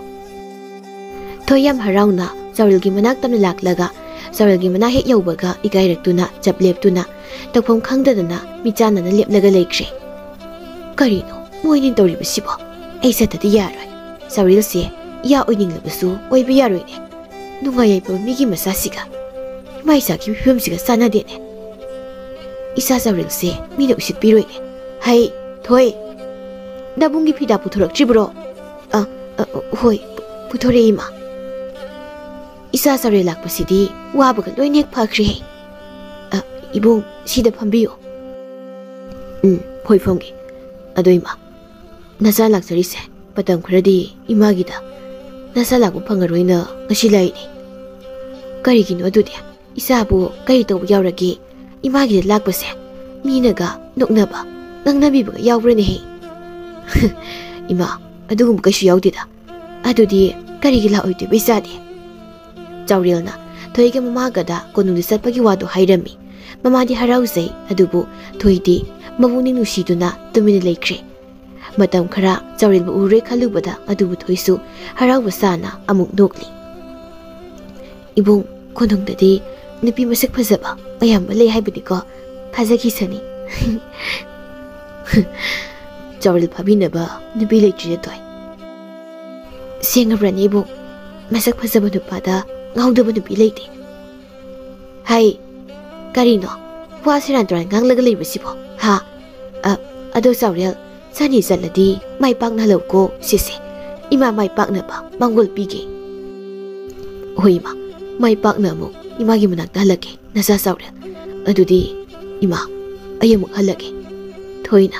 ꯊꯣꯏ ꯌꯥꯝ ꯍꯔꯥꯎꯅ ꯆꯥꯎꯔꯦꯜꯒꯤ ꯃꯅꯥꯛ ꯇꯝꯅ ꯂꯥꯛꯂꯒ ꯆꯥꯎꯔꯦꯜꯒꯤ ꯃꯅꯥꯛ ꯍꯦꯛ ꯌꯧꯕꯒ ꯏꯀꯥꯏꯔꯛꯇꯨꯅ ꯆꯞ ꯂꯦꯞꯇꯨꯅ ꯇꯧꯐꯝ ꯈꯪꯗꯗꯅ ꯃꯤꯠꯆꯥꯟꯅꯅ ꯂꯦꯞꯂꯒ ꯂꯩꯈ꯭ꯔꯦ꯫ "ꯀꯔꯤꯅꯣ ꯃꯣꯏꯅꯤ ꯇꯧꯔꯤꯕꯁꯤꯕꯣ? ꯑꯩ ꯆꯠꯇꯗꯤ ꯌꯥꯔꯣꯏ꯫ ꯆꯥꯎꯔꯦꯜꯁꯦ ꯏꯌꯥ ꯑꯣꯏꯅꯤꯡꯂꯕꯁꯨ ꯑꯣꯏꯕ ꯌꯥꯔꯣꯏꯅꯦ꯫ ꯅꯨꯡꯉꯥꯏ ꯌꯥꯏꯐꯕ ꯃꯤꯒꯤ ꯃꯆꯥꯁꯤꯒ ꯏꯃꯥ ꯏꯆꯥꯒꯤ ꯐꯤꯕꯝꯁꯤꯒ ꯆꯥꯟꯅꯗꯦꯅꯦ꯫ ꯏꯆꯥ ꯆꯥꯎꯔꯦꯜꯁꯦ ꯃꯤꯅ ꯎꯁꯤꯠꯄꯤꯔꯣꯏꯅꯦ꯫ ꯍꯩ, ꯊꯣꯏ, ꯅꯕꯨꯡꯒꯤ ꯐꯤꯗꯥ ꯄꯨꯊꯣꯔꯛꯇ꯭ꯔꯤꯕ꯭ꯔꯣ?" "ꯑ, ꯑ, ꯍꯣꯏ, ꯄꯨ-, ꯄꯨꯊꯣꯔꯛꯏ, ꯏꯃꯥ꯫" "ꯏꯆꯥ ꯆꯥꯎꯔꯦꯜ ꯂꯥꯛꯄꯁꯤꯗꯤ ꯋꯥꯕꯒ ꯂꯣꯏꯅ ꯍꯦꯛ ꯐꯈ꯭ꯔꯦꯍꯦ꯫ ꯑ, ꯏꯕꯨꯡ, ꯁꯤꯗ ꯐꯝꯕꯤꯌꯨ꯫" "ꯎꯝ, ꯍꯣꯏ, ꯐꯝꯒꯦ꯫ ꯑꯗꯣ ꯏꯃꯥ, ꯅꯆꯥ ꯂꯥꯛꯆꯔꯤꯁꯦ ꯃꯇꯝ ꯈꯔꯗꯤ ꯏꯃꯥꯒꯤꯗ ꯅꯆꯥ ꯂꯥꯛꯄ ꯐꯪꯉꯔꯣꯏꯅ ꯉꯁꯤ ꯂꯥꯛꯏꯅꯦ꯫" "ꯀꯔꯤꯒꯤꯅꯣ ꯑꯗꯨꯗꯤ? ꯏꯆꯥꯕꯨ ꯀꯔꯤ ꯇꯧꯕ ꯌꯥꯎꯔꯒꯦ? ꯏꯃꯥꯒꯤꯗ ꯂꯥꯛꯄꯁꯦ ꯃꯤꯅꯒ ꯅꯣꯛꯅꯕ, ꯉꯥꯡꯅꯕꯤꯕꯒ ꯌꯥꯎꯕ꯭ꯔꯅꯦꯍꯦ?" "ꯏꯃꯥ, ꯑꯗꯨꯒꯨꯝꯕ ꯀꯩꯁꯨ ꯌꯥꯎꯗꯦꯗ꯫ ꯑꯗꯨꯗꯤ ꯀꯔꯤꯒꯤ ꯂꯥꯛꯑꯣꯏꯗꯣꯏꯕ ꯏꯆꯥꯗꯤ?" ꯆꯥꯎꯔꯦꯜꯅ ꯊꯣꯏꯒ ꯃꯃꯥꯒꯗ ꯀꯣꯅꯨꯡꯗ ꯆꯠꯄꯒꯤ ꯋꯥꯗꯨ ꯍꯥꯏꯔꯝꯃꯤ꯫ ꯃꯃꯥꯗꯤ ꯍꯔꯥꯎꯖꯩ, ꯑꯗꯨꯕꯨ ꯊꯣꯏꯗꯤ ꯃꯕꯨꯡꯅꯤ ꯅꯨꯡꯁꯤꯗꯨꯅ ꯇꯨꯃꯤꯟꯅ ꯂꯩꯈ꯭ꯔꯦ꯫ ꯃꯇꯝ ꯈꯔ ꯆꯥꯎꯔꯦꯜꯕꯨ ꯎꯔꯦ ꯈꯜꯂꯨꯕꯗ ꯑꯗꯨꯕꯨ ꯊꯣꯏꯁꯨ ꯍꯔꯥꯎꯕ ꯁꯥꯅ ꯑꯃꯨꯛ ꯅꯣꯛꯂꯤ꯫ "ꯏꯕꯨꯡ, ꯀꯣꯅꯨꯡꯗꯗꯤ ꯅꯨꯄꯤ ꯃꯁꯛ ꯐꯖꯕ ꯑꯌꯥꯝꯕ ꯂꯩ ꯍꯥꯏꯕꯅꯤꯀꯣ꯫ ꯊꯥꯖꯈꯤꯁꯅꯤ꯫" "ꯆꯥꯎꯔꯦꯜ ꯐꯥꯕꯤꯅꯕ ꯅꯨꯄꯤ ꯂꯩꯇ꯭ꯔꯤꯗ ꯊꯣꯏ꯫" "ꯁꯦꯡꯉꯕ꯭ꯔꯅꯦ ꯏꯕꯨꯡ? ꯃꯁꯛ ꯐꯖꯕ ꯅꯨꯄꯥꯗ ꯉꯥꯎꯗꯕ ꯅꯨꯄꯤ ꯂꯩꯇꯦ꯫" "ꯍꯩ, ꯀꯔꯤꯅꯣ ꯋꯥ ꯁꯦꯔꯥꯟ ꯇꯨꯔꯥꯟ ꯉꯥꯡꯂꯒ ꯂꯩꯕꯁꯤꯕꯣ, ꯍꯥ? ꯑ, ꯑꯗꯣ ꯆꯥꯎꯔꯦꯜ, ꯆꯅꯤ ꯆꯠꯂꯗꯤ ꯃꯥꯏ ꯄꯥꯛꯅ ꯍꯜꯂꯛꯎꯀꯣ ꯁꯤꯁꯦ꯫ ꯏꯃꯥ ꯃꯥꯏ ꯄꯥꯛꯅꯕ ꯃꯪꯒꯣꯜ ꯄꯤꯒꯦ꯫" "ꯍꯣꯏ ꯏꯃꯥ, ꯃꯥꯏ ꯄꯥꯛꯅ ꯑꯃꯨꯛ ꯏꯃꯥꯒꯤ ꯃꯅꯥꯛꯇ ꯍꯜꯂꯛꯀꯦ ꯅꯆꯥ ꯆꯥꯎꯔꯦꯜ꯫ ꯑꯗꯨꯗꯤ ꯏꯃꯥ, ꯑꯩ ꯑꯃꯨꯛ ꯍꯜꯂꯒꯦ꯫" "ꯊꯣꯏꯅ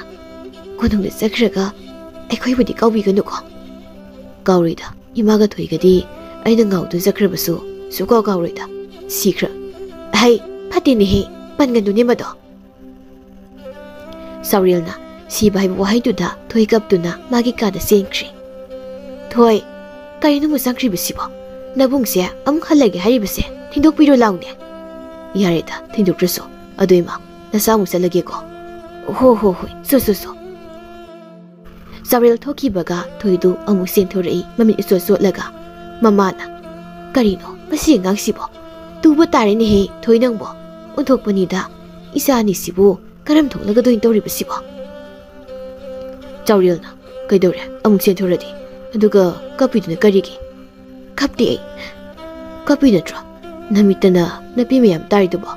ꯀꯣꯅꯨꯡꯗ ꯆꯠꯈ꯭ꯔꯒ ꯑꯩꯈꯣꯏꯕꯨꯗꯤ ꯀꯥꯎꯕꯤꯒꯅꯨꯀꯣ꯫" "ꯀꯥꯎꯔꯣꯏꯗ, ꯏꯃꯥꯒ ꯊꯣꯏꯒꯗꯤ ꯑꯩꯅ ꯉꯥꯎꯗꯨ ꯆꯠꯈ꯭ꯔꯕꯁꯨ ꯁꯨꯀꯥꯎ ꯀꯥꯎꯔꯣꯏꯗ꯫ ꯁꯤꯈ꯭ꯔ꯫ ꯍꯩ, ꯐꯠꯇꯦꯅꯦꯍꯦ, ꯄꯟꯒꯅꯨꯅꯦ ꯃꯗꯣ꯫ ꯆꯥꯎꯔꯦꯜꯅ ꯁꯤꯕ ꯍꯥꯏꯕ ꯋꯥꯍꯩꯗꯨꯗ ꯊꯣꯏ ꯀꯞꯇꯨꯅ ꯃꯥꯒꯤ ꯀꯥꯗ ꯆꯦꯟꯈ꯭ꯔꯦ꯫ ꯊꯣꯏ, ꯀꯔꯤꯅꯣ ꯑꯃꯨꯛ ꯆꯪꯈ꯭ꯔꯤꯕꯁꯤꯕꯣ? ꯅꯕꯨꯡꯁꯦ ꯑꯃꯨꯛ ꯍꯜꯂꯒꯦ ꯍꯥꯏꯔꯤꯕꯁꯦ ꯊꯤꯟꯗꯣꯛꯄꯤꯔꯣ ꯂꯥꯎꯅꯦ꯫ ꯌꯥꯔꯦꯗ, ꯊꯤꯟꯗꯣꯛꯇ꯭ꯔꯁꯨ꯫ ꯑꯗꯨ ꯏꯃꯥ, ꯅꯆꯥ ꯑꯃꯨꯛ ꯆꯠꯂꯒꯦꯀꯣ꯫ ꯍꯣ ꯍꯣ ꯍꯣꯏ, ꯆꯣ ꯆꯣ ꯆꯣ꯫ ꯆꯥꯎꯔꯦꯜ ꯊꯣꯛꯈꯤꯕꯒ ꯊꯣꯏꯗꯨ ꯑꯃꯨꯛ ꯆꯦꯟꯊꯣꯔꯛꯏ, ꯃꯃꯤꯠ ꯏꯆꯣꯠ ꯆꯣꯠꯂꯒ꯫ ꯃꯃꯥꯅ, "ꯀꯔꯤꯅꯣ ꯃꯁꯤ ꯑꯉꯥꯡꯁꯤꯕꯣ? ꯇꯨꯕ ꯇꯥꯔꯦꯅꯦꯍꯦ ꯊꯣꯏ ꯅꯪꯕꯣ꯫ ꯑꯣꯟꯊꯣꯛꯄꯅꯤꯗ, ꯏꯆꯥ ꯑꯅꯤꯁꯤꯕꯨ ꯀꯔꯝ ꯊꯣꯛꯂꯒꯗꯣꯏꯅ ꯇꯧꯔꯤꯕꯁꯤꯕꯣ?" ꯆꯥꯎꯔꯦꯜꯅ, "ꯀꯩꯗꯧꯔꯦ? ꯑꯃꯨꯛ ꯆꯦꯟꯊꯣꯔꯗꯤ? ꯑꯗꯨꯒ ꯀꯞꯄꯤꯗꯨꯅ ꯀꯔꯤꯒꯤ?" "ꯀꯞꯇꯦ ꯑꯩ꯫ ꯀꯞꯄꯤ ꯅꯠꯇ꯭ꯔꯣ? ꯅꯃꯤꯠꯇꯅ ꯅꯄꯤ ꯃꯌꯥꯝ ꯇꯥꯔꯤꯗꯨꯕꯣ?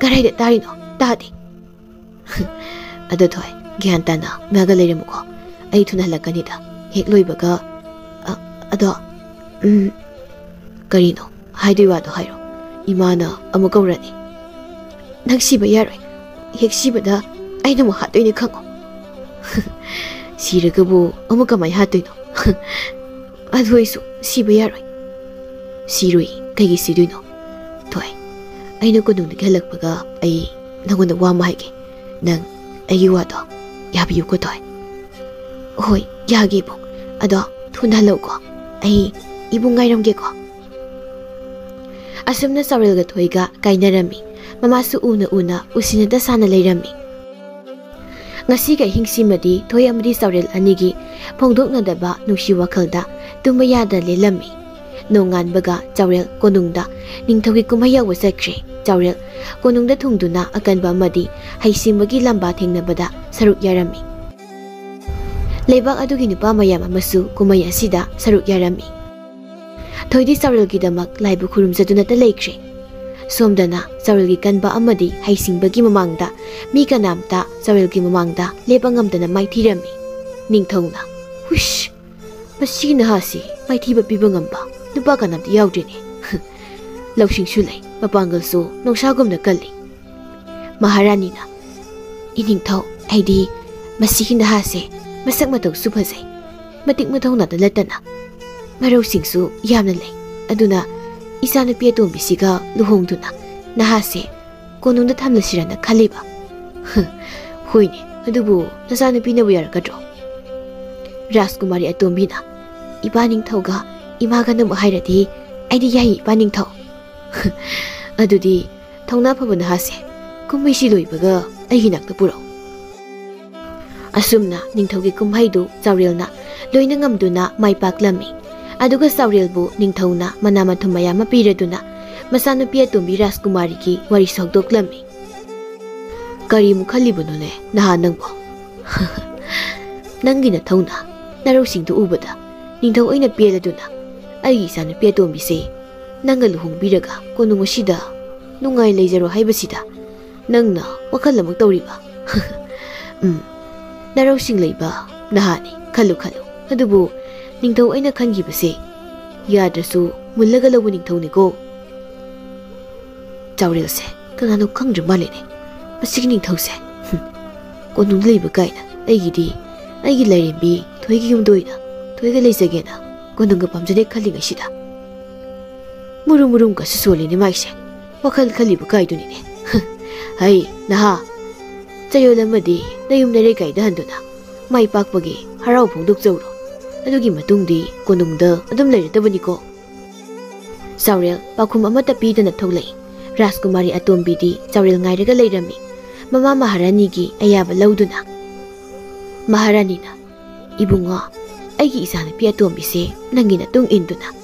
ꯀꯗꯥꯏꯗ ꯇꯥꯔꯤꯅꯣ? ꯇꯥꯗꯦ꯫" "ꯑꯗꯣ ꯊꯣꯏ, ꯒ꯭ꯌꯥꯟ ꯇꯥꯅ ꯉꯥꯒ ꯂꯩꯔꯝꯃꯨꯀꯣ꯫ ꯑꯩ ꯊꯨꯅ ꯍꯜꯂꯛꯀꯅꯤꯗ꯫ ꯍꯦꯛ ꯂꯣꯏꯕꯒ, ꯑ, ꯑꯗꯣ, ꯎꯝ, ꯀꯔꯤꯅꯣ? ꯍꯥꯏꯗꯣꯏ ꯋꯥꯗꯣ ꯍꯥꯏꯔꯣ꯫ ꯏꯃꯥꯅ ꯑꯃꯨꯛ ꯀꯧꯔꯅꯤ꯫ ꯅꯪ ꯁꯤꯕ ꯌꯥꯔꯣꯏ꯫ ꯍꯦꯛ ꯁꯤꯕꯗ ꯑꯩꯅ ꯑꯃꯨꯛ ꯍꯥꯠꯇꯣꯏꯅꯦ ꯈꯪꯉꯣ꯫" "ꯁꯤꯔꯒꯕꯨ ꯑꯃꯨꯛ ꯀꯃꯥꯏ ꯍꯥꯠꯇꯣꯏꯅꯣ?" "ꯑꯗꯨ ꯑꯩꯁꯨ ꯁꯤꯕ ꯌꯥꯔꯣꯏ꯫" "ꯁꯤꯔꯣꯏ, ꯀꯩꯒꯤ ꯁꯤꯗꯣꯏꯅꯣ? ꯊꯣꯏ, ꯑꯩꯅ ꯀꯣꯅꯨꯡꯗꯒꯤ ꯍꯜꯂꯛꯄꯒ ꯑꯩ ꯅꯪꯉꯣꯟꯗ ꯋꯥ ꯑꯃ ꯍꯥꯏꯒꯦ꯫ ꯅꯪ ꯑꯩꯒꯤ ꯋꯥꯗꯣ ꯌꯥꯕꯤꯌꯨꯀꯣ ꯊꯣꯏ?" "ꯍꯣꯏ, ꯌꯥꯒꯦ ꯏꯕꯨꯡ꯫ ꯑꯗꯣ ꯊꯨꯅ ꯍꯜꯂꯛꯎꯀꯣ꯫ ꯑꯩ ꯏꯕꯨꯡ ꯉꯥꯏꯔꯝꯒꯦꯀꯣ꯫" ꯑꯁꯨꯝꯅ ꯆꯥꯎꯔꯦꯜꯒ ꯊꯣꯏꯒ ꯀꯥꯏꯅꯔꯝꯃꯤ꯫ ꯃꯃꯥꯁꯨ ꯎꯅ ꯎꯅ ꯎꯁꯤꯟꯅꯗ ꯁꯥꯅ ꯂꯩꯔꯝꯃꯤ꯫ ꯉꯁꯤꯒꯤ ꯑꯍꯤꯡꯁꯤꯃꯗꯤ ꯊꯣꯏ ꯑꯃꯗꯤ ꯆꯥꯎꯔꯦꯜ ꯑꯅꯤꯒꯤ ꯐꯣꯡꯗꯣꯛꯅꯗꯕ ꯅꯨꯡꯁꯤ ꯋꯥꯈꯜꯗ ꯇꯨꯝꯕ ꯌꯥꯗ ꯂꯦꯜꯂꯝꯃꯤ꯫ ꯅꯣꯡꯉꯥꯟꯕꯒ ꯆꯥꯎꯔꯦꯜ ꯀꯣꯅꯨꯡꯗ ꯅꯤꯡꯊꯧꯒꯤ ꯀꯨꯝꯍꯩ ꯌꯥꯎꯕ ꯆꯠꯈ꯭ꯔꯦ꯫ ꯆꯥꯎꯔꯦꯜ ꯀꯣꯅꯨꯡꯗ ꯊꯨꯡꯗꯨꯅ ꯑꯀꯟꯕ ꯑꯃꯗꯤ ꯍꯩꯁꯤꯡꯕꯒꯤ ꯂꯝꯕꯥ ꯊꯦꯡꯅꯕꯗ ꯁꯔꯨꯛ ꯌꯥꯔꯝꯃꯤ꯫ ꯂꯩꯕꯥꯛ ꯑꯗꯨꯒꯤ ꯅꯨꯄꯥ ꯃꯌꯥꯝ ꯑꯃꯁꯨ ꯀꯨꯝꯍꯩ ꯑꯁꯤꯗ ꯁꯔꯨꯛ ꯌꯥꯔꯝꯃꯤ꯫ ꯊꯣꯏꯗꯤ ꯆꯥꯎꯔꯦꯜꯒꯤꯗꯃꯛ ꯂꯥꯏꯕꯨ ꯈꯨꯔꯨꯝꯖꯗꯨꯅꯇ ꯂꯩꯈ꯭ꯔꯦ꯫ ꯁꯣꯝꯗꯅ ꯆꯥꯎꯔꯦꯜꯒꯤ ꯀꯟꯕ ꯑꯃꯗꯤ ꯍꯩꯁꯤꯡꯕꯒꯤ ꯃꯃꯥꯡꯗ ꯃꯤ ꯀꯅꯥꯝꯇ ꯆꯥꯎꯔꯦꯜꯒꯤ ꯃꯃꯥꯡꯗ ꯂꯦꯞꯄ ꯉꯝꯗꯅ ꯃꯥꯏꯊꯤꯔꯝꯃꯤ꯫ ꯅꯤꯡꯊꯧꯅ, "ꯍꯨꯏꯁ! ꯃꯁꯤꯒꯤ ꯅꯍꯥꯁꯤ ꯃꯥꯏꯊꯤꯕ ꯄꯤꯕ ꯉꯝꯕ ꯅꯨꯄꯥ ꯀꯅꯥꯝꯇ ꯌꯥꯎꯗ꯭ꯔꯤꯅꯦ꯫ ꯂꯧꯁꯤꯡꯁꯨ ꯂꯩ, ꯃꯄꯥꯡꯒꯜꯁꯨ ꯅꯣꯡꯁꯥꯒꯨꯝꯅ ꯀꯜꯂꯤ꯫" ꯃꯍꯥꯔꯥꯅꯤꯅ, "ꯏꯅꯤꯡꯊꯧ, ꯑꯩꯗꯤ ꯃꯁꯤꯒꯤ ꯅꯍꯥꯁꯦ ꯃꯁꯛ ꯃꯇꯧꯁꯨ ꯐꯖꯩ, ꯃꯇꯤꯛ ꯃꯊꯧꯅꯥꯗ ꯅꯠꯇꯅ ꯃꯔꯧꯁꯤꯡꯁꯨ ꯌꯥꯝꯅ ꯂꯩ꯫ ꯑꯗꯨꯅ ꯏꯆꯥꯅꯨꯄꯤ ꯑꯇꯣꯝꯕꯤꯁꯤꯒ ꯂꯨꯍꯣꯡꯗꯨꯅ ꯅꯍꯥꯁꯦ ꯀꯣꯅꯨꯡꯗ ꯊꯝꯂꯁꯤꯔꯅ ꯈꯜꯂꯤꯕ꯫ ꯍꯣꯏꯅꯦ, ꯑꯗꯨꯕꯨ ꯅꯆꯥꯅꯨꯄꯤꯅꯕꯨ ꯌꯥꯔꯛꯀꯗ꯭ꯔꯣ? ꯔꯥꯖꯀꯨꯃꯥꯔꯤ ꯑꯇꯣꯝꯕꯤꯅ ꯏꯄꯥ ꯅꯤꯡꯊꯧꯒ ꯏꯃꯥꯒꯅꯕꯨ ꯍꯥꯏꯔꯗꯤ ꯑꯩꯗꯤ ꯌꯥꯏ, ꯏꯄꯥ ꯅꯤꯡꯊꯧ꯫ ꯑꯗꯨꯗꯤ ꯊꯧꯅꯥ ꯐꯕ ꯅꯍꯥꯁꯦ ꯀꯨꯝꯍꯩꯁꯤ ꯂꯣꯏꯕꯒ ꯑꯩꯒꯤ ꯅꯥꯛꯇ ꯄꯨꯔꯛꯎ꯫ ꯑꯁꯨꯝꯅ ꯅꯤꯡꯊꯧꯒꯤ ꯀꯨꯝꯍꯩꯗꯨ ꯆꯥꯎꯔꯦꯜꯅ ꯂꯣꯏꯅ ꯉꯝꯗꯨꯅ ꯃꯥꯏ ꯄꯥꯛꯂꯝꯃꯤ꯫ ꯑꯗꯨꯒ ꯆꯥꯎꯔꯦꯜꯕꯨ ꯅꯤꯡꯊꯧꯅ ꯃꯅꯥ ꯃꯊꯨꯝ ꯃꯌꯥꯝ ꯑꯃ ꯄꯤꯔꯗꯨꯅ ꯃꯆꯥꯅꯨꯄꯤ ꯑꯇꯣꯝꯕꯤ ꯔꯥꯖꯀꯨꯃꯥꯔꯤꯒꯤ ꯋꯥꯔꯤꯁꯨ ꯍꯧꯗꯣꯛꯂꯝꯃꯤ꯫ ꯀꯔꯤꯃꯨꯛ ꯈꯜꯂꯤꯕꯅꯣꯅꯦ ꯅꯍꯥ ꯅꯪꯕꯣ? ꯅꯪꯒꯤ ꯅꯊꯧꯅ ꯅꯔꯧꯁꯤꯡꯗꯨ ꯎꯕꯗ ꯅꯤꯡꯊꯧ ꯑꯣꯏꯅ ꯄꯦꯜꯂꯗꯨꯅ ꯑꯩꯒꯤ ꯏꯆꯥꯅꯨꯄꯤ ꯑꯇꯣꯝꯕꯤꯁꯦ ꯅꯪꯒ ꯂꯨꯍꯣꯡꯕꯤꯔꯒ ꯀꯣꯅꯨꯡ ꯑꯁꯤꯗ ꯅꯨꯡꯉꯥꯏ ꯂꯩꯖꯔꯣ ꯍꯥꯏꯕꯁꯤꯗ ꯅꯪꯅ ꯋꯥꯈꯜ ꯑꯃꯨꯛ ꯇꯧꯔꯤꯕ? ꯎꯝ, ꯅꯔꯧꯁꯤꯡ ꯂꯩꯕ ꯅꯍꯥꯅꯤ, ꯈꯜꯂꯨ ꯈꯜꯂꯨ꯫ ꯑꯗꯨꯕꯨ ꯅꯤꯡꯊꯧ ꯑꯩꯅ ꯈꯟꯈꯤꯕꯁꯦ ꯌꯥꯗ꯭ꯔꯁꯨ ꯃꯨꯜꯂꯒ ꯂꯧꯕ ꯅꯤꯡꯊꯧꯅꯤꯀꯣ꯫ ꯆꯥꯎꯔꯦꯜꯁꯦ ꯀꯅꯥꯅꯣ ꯈꯪꯗ꯭ꯔ ꯃꯥꯜꯂꯦꯅꯦ꯫ ꯃꯁꯤꯒꯤ ꯅꯤꯡꯊꯧꯁꯦ꯫ ꯍꯨꯝ, ꯀꯣꯅꯨꯡꯗ ꯂꯩꯕ ꯀꯥꯏꯅ꯫ ꯑꯩꯒꯤꯗꯤ ꯑꯩꯒꯤ ꯂꯥꯏꯔꯦꯝꯕꯤ ꯊꯣꯏꯒꯤ ꯌꯨꯝꯗ ꯑꯣꯏꯅ ꯊꯣꯏꯒ ꯂꯩꯖꯒꯦꯅ ꯀꯣꯅꯨꯡꯒ ꯄꯥꯝꯖꯗꯦ ꯈꯜꯂꯤꯉꯩꯁꯤꯗ꯫ ꯃꯨꯔꯨꯝ ꯃꯨꯔꯨꯝꯒꯁꯨ ꯁꯣꯜꯂꯤꯅꯦ ꯃꯥꯏꯁꯦ꯫ ꯋꯥꯈꯜ ꯈꯜꯂꯤꯕ ꯀꯥꯏꯗꯨꯅꯤꯅꯦ꯫ ꯍꯩ, ꯅꯍꯥ, ꯆꯌꯣꯜ ꯑꯃꯗꯤ ꯅꯌꯨꯝ ꯅꯔꯩꯀꯥꯏꯗ ꯍꯟꯗꯨꯅ ꯃꯥꯏ ꯄꯥꯛꯄꯒꯤ ꯍꯔꯥꯎ ꯐꯣꯡꯗꯣꯛꯆꯧꯔꯣ꯫ ꯑꯗꯨꯒꯤ ꯃꯇꯨꯡꯗꯤ ꯀꯣꯅꯨꯡꯗ ꯑꯗꯨꯝ ꯂꯩꯔꯗꯕꯅꯤꯀꯣ꯫ ꯆꯥꯎꯔꯦꯜ ꯄꯥꯎꯈꯨꯝ ꯑꯃꯠꯇ ꯄꯤꯗꯅ ꯊꯣꯛꯂꯛꯏ꯫ ꯔꯥꯖꯀꯨꯃꯥꯔꯤ ꯑꯇꯣꯝꯕꯤꯗꯤ ꯆꯥꯎꯔꯦꯜ ꯉꯥꯏꯔꯒ ꯂꯩꯔꯝꯃꯤ꯫ ꯃꯃꯥ ꯃꯍꯥꯔꯥꯅꯤꯒꯤ ꯑꯌꯥꯕ ꯂꯧꯗꯨꯅ꯫ ꯃꯍꯥꯔꯥꯅꯤꯅ, "ꯏꯕꯨꯡꯉꯣ, ꯑꯩꯒꯤ ꯏꯆꯥꯅꯨꯄꯤ ꯑꯇꯣꯝꯕꯤꯁꯦ ꯅꯪꯒꯤ ꯅꯇꯨꯡ ꯏꯟꯗꯨꯅ,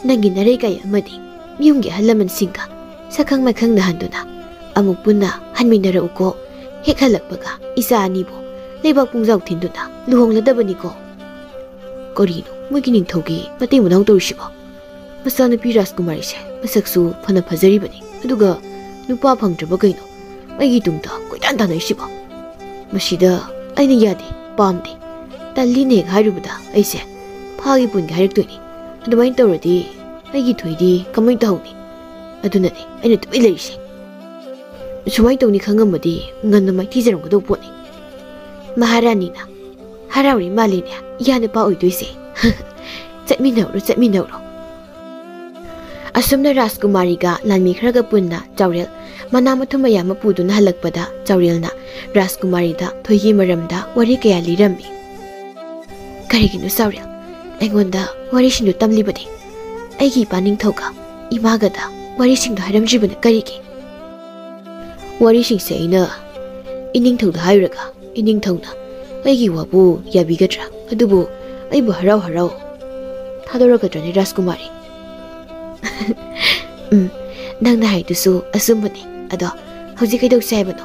ꯅꯪꯒꯤ ꯅꯔꯩꯀꯥꯏ ꯑꯃꯗꯤ ꯃꯤꯌꯨꯝꯒꯤ ꯑꯍꯜ ꯂꯃꯟꯁꯤꯡꯒ ꯁꯛꯈꯪ ꯃꯥꯏꯈꯪꯅꯍꯟꯗꯨꯅ ꯑꯃꯨꯛ ꯄꯨꯟꯅ ꯍꯟꯃꯤꯟꯅꯔꯛꯎꯀꯣ꯫ ꯍꯦꯛ ꯍꯜꯂꯛꯄꯒ ꯏꯆꯥ ꯑꯅꯤꯕꯨ ꯂꯩꯕꯥꯛ ꯄꯨꯡꯖꯥꯎ ꯊꯤꯟꯗꯨꯅ ꯂꯨꯍꯣꯡꯂꯗꯕꯅꯤꯀꯣ꯫" ꯀꯔꯤꯅꯣ ꯃꯣꯏꯒꯤ ꯅꯤꯡꯊꯧꯒꯤ ꯃꯇꯩ ꯃꯅꯥꯎ ꯇꯧꯔꯤꯁꯤꯕꯣ? ꯃꯆꯥꯅꯨꯄꯤ ꯔꯥꯖꯀꯨꯃꯥꯔꯤꯁꯦ ꯃꯁꯛꯁꯨ ꯐꯅ ꯐꯖꯔꯤꯕꯅꯤ, ꯑꯗꯨꯒ ꯅꯨꯄꯥ ꯐꯪꯗ꯭ꯔꯕ ꯀꯩꯅꯣ ꯑꯩꯒꯤ ꯇꯨꯡꯗ ꯀꯣꯏꯇꯥꯟ ꯇꯥꯟꯅꯔꯤꯁꯤꯕꯣ? ꯃꯁꯤꯗ ꯑꯩꯅ ꯌꯥꯗꯦ, ꯄꯥꯝꯗꯦ, ꯇꯜꯂꯤꯅꯦ ꯍꯦꯛ ꯍꯥꯏꯔꯨꯕꯗ ꯑꯩꯁꯦ ꯐꯥꯒꯤ ꯄꯨꯟꯒꯦ ꯍꯥꯏꯔꯛꯇꯣꯏꯅꯤ꯫ ꯑꯗꯨꯃꯥꯏꯅ ꯇꯧꯔꯗꯤ ꯑꯩꯒꯤ ꯊꯣꯏꯗꯤ ꯀꯃꯥꯏꯅ ꯇꯧꯍꯧꯅꯤ? ꯑꯗꯨꯅꯅꯦ ꯑꯩꯅ ꯇꯨꯃꯤꯟ ꯂꯩꯔꯤꯁꯦ꯫ ꯁꯨꯃꯥꯏꯅ ꯇꯧꯅꯤ ꯈꯪꯉꯝꯃꯗꯤ ꯉꯟꯅ ꯃꯥꯏꯊꯤꯖꯔꯝꯒꯗꯧꯕ ꯄꯣꯠꯅꯤ꯫ ꯃꯍꯥꯔꯥꯅꯤꯅ ꯍꯔꯥꯎꯔꯤ ꯃꯥꯜꯂꯤꯅꯦ, ꯏꯌꯥ ꯅꯨꯄꯥ ꯑꯣꯏꯗꯣꯏꯁꯦ꯫ ꯆꯠꯃꯤꯟꯅꯧꯔꯣ, ꯆꯠꯃꯤꯟꯅꯧꯔꯣ꯫ ꯑꯁꯨꯝꯅ ꯔꯥꯖꯀꯨꯃꯥꯔꯤꯒ ꯂꯥꯟꯃꯤ ꯈꯔꯒ ꯄꯨꯟꯅ ꯆꯥꯎꯔꯦꯜ ꯃꯅꯥ ꯃꯊꯨꯝ ꯃꯌꯥꯝ ꯑꯃ ꯄꯨꯗꯨꯅ ꯍꯜꯂꯛꯄꯗ, ꯆꯥꯎꯔꯦꯜꯅ ꯔꯥꯖꯀꯨꯃꯥꯔꯤꯗ ꯊꯣꯏꯒꯤ ꯃꯔꯝꯗ ꯋꯥꯔꯤ ꯀꯌꯥ ꯂꯤꯔꯝꯃꯤ꯫ "ꯀꯔꯤꯒꯤꯅꯣ ꯆꯥꯎꯔꯦꯜ ꯑꯩꯉꯣꯟꯗ ꯋꯥꯔꯤꯁꯤꯡꯗꯨ ꯇꯝꯂꯤꯕꯗꯤ? ꯑꯩꯒꯤ ꯏꯄꯥ ꯅꯤꯡꯊꯧꯒ ꯏꯃꯥꯒꯗ ꯋꯥꯔꯤꯁꯤꯡꯗꯨ ꯍꯥꯏꯔꯝꯗ꯭ꯔꯤꯕꯅ ꯀꯔꯤꯒꯤ?" "ꯋꯥꯔꯤꯁꯤꯡꯁꯦ ꯑꯩꯅ ꯏꯅꯤꯡꯊꯧꯗ ꯍꯥꯏꯔꯨꯔꯒ, ꯏꯅꯤꯡꯊꯧꯅ ꯑꯩꯒꯤ ꯋꯥꯕꯨ ꯌꯥꯕꯤꯒꯗ꯭ꯔꯥ? ꯑꯗꯨꯕꯨ ꯑꯩꯕꯨ ꯍꯔꯥꯎ ꯍꯔꯥꯎ ꯊꯥꯗꯣꯔꯛꯀꯗ꯭ꯔꯅꯦ ꯔꯥꯖꯀꯨꯃꯥꯔꯤ?" "ꯎꯝ, ꯅꯪꯅ ꯍꯥꯏꯗꯨꯁꯨ ꯑꯆꯨꯝꯕꯅꯤ꯫ ꯑꯗꯣ ꯍꯧꯖꯤꯛ ꯀꯩꯗꯧꯁꯦ ꯍꯥꯏꯕꯅꯣ?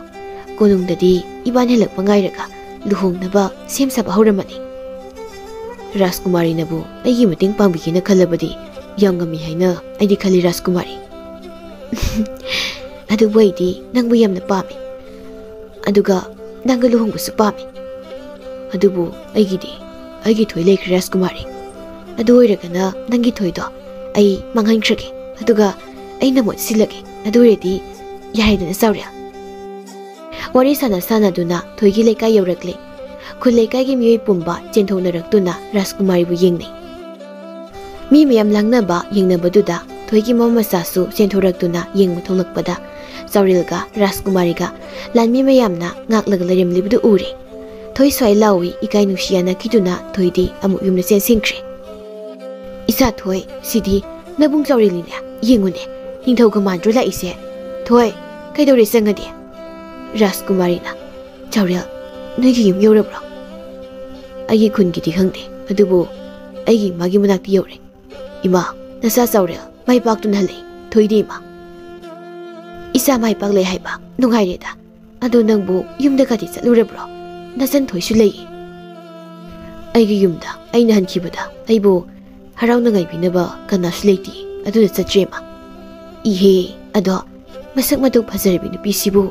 ꯀꯣꯅꯨꯡꯗꯗꯤ ꯏꯕꯥꯅꯤ ꯍꯜꯂꯛꯄ ꯉꯥꯏꯔꯒ ꯂꯨꯍꯣꯡꯅꯕ ꯁꯦꯝ ꯁꯥꯕ ꯍꯧꯔꯝꯃꯅꯤ꯫" "ꯔꯥꯖꯀꯨꯃꯥꯔꯤꯅꯕꯨ ꯑꯩꯒꯤ ꯃꯇꯦꯡ ꯄꯥꯡꯕꯤꯒꯦꯅ ꯈꯜꯂꯕꯗꯤ ꯌꯥꯝ ꯉꯝꯃꯤ ꯍꯥꯏꯅ ꯑꯩꯗꯤ ꯈꯜꯂꯤ ꯔꯥꯖꯀꯨꯃꯥꯔꯤ꯫" "ꯑꯗꯨꯕꯨ ꯑꯩꯗꯤ ꯅꯪꯕꯨ ꯌꯥꯝꯅ ꯄꯥꯝꯃꯤ꯫ ꯑꯗꯨꯒ ꯅꯪꯒ ꯂꯨꯍꯣꯡꯕꯁꯨ ꯄꯥꯝꯃꯤ꯫ ꯑꯗꯨꯕꯨ ꯑꯩꯒꯤꯗꯤ ꯑꯩꯒꯤ ꯊꯣꯏ ꯂꯩꯈ꯭ꯔꯦ ꯔꯥꯖꯀꯨꯃꯥꯔꯤ꯫ ꯑꯗꯨ ꯑꯣꯏꯔꯒꯅ ꯅꯪꯒꯤ ꯊꯣꯏꯗꯣ ꯑꯩ ꯃꯥꯡꯍꯟꯈ꯭ꯔꯒꯦ꯫ ꯑꯗꯨꯒ ꯑꯩꯅ ꯃꯍꯨꯠ ꯁꯤꯜꯂꯒꯦ꯫ ꯑꯗꯨ ꯑꯣꯏꯔꯗꯤ ꯌꯥꯔꯦꯗꯅ ꯆꯥꯎꯔꯦꯜ?" ꯋꯥꯔꯤ ꯁꯥꯟꯅ ꯁꯥꯟꯅꯗꯨꯅ ꯊꯣꯏꯒꯤ ꯂꯩꯀꯥꯏ ꯌꯧꯔꯛꯂꯦ꯫ ꯈꯨꯜ ꯂꯩꯀꯥꯏꯒꯤ ꯃꯤꯑꯣꯏ ꯄꯨꯝꯕ ꯆꯦꯟꯊꯣꯛꯅꯔꯛꯇꯨꯅ ꯔꯥꯖꯀꯨꯃꯥꯔꯤꯕꯨ ꯌꯦꯡꯅꯩ꯫ ꯃꯤ ꯃꯌꯥꯝ ꯂꯥꯡꯅꯕ ꯌꯦꯡꯅꯕꯗꯨꯗ ꯊꯣꯏꯒꯤ ꯃꯃꯥ ꯃꯆꯥꯁꯨ ꯆꯦꯟꯊꯣꯔꯛꯇꯨꯅ ꯌꯦꯡꯕ ꯊꯣꯛꯂꯛꯄꯗ, ꯆꯥꯎꯔꯦꯜꯒ ꯔꯥꯖꯀꯨꯃꯥꯔꯤꯒ ꯂꯥꯟꯃꯤ ꯃꯌꯥꯝꯅ ꯉꯥꯛꯂꯒ ꯂꯩꯔꯝꯂꯤꯕꯗꯨ ꯎꯔꯦ꯫ ꯊꯣꯏ ꯁ꯭ꯋꯥꯏ ꯂꯥꯎꯏ, ꯏꯀꯥꯏ ꯅꯨꯡꯁꯤ ꯌꯥꯅꯈꯤꯗꯨꯅ ꯊꯣꯏꯗꯤ ꯑꯃꯨꯛ ꯌꯨꯝꯗ ꯆꯦꯟꯁꯤꯟꯈ꯭ꯔꯦ꯫ "ꯏꯆꯥ ꯊꯣꯏ, ꯁꯤꯗꯤ ꯅꯕꯨꯡ ꯆꯥꯎꯔꯦꯜꯅꯤꯅꯦ꯫ ꯌꯦꯡꯉꯨꯅꯦ, ꯅꯤꯡꯊꯧꯒ ꯃꯥꯟꯗ꯭ꯔꯣ ꯂꯥꯛꯏꯁꯦ? ꯊꯣꯏ, ꯀꯩꯗꯧꯔꯦ ꯆꯪꯉꯗꯤ?" ꯔꯥꯖꯀꯨꯃꯥꯔꯤꯅ, "ꯆꯥꯎꯔꯦꯜ, ꯅꯣꯏꯒꯤ ꯌꯨꯝ ꯌꯧꯔꯕ꯭ꯔꯣ?" "ꯑꯩꯒꯤ ꯈꯨꯟꯒꯤꯗꯤ ꯈꯪꯗꯦ, ꯑꯗꯨꯕꯨ ꯑꯩꯒꯤ ꯏꯃꯥꯒꯤ ꯃꯅꯥꯛꯇ ꯌꯧꯔꯦ꯫ ꯏꯃꯥ, ꯅꯆꯥ ꯆꯥꯎꯔꯦꯜ ꯃꯥꯏ ꯄꯥꯛꯇꯨꯅ ꯍꯜꯂꯛꯏ꯫ ꯊꯣꯏꯗꯤ ꯏꯃꯥ?" "ꯏꯆꯥ ꯃꯥꯏ ꯄꯥꯛꯂꯦ ꯍꯥꯏꯕ? ꯅꯨꯡꯉꯥꯏꯔꯦꯗ꯫ ꯑꯗꯣ ꯅꯪꯕꯨ ꯌꯨꯝꯗꯒꯗꯤ ꯆꯠꯂꯨꯔꯕ꯭ꯔꯣ? ꯅꯆꯟ ꯊꯣꯏꯁꯨ ꯂꯩꯌꯦ꯫" "ꯑꯩꯒꯤ ꯌꯨꯝꯗ ꯑꯩꯅ ꯍꯟꯈꯤꯕꯗ ꯑꯩꯕꯨ ꯍꯔꯥꯎꯅ ꯉꯥꯏꯕꯤꯅꯕ ꯀꯅꯥꯁꯨ ꯂꯩꯇꯦ, ꯑꯗꯨꯅ ꯆꯠꯇ꯭ꯔꯦ ꯏꯃꯥ꯫" "ꯏꯍꯦ, ꯑꯗꯣ ꯃꯁꯛ ꯃꯇꯧ ꯐꯖꯔꯕꯤ ꯅꯨꯄꯤꯁꯤꯕꯨ?"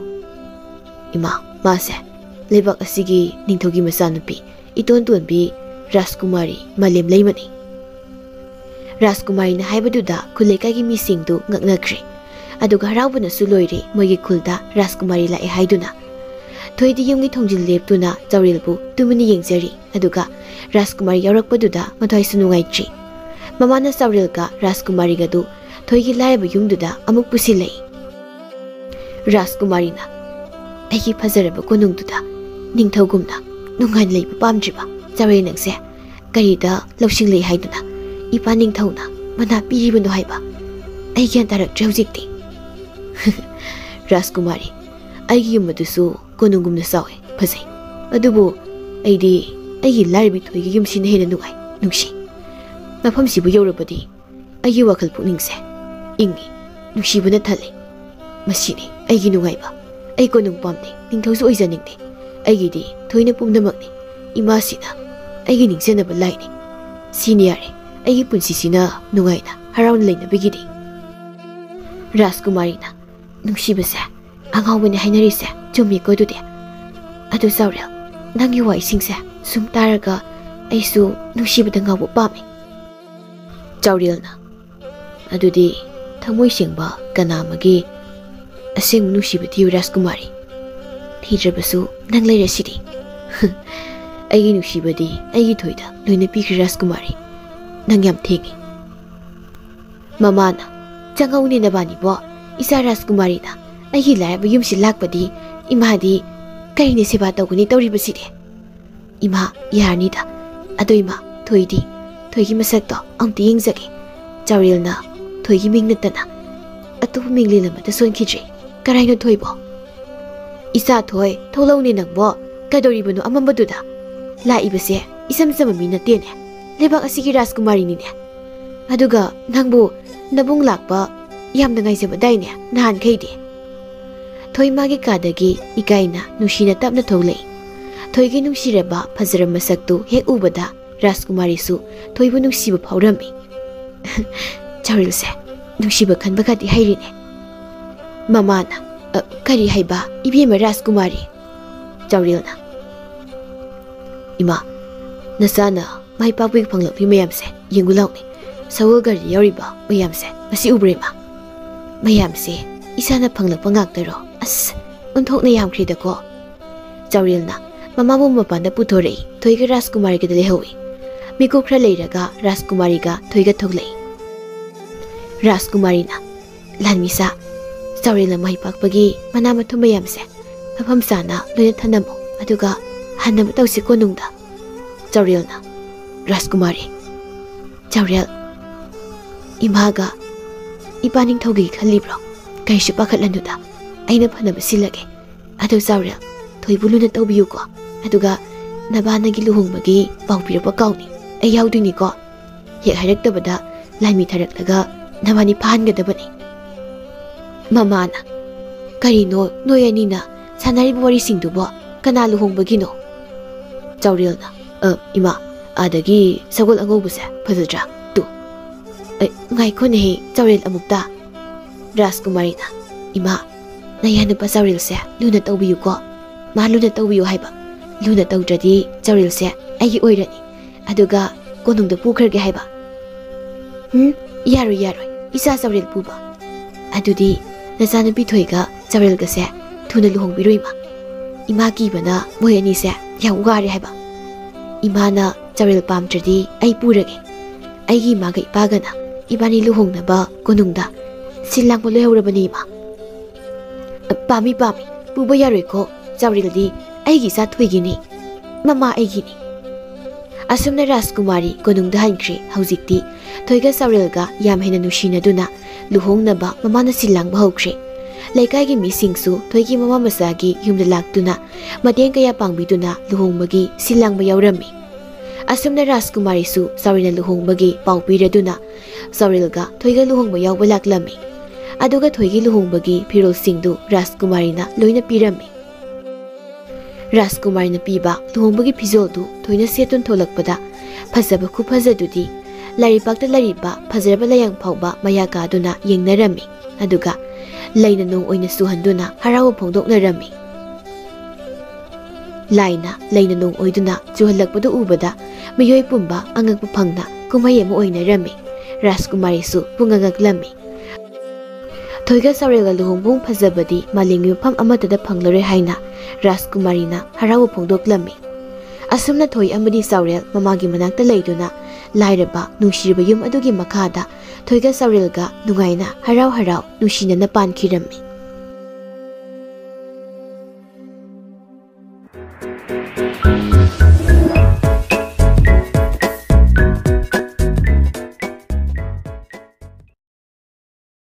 "ꯏꯃꯥ, ꯃꯥꯁꯦ ꯂꯩꯕꯥꯛ ꯑꯁꯤꯒꯤ ꯅꯤꯡꯊꯧꯒꯤ ꯃꯆꯥꯅꯨꯄꯤ ꯏꯇꯣꯟ ꯇꯣꯟꯕꯤ ꯔꯥꯖꯀꯨꯃꯥꯔꯤ ꯃꯥꯂꯦꯝ ꯂꯩꯃꯅꯤ꯫" ꯔꯥꯖꯀꯨꯃꯥꯔꯤꯅ ꯍꯥꯏꯕꯗꯨꯗ ꯈꯨꯜ ꯂꯩꯀꯥꯏꯒꯤ ꯃꯤꯁꯤꯡꯗꯨ ꯉꯛꯅꯈ꯭ꯔꯦ꯫ ꯑꯗꯨꯒ ꯍꯔꯥꯎꯕꯅꯁꯨ ꯂꯣꯏꯔꯦ ꯃꯣꯏꯒꯤ ꯈꯨꯜꯗ ꯔꯥꯖꯀꯨꯃꯥꯔꯤ ꯂꯥꯛꯑꯦ ꯍꯥꯏꯗꯨꯅ꯫ ꯊꯣꯏꯗꯤ ꯌꯨꯝꯒꯤ ꯊꯣꯡꯖꯤꯜ ꯂꯦꯞꯇꯨꯅ ꯆꯥꯎꯔꯦꯜꯕꯨ ꯇꯨꯃꯤꯟꯅ ꯌꯦꯡꯖꯔꯤ꯫ ꯑꯗꯨꯒ ꯔꯥꯖꯀꯨꯃꯥꯔꯤ ꯌꯥꯎꯔꯛꯄꯗꯨꯗ ꯃꯊ꯭ꯋꯥꯏꯁꯨ ꯅꯨꯡꯉꯥꯏꯇ꯭ꯔꯤ꯫ ꯃꯃꯥꯅ ꯆꯥꯎꯔꯦꯜꯒ ꯔꯥꯖꯀꯨꯃꯥꯔꯤꯒꯗꯨ ꯊꯣꯏꯒꯤ ꯂꯥꯏꯔꯕ ꯌꯨꯝꯗꯨꯗ ꯑꯃꯨꯛ ꯄꯨꯁꯤꯜꯂꯛꯏ꯫ ꯔꯥꯖꯀꯨꯃꯥꯔꯤꯅ, "ꯑꯩꯒꯤ ꯐꯖꯔꯕ ꯀꯣꯅꯨꯡꯗꯨꯗ ꯅꯤꯡꯊꯧꯒꯨꯝꯅ ꯅꯨꯡꯉꯥꯏꯅ ꯂꯩꯕ ꯄꯥꯝꯗ꯭ꯔꯤꯕ ꯆꯥꯎꯔꯦꯜ ꯅꯪꯁꯦ? ꯀꯔꯤꯗ ꯂꯧꯁꯤꯡ ꯂꯩ ꯍꯥꯏꯗꯨꯅ ꯏꯄꯥ ꯅꯤꯡꯊꯧꯅ ꯃꯅꯥ ꯄꯤꯔꯤꯕꯅꯣ ꯍꯥꯏꯕ ꯑꯩ ꯒ꯭ꯌꯥꯟ ꯇꯥꯔꯛꯇ꯭ꯔꯦ ꯍꯧꯖꯤꯛꯇꯤ꯫" "ꯔꯥꯖꯀꯨꯃꯥꯔꯤ, ꯑꯩꯒꯤ ꯌꯨꯝ ꯑꯗꯨꯁꯨ ꯀꯣꯅꯨꯡꯒꯨꯝꯅ ꯆꯥꯎꯏ, ꯐꯖꯩ꯫ ꯑꯗꯨꯕꯨ ꯑꯩꯗꯤ ꯑꯩꯒꯤ ꯂꯥꯏꯔꯕꯤ ꯊꯣꯏꯒꯤ ꯌꯨꯝꯁꯤꯅ ꯍꯦꯟꯅ ꯅꯨꯡꯉꯥꯏ, ꯅꯨꯡꯁꯤ꯫ ꯃꯐꯝꯁꯤꯕꯨ ꯌꯧꯔꯕꯗꯤ ꯑꯩꯒꯤ ꯋꯥꯈꯜ ꯄꯨꯛꯅꯤꯡꯁꯦ ꯏꯪꯉꯤ, ꯅꯨꯡꯁꯤꯕꯅ ꯊꯜꯂꯤ꯫ ꯃꯁꯤꯅꯤ ꯑꯩꯒꯤ ꯅꯨꯡꯉꯥꯏꯕ꯫ ꯑꯩ ꯀꯣꯅꯨꯡ ꯄꯥꯝꯗꯦ, ꯅꯤꯡꯊꯧꯁꯨ ꯑꯣꯏꯖꯅꯤꯡꯗꯦ꯫ ꯑꯩꯒꯤꯗꯤ ꯊꯣꯏꯅ ꯄꯨꯝꯅꯃꯛꯅꯤ꯫ ꯏꯃꯥꯁꯤꯅ ꯑꯩꯒꯤ ꯅꯤꯡꯖꯅꯕ ꯂꯥꯏꯅꯤ꯫ ꯁꯤꯅꯤ ꯌꯥꯔꯦ, ꯑꯩꯒꯤ ꯄꯨꯟꯁꯤꯁꯤꯅ ꯅꯨꯡꯉꯥꯏꯅ ꯍꯔꯥꯎꯅ ꯂꯩꯅꯕꯒꯤꯗꯤ꯫" ꯔꯥꯖꯀꯨꯃꯥꯔꯤꯅ, "ꯅꯨꯡꯁꯤꯕꯁꯦ ꯑꯉꯥꯎꯕꯅꯤ ꯍꯥꯏꯅꯔꯤꯁꯦ ꯆꯨꯝꯃꯤꯀꯣ ꯑꯗꯨꯗꯤ? ꯑꯗꯨ ꯆꯥꯎꯔꯦꯜ, ꯅꯪꯒꯤ ꯋꯥꯍꯩꯁꯤꯡꯁꯦ ꯁꯨꯝ ꯇꯥꯔꯒ ꯑꯩꯁꯨ ꯅꯨꯡꯁꯤꯕꯗ ꯉꯥꯎꯕ ꯄꯥꯝꯃꯤ꯫" ꯆꯥꯎꯔꯦꯜꯅ, "ꯑꯗꯨꯗꯤ ꯊꯃꯣꯏ ꯁꯦꯡꯕ ꯀꯅꯥ ꯑꯃꯒꯤ ꯑꯁꯦꯡꯕ ꯅꯨꯡꯁꯤꯕ ꯊꯤꯌꯨ ꯔꯥꯖꯀꯨꯃꯥꯔꯤ꯫ ꯊꯤꯗ꯭ꯔꯕꯁꯨ ꯅꯪ ꯂꯩꯔꯁꯤꯗꯤ꯫" "ꯑꯩꯒꯤ ꯅꯨꯡꯁꯤꯕꯗꯤ ꯑꯩꯒꯤ ꯊꯣꯏꯗ ꯂꯣꯏꯅ ꯄꯤꯈ꯭ꯔꯦ ꯔꯥꯖꯀꯨꯃꯥꯔꯤ꯫ ꯅꯪ ꯌꯥꯝ ꯊꯦꯡꯉꯤ꯫" ꯃꯃꯥꯅ, "ꯆꯪꯉꯧꯅꯦ ꯅꯕꯥꯅꯤꯕꯣ꯫ ꯏꯆꯥ ꯔꯥꯖꯀꯨꯃꯥꯔꯤꯅ ꯑꯩꯒꯤ ꯂꯥꯏꯔꯕ ꯌꯨꯝꯁꯤ ꯂꯥꯛꯄꯗꯤ ꯏꯃꯥꯗꯤ ꯀꯔꯤꯅ ꯁꯦꯕꯥ ꯇꯧꯒꯅꯤ ꯇꯧꯔꯤꯕꯁꯤꯗꯤ? ꯏꯃꯥ, ꯌꯥꯔꯅꯤꯗ꯫ ꯑꯗꯣ ꯏꯃꯥ, ꯊꯣꯏꯗꯤ, ꯊꯣꯏꯒꯤ ꯃꯁꯛꯇꯣ ꯑꯃꯨꯛꯇ ꯌꯦꯡꯖꯒꯦ꯫" ꯆꯥꯎꯔꯦꯜꯅ ꯊꯣꯏꯒꯤ ꯃꯤꯡ ꯅꯠꯇꯅ ꯑꯇꯣꯞꯄ ꯃꯤꯡꯂꯦꯟ ꯑꯃꯗ ꯁꯣꯟꯈꯤꯗ꯭ꯔꯦ꯫ "ꯀꯔꯥꯏꯅꯣ ꯊꯣꯏꯕꯣ?" "ꯏꯆꯥ ꯊꯣꯏ, ꯊꯣꯛꯂꯛꯎꯅꯦ ꯅꯪꯕꯣ꯫ ꯀꯩꯗꯧꯔꯤꯕꯅꯣ ꯑꯃꯝꯕꯗꯨꯗ? ꯂꯥꯛꯏꯕꯁꯦ ꯏꯆꯝ ꯆꯝꯕ ꯃꯤ ꯅꯠꯇꯦꯅꯦ꯫ ꯂꯩꯕꯥꯛ ꯑꯁꯤꯒꯤ ꯔꯥꯖꯀꯨꯃꯥꯔꯤꯅꯤꯅꯦ꯫ ꯑꯗꯨꯒ ꯅꯪꯕꯨ ꯅꯕꯨꯡ ꯂꯥꯛꯄ ꯌꯥꯝꯅ ꯉꯥꯏꯖꯕꯗꯥꯏꯅꯦ ꯅꯍꯥꯟꯈꯩꯗꯤ?" ꯊꯣꯏ ꯃꯥꯒꯤ ꯀꯥꯗꯒꯤ ꯏꯀꯥꯏꯅ ꯅꯨꯡꯁꯤꯅ ꯇꯞꯅ ꯊꯣꯛꯂꯛꯏ꯫ ꯊꯣꯏꯒꯤ ꯅꯨꯡꯁꯤꯔꯕ ꯐꯖꯔꯕ ꯃꯁꯛꯇꯨ ꯍꯦꯛ ꯎꯕꯗ ꯔꯥꯖꯀꯨꯃꯥꯔꯤꯁꯨ ꯊꯣꯏꯕꯨ ꯅꯨꯡꯁꯤꯕ ꯐꯥꯎꯔꯝꯃꯤ꯫ "ꯆꯥꯎꯔꯦꯜꯁꯦ ꯅꯨꯡꯁꯤꯕ ꯈꯟꯕꯒꯗꯤ ꯍꯩꯔꯤꯅꯦ꯫" ꯃꯃꯥꯅ, "ꯑ, ꯀꯔꯤ ꯍꯥꯏꯕ, ꯏꯕꯦꯝꯃ ꯔꯥꯖꯀꯨꯃꯥꯔꯤ?" ꯆꯥꯎꯔꯦꯜꯅ, "ꯏꯃꯥ, ꯅꯆꯥꯅ ꯃꯥꯏ ꯄꯥꯛꯄꯒꯤ ꯐꯪꯂꯛꯂꯤ ꯃꯌꯥꯝꯁꯦ ꯌꯦꯡꯉꯨ ꯂꯥꯎꯅꯦ꯫ ꯁꯒꯣꯜ ꯒꯥꯔꯤꯗ ꯌꯥꯎꯔꯤꯕ ꯃꯌꯥꯝꯁꯦ ꯃꯁꯤ ꯎꯕ꯭ꯔꯦ ꯏꯃꯥ? ꯃꯌꯥꯝꯁꯦ ꯏꯆꯥꯅ ꯐꯪꯂꯛꯄ ꯉꯥꯛꯇꯔꯣ? ꯑꯁ, ꯑꯣꯟꯊꯣꯛꯅ ꯌꯥꯝꯈ꯭ꯔꯦꯗꯀꯣ꯫" ꯆꯥꯎꯔꯦꯜꯅ ꯃꯃꯥꯕꯨ ꯃꯄꯥꯟꯗ ꯄꯨꯊꯣꯔꯛꯏ꯫ ꯊꯣꯏꯒ ꯔꯥꯖꯀꯨꯃꯥꯔꯤꯒꯗ ꯂꯩꯍꯧꯏ꯫ ꯃꯤꯀꯨꯞ ꯈꯔ ꯂꯩꯔꯒ ꯔꯥꯖꯀꯨꯃꯥꯔꯤꯒ ꯊꯣꯏꯒ ꯊꯣꯛꯂꯛꯏ꯫ ꯔꯥꯖꯀꯨꯃꯥꯔꯤꯅ, "ꯂꯥꯟꯃꯤꯁꯥ, ꯆꯥꯎꯔꯦꯜꯅ ꯃꯍꯩ ꯄꯥꯛꯄꯒꯤ ꯃꯅꯥ ꯃꯊꯨꯝ ꯃꯌꯥꯝꯁꯦ ꯃꯐꯝ ꯆꯥꯅ ꯂꯣꯏꯅ ꯊꯅꯝꯃꯣ, ꯑꯗꯨꯒ ꯍꯟꯅꯕ ꯇꯧꯁꯤ ꯀꯣꯅꯨꯡꯗ"꯫ ꯆꯥꯎꯔꯦꯜꯅ, "ꯔꯥꯖꯀꯨꯃꯥꯔꯤ, ꯆꯥꯎꯔꯦꯜ, ꯏꯃꯥꯒ ꯏꯄꯥ ꯅꯤꯡꯊꯧꯒꯤ ꯈꯜꯂꯤꯕ꯭ꯔꯣ? ꯀꯩꯁꯨ ꯄꯥꯈꯠꯂꯅꯨꯗ, ꯑꯩꯅ ꯐꯅꯕ ꯁꯤꯜꯂꯒꯦ꯫ ꯑꯗꯣ ꯆꯥꯎꯔꯦꯜ, ꯊꯣꯏꯕꯨ ꯂꯨꯅ ꯇꯧꯕꯤꯌꯨꯀꯣ꯫ ꯑꯗꯨꯒ ꯅꯕꯥꯅꯒꯤ ꯂꯨꯍꯣꯡꯕꯒꯤ ꯄꯥꯎ ꯄꯤꯔꯛꯄ ꯀꯥꯎꯅꯤ, ꯑꯩ ꯌꯥꯎꯗꯣꯏꯅꯤꯀꯣ꯫ ꯍꯦꯛ ꯍꯥꯏꯔꯛꯇꯕꯗ ꯂꯥꯟꯃꯤ ꯊꯥꯔꯛꯂꯒ ꯅꯕꯥꯅꯤ ꯐꯥꯍꯟꯒꯗꯕꯅꯤ"꯫ ꯃꯃꯥꯅ, "ꯀꯔꯤꯅꯣ ꯅꯣꯏ ꯑꯅꯤꯅ ꯁꯥꯟꯅꯔꯤꯕ ꯋꯥꯔꯤꯁꯤꯡꯗꯨꯕꯣ? ꯀꯅꯥ ꯂꯨꯍꯣꯡꯕꯒꯤꯅꯣ?" ꯆꯥꯎꯔꯦꯜꯅ, "ꯑ, ꯏꯃꯥ, ꯑꯥꯗꯒꯤ ꯁꯒꯣꯜ ꯑꯉꯧꯕꯁꯦ ꯐꯖꯗ꯭ꯔꯥ? ꯇꯨ"꯫ "ꯑꯦ, ꯉꯥꯏꯈꯣꯅꯦꯍꯦ, ꯆꯥꯎꯔꯦꯜ ꯑꯃꯨꯛꯇ"꯫ ꯔꯥꯖꯀꯨꯃꯥꯔꯤꯅ, "ꯏꯃꯥ, ꯅꯌꯥꯅꯨꯄꯥ ꯆꯥꯎꯔꯦꯜꯁꯦ ꯂꯨꯅ ꯇꯧꯕꯤꯌꯨꯀꯣ꯫ ꯃꯥ ꯂꯨꯅ ꯇꯧꯕꯤꯌꯨ ꯍꯥꯏꯕ꯫ ꯂꯨꯅ ꯇꯧꯗ꯭ꯔꯗꯤ ꯆꯥꯎꯔꯦꯜꯁꯦ ꯑꯩꯒꯤ ꯑꯣꯏꯔꯅꯤ꯫ ꯑꯗꯨꯒ ꯀꯣꯅꯨꯡꯗ ꯄꯨꯈ꯭ꯔꯒꯦ ꯍꯥꯏꯕ"꯫ "ꯎꯝ, ꯌꯥꯔꯣꯏ, ꯌꯥꯔꯣꯏ, ꯏꯆꯥ ꯆꯥꯎꯔꯦꯜ ꯄꯨꯕ꯫ ꯑꯗꯨꯗꯤ ꯅꯆꯥꯅꯨꯄꯤ ꯊꯣꯏꯒ ꯆꯥꯎꯔꯦꯜꯒꯁꯦ ꯊꯨꯅ ꯂꯨꯍꯣꯡꯕꯤꯔꯣ ꯏꯃꯥ꯫ ꯏꯃꯥ ꯀꯤꯕꯅ ꯃꯣꯏ ꯑꯅꯤꯁꯦ ꯌꯥꯝ ꯋꯥꯔꯦ ꯍꯥꯏꯕ꯫ ꯏꯃꯥꯅ ꯆꯥꯎꯔꯦꯜ ꯄꯥꯝꯗ꯭ꯔꯗꯤ ꯑꯩ ꯄꯨꯔꯒꯦ꯫ ꯑꯩꯒꯤ ꯏꯃꯥꯒ ꯏꯄꯥꯒꯅ ꯏꯕꯥꯅꯤ ꯂꯨꯍꯣꯡꯅꯕ ꯀꯣꯅꯨꯡꯗ ꯁꯤꯜ ꯂꯥꯡꯕ ꯂꯣꯏꯍꯧꯔꯕꯅꯤ ꯏꯃꯥ"꯫ "ꯄꯥꯝꯃꯤ, ꯄꯥꯝꯃꯤ, ꯄꯨꯕ ꯌꯥꯔꯣꯏꯀꯣ꯫ ꯆꯥꯎꯔꯦꯜꯗꯤ ꯑꯩꯒꯤ ꯏꯆꯥ ꯊꯣꯏꯒꯤꯅꯤ, ꯃꯃꯥ ꯑꯩꯒꯤꯅꯤ"꯫ ꯑꯁꯨꯝꯅ ꯔꯥꯖꯀꯨꯃꯥꯔꯤ ꯀꯣꯅꯨꯡꯗ ꯍꯟꯈ꯭ꯔꯦ꯫ ꯍꯧꯖꯤꯛꯇꯤ ꯊꯣꯏꯒ ꯆꯥꯎꯔꯦꯜꯒ ꯌꯥꯝ ꯍꯦꯟꯅ ꯅꯨꯡꯁꯤꯅꯗꯨꯅ ꯂꯨꯍꯣꯡꯅꯕ ꯃꯃꯥꯅ ꯁꯤꯜ ꯂꯥꯡꯕ ꯍꯧꯈ꯭ꯔꯦ꯫ ꯂꯩꯀꯥꯏꯒꯤ ꯃꯤꯁꯤꯡꯁꯨ ꯊꯣꯏꯒꯤ ꯃꯃꯥ ꯃꯆꯥꯒꯤ ꯌꯨꯝꯗ ꯂꯥꯛꯇꯨꯅ ꯃꯇꯦꯡ ꯀꯌꯥ ꯄꯥꯡꯕꯤꯗꯨꯅ ꯂꯨꯍꯣꯡꯕꯒꯤ ꯁꯤꯜ ꯂꯥꯡꯕ ꯌꯥꯎꯔꯝꯃꯤ꯫ ꯑꯁꯨꯝꯅ ꯔꯥꯖꯀꯨꯃꯥꯔꯤꯁꯨ ꯆꯥꯎꯔꯦꯜꯅ ꯂꯨꯍꯣꯡꯕꯒꯤ ꯄꯥꯎ ꯄꯤꯔꯗꯨꯅ ꯆꯥꯎꯔꯦꯜꯒ ꯊꯣꯏꯒ ꯂꯨꯍꯣꯡꯕ ꯌꯥꯎꯕ ꯂꯥꯛꯂꯝꯃꯤ꯫ ꯑꯗꯨꯒ ꯊꯣꯏꯒꯤ ꯂꯨꯍꯣꯡꯕꯒꯤ ꯐꯤꯔꯣꯜꯁꯤꯡꯗꯨ ꯔꯥꯖꯀꯨꯃꯥꯔꯤꯅ ꯂꯣꯏꯅ ꯄꯤꯔꯝꯃꯤ꯫ ꯔꯥꯖꯀꯨꯃꯥꯔꯤꯅ ꯄꯤꯕ ꯂꯨꯍꯣꯡꯕꯒꯤ ꯐꯤꯖꯣꯜꯗꯨ ꯊꯣꯏꯅ ꯁꯦꯠꯇꯨꯅ ꯊꯣꯛꯂꯛꯄꯗ ꯐꯖꯕ ꯈꯨꯐꯖꯗꯨꯗꯤ ꯂꯥꯏꯔꯩꯄꯥꯛꯇ ꯂꯩꯔꯤꯕ ꯐꯖꯔꯕ ꯂꯥꯏꯌꯥꯡ ꯐꯥꯎꯕ ꯃꯌꯥ ꯀꯥꯗꯨꯅ ꯌꯦꯡꯅꯔꯝꯃꯤ꯫ ꯑꯗꯨꯒ ꯂꯩꯅ ꯅꯣꯡ ꯑꯣꯏꯅ ꯆꯨꯍꯟꯗꯨꯅ ꯍꯔꯥꯎꯕ ꯐꯣꯡꯗꯣꯛꯅꯔꯝꯃꯤ꯫ ꯂꯥꯏꯅ ꯂꯩꯅ ꯅꯣꯡ ꯑꯣꯏꯗꯨꯅ ꯆꯨꯍꯜꯂꯛꯄꯗꯨ ꯎꯕꯗ ꯃꯤꯑꯣꯏ ꯄꯨꯝꯕ ꯑꯉꯛꯄ ꯐꯪꯅ ꯀꯨꯝꯍꯩ ꯑꯃ ꯑꯣꯏꯅꯔꯝꯃꯤ꯫ ꯔꯥꯖꯀꯨꯃꯥꯔꯤꯁꯨ ꯄꯨꯡꯉꯛ ꯉꯛꯂꯝꯃꯤ꯫ ꯊꯣꯏꯒ ꯆꯥꯎꯔꯦꯜꯒ ꯂꯨꯍꯣꯡꯕꯃꯨꯛ ꯐꯖꯕꯗꯤ ꯃꯥꯂꯦꯝꯒꯤ ꯃꯐꯝ ꯑꯃꯠꯇꯗ ꯐꯪꯂꯔꯣꯏ ꯍꯥꯏꯅ ꯔꯥꯖꯀꯨꯃꯥꯔꯤꯅ ꯍꯔꯥꯎꯕ ꯐꯣꯡꯗꯣꯛꯂꯝꯃꯤ꯫ ꯑꯁꯨꯝꯅ ꯊꯣꯏ ꯑꯃꯗꯤ ꯆꯥꯎꯔꯦꯜ ꯃꯃꯥꯒꯤ ꯃꯅꯥꯛꯇ ꯂꯩꯗꯨꯅ ꯂꯥꯏꯔꯕ ꯅꯨꯡꯁꯤꯔꯕ ꯌꯨꯝ ꯑꯗꯨꯒꯤ ꯃꯈꯥꯗ ꯊꯣꯏꯒ ꯆꯥꯎꯔꯦꯜꯒ ꯅꯨꯡꯉꯥꯏꯅ ꯍꯔꯥꯎ ꯍꯔꯥꯎ ꯅꯨꯡꯁꯤꯅꯅ ꯄꯥꯟꯈꯤꯔꯝꯃꯤ꯫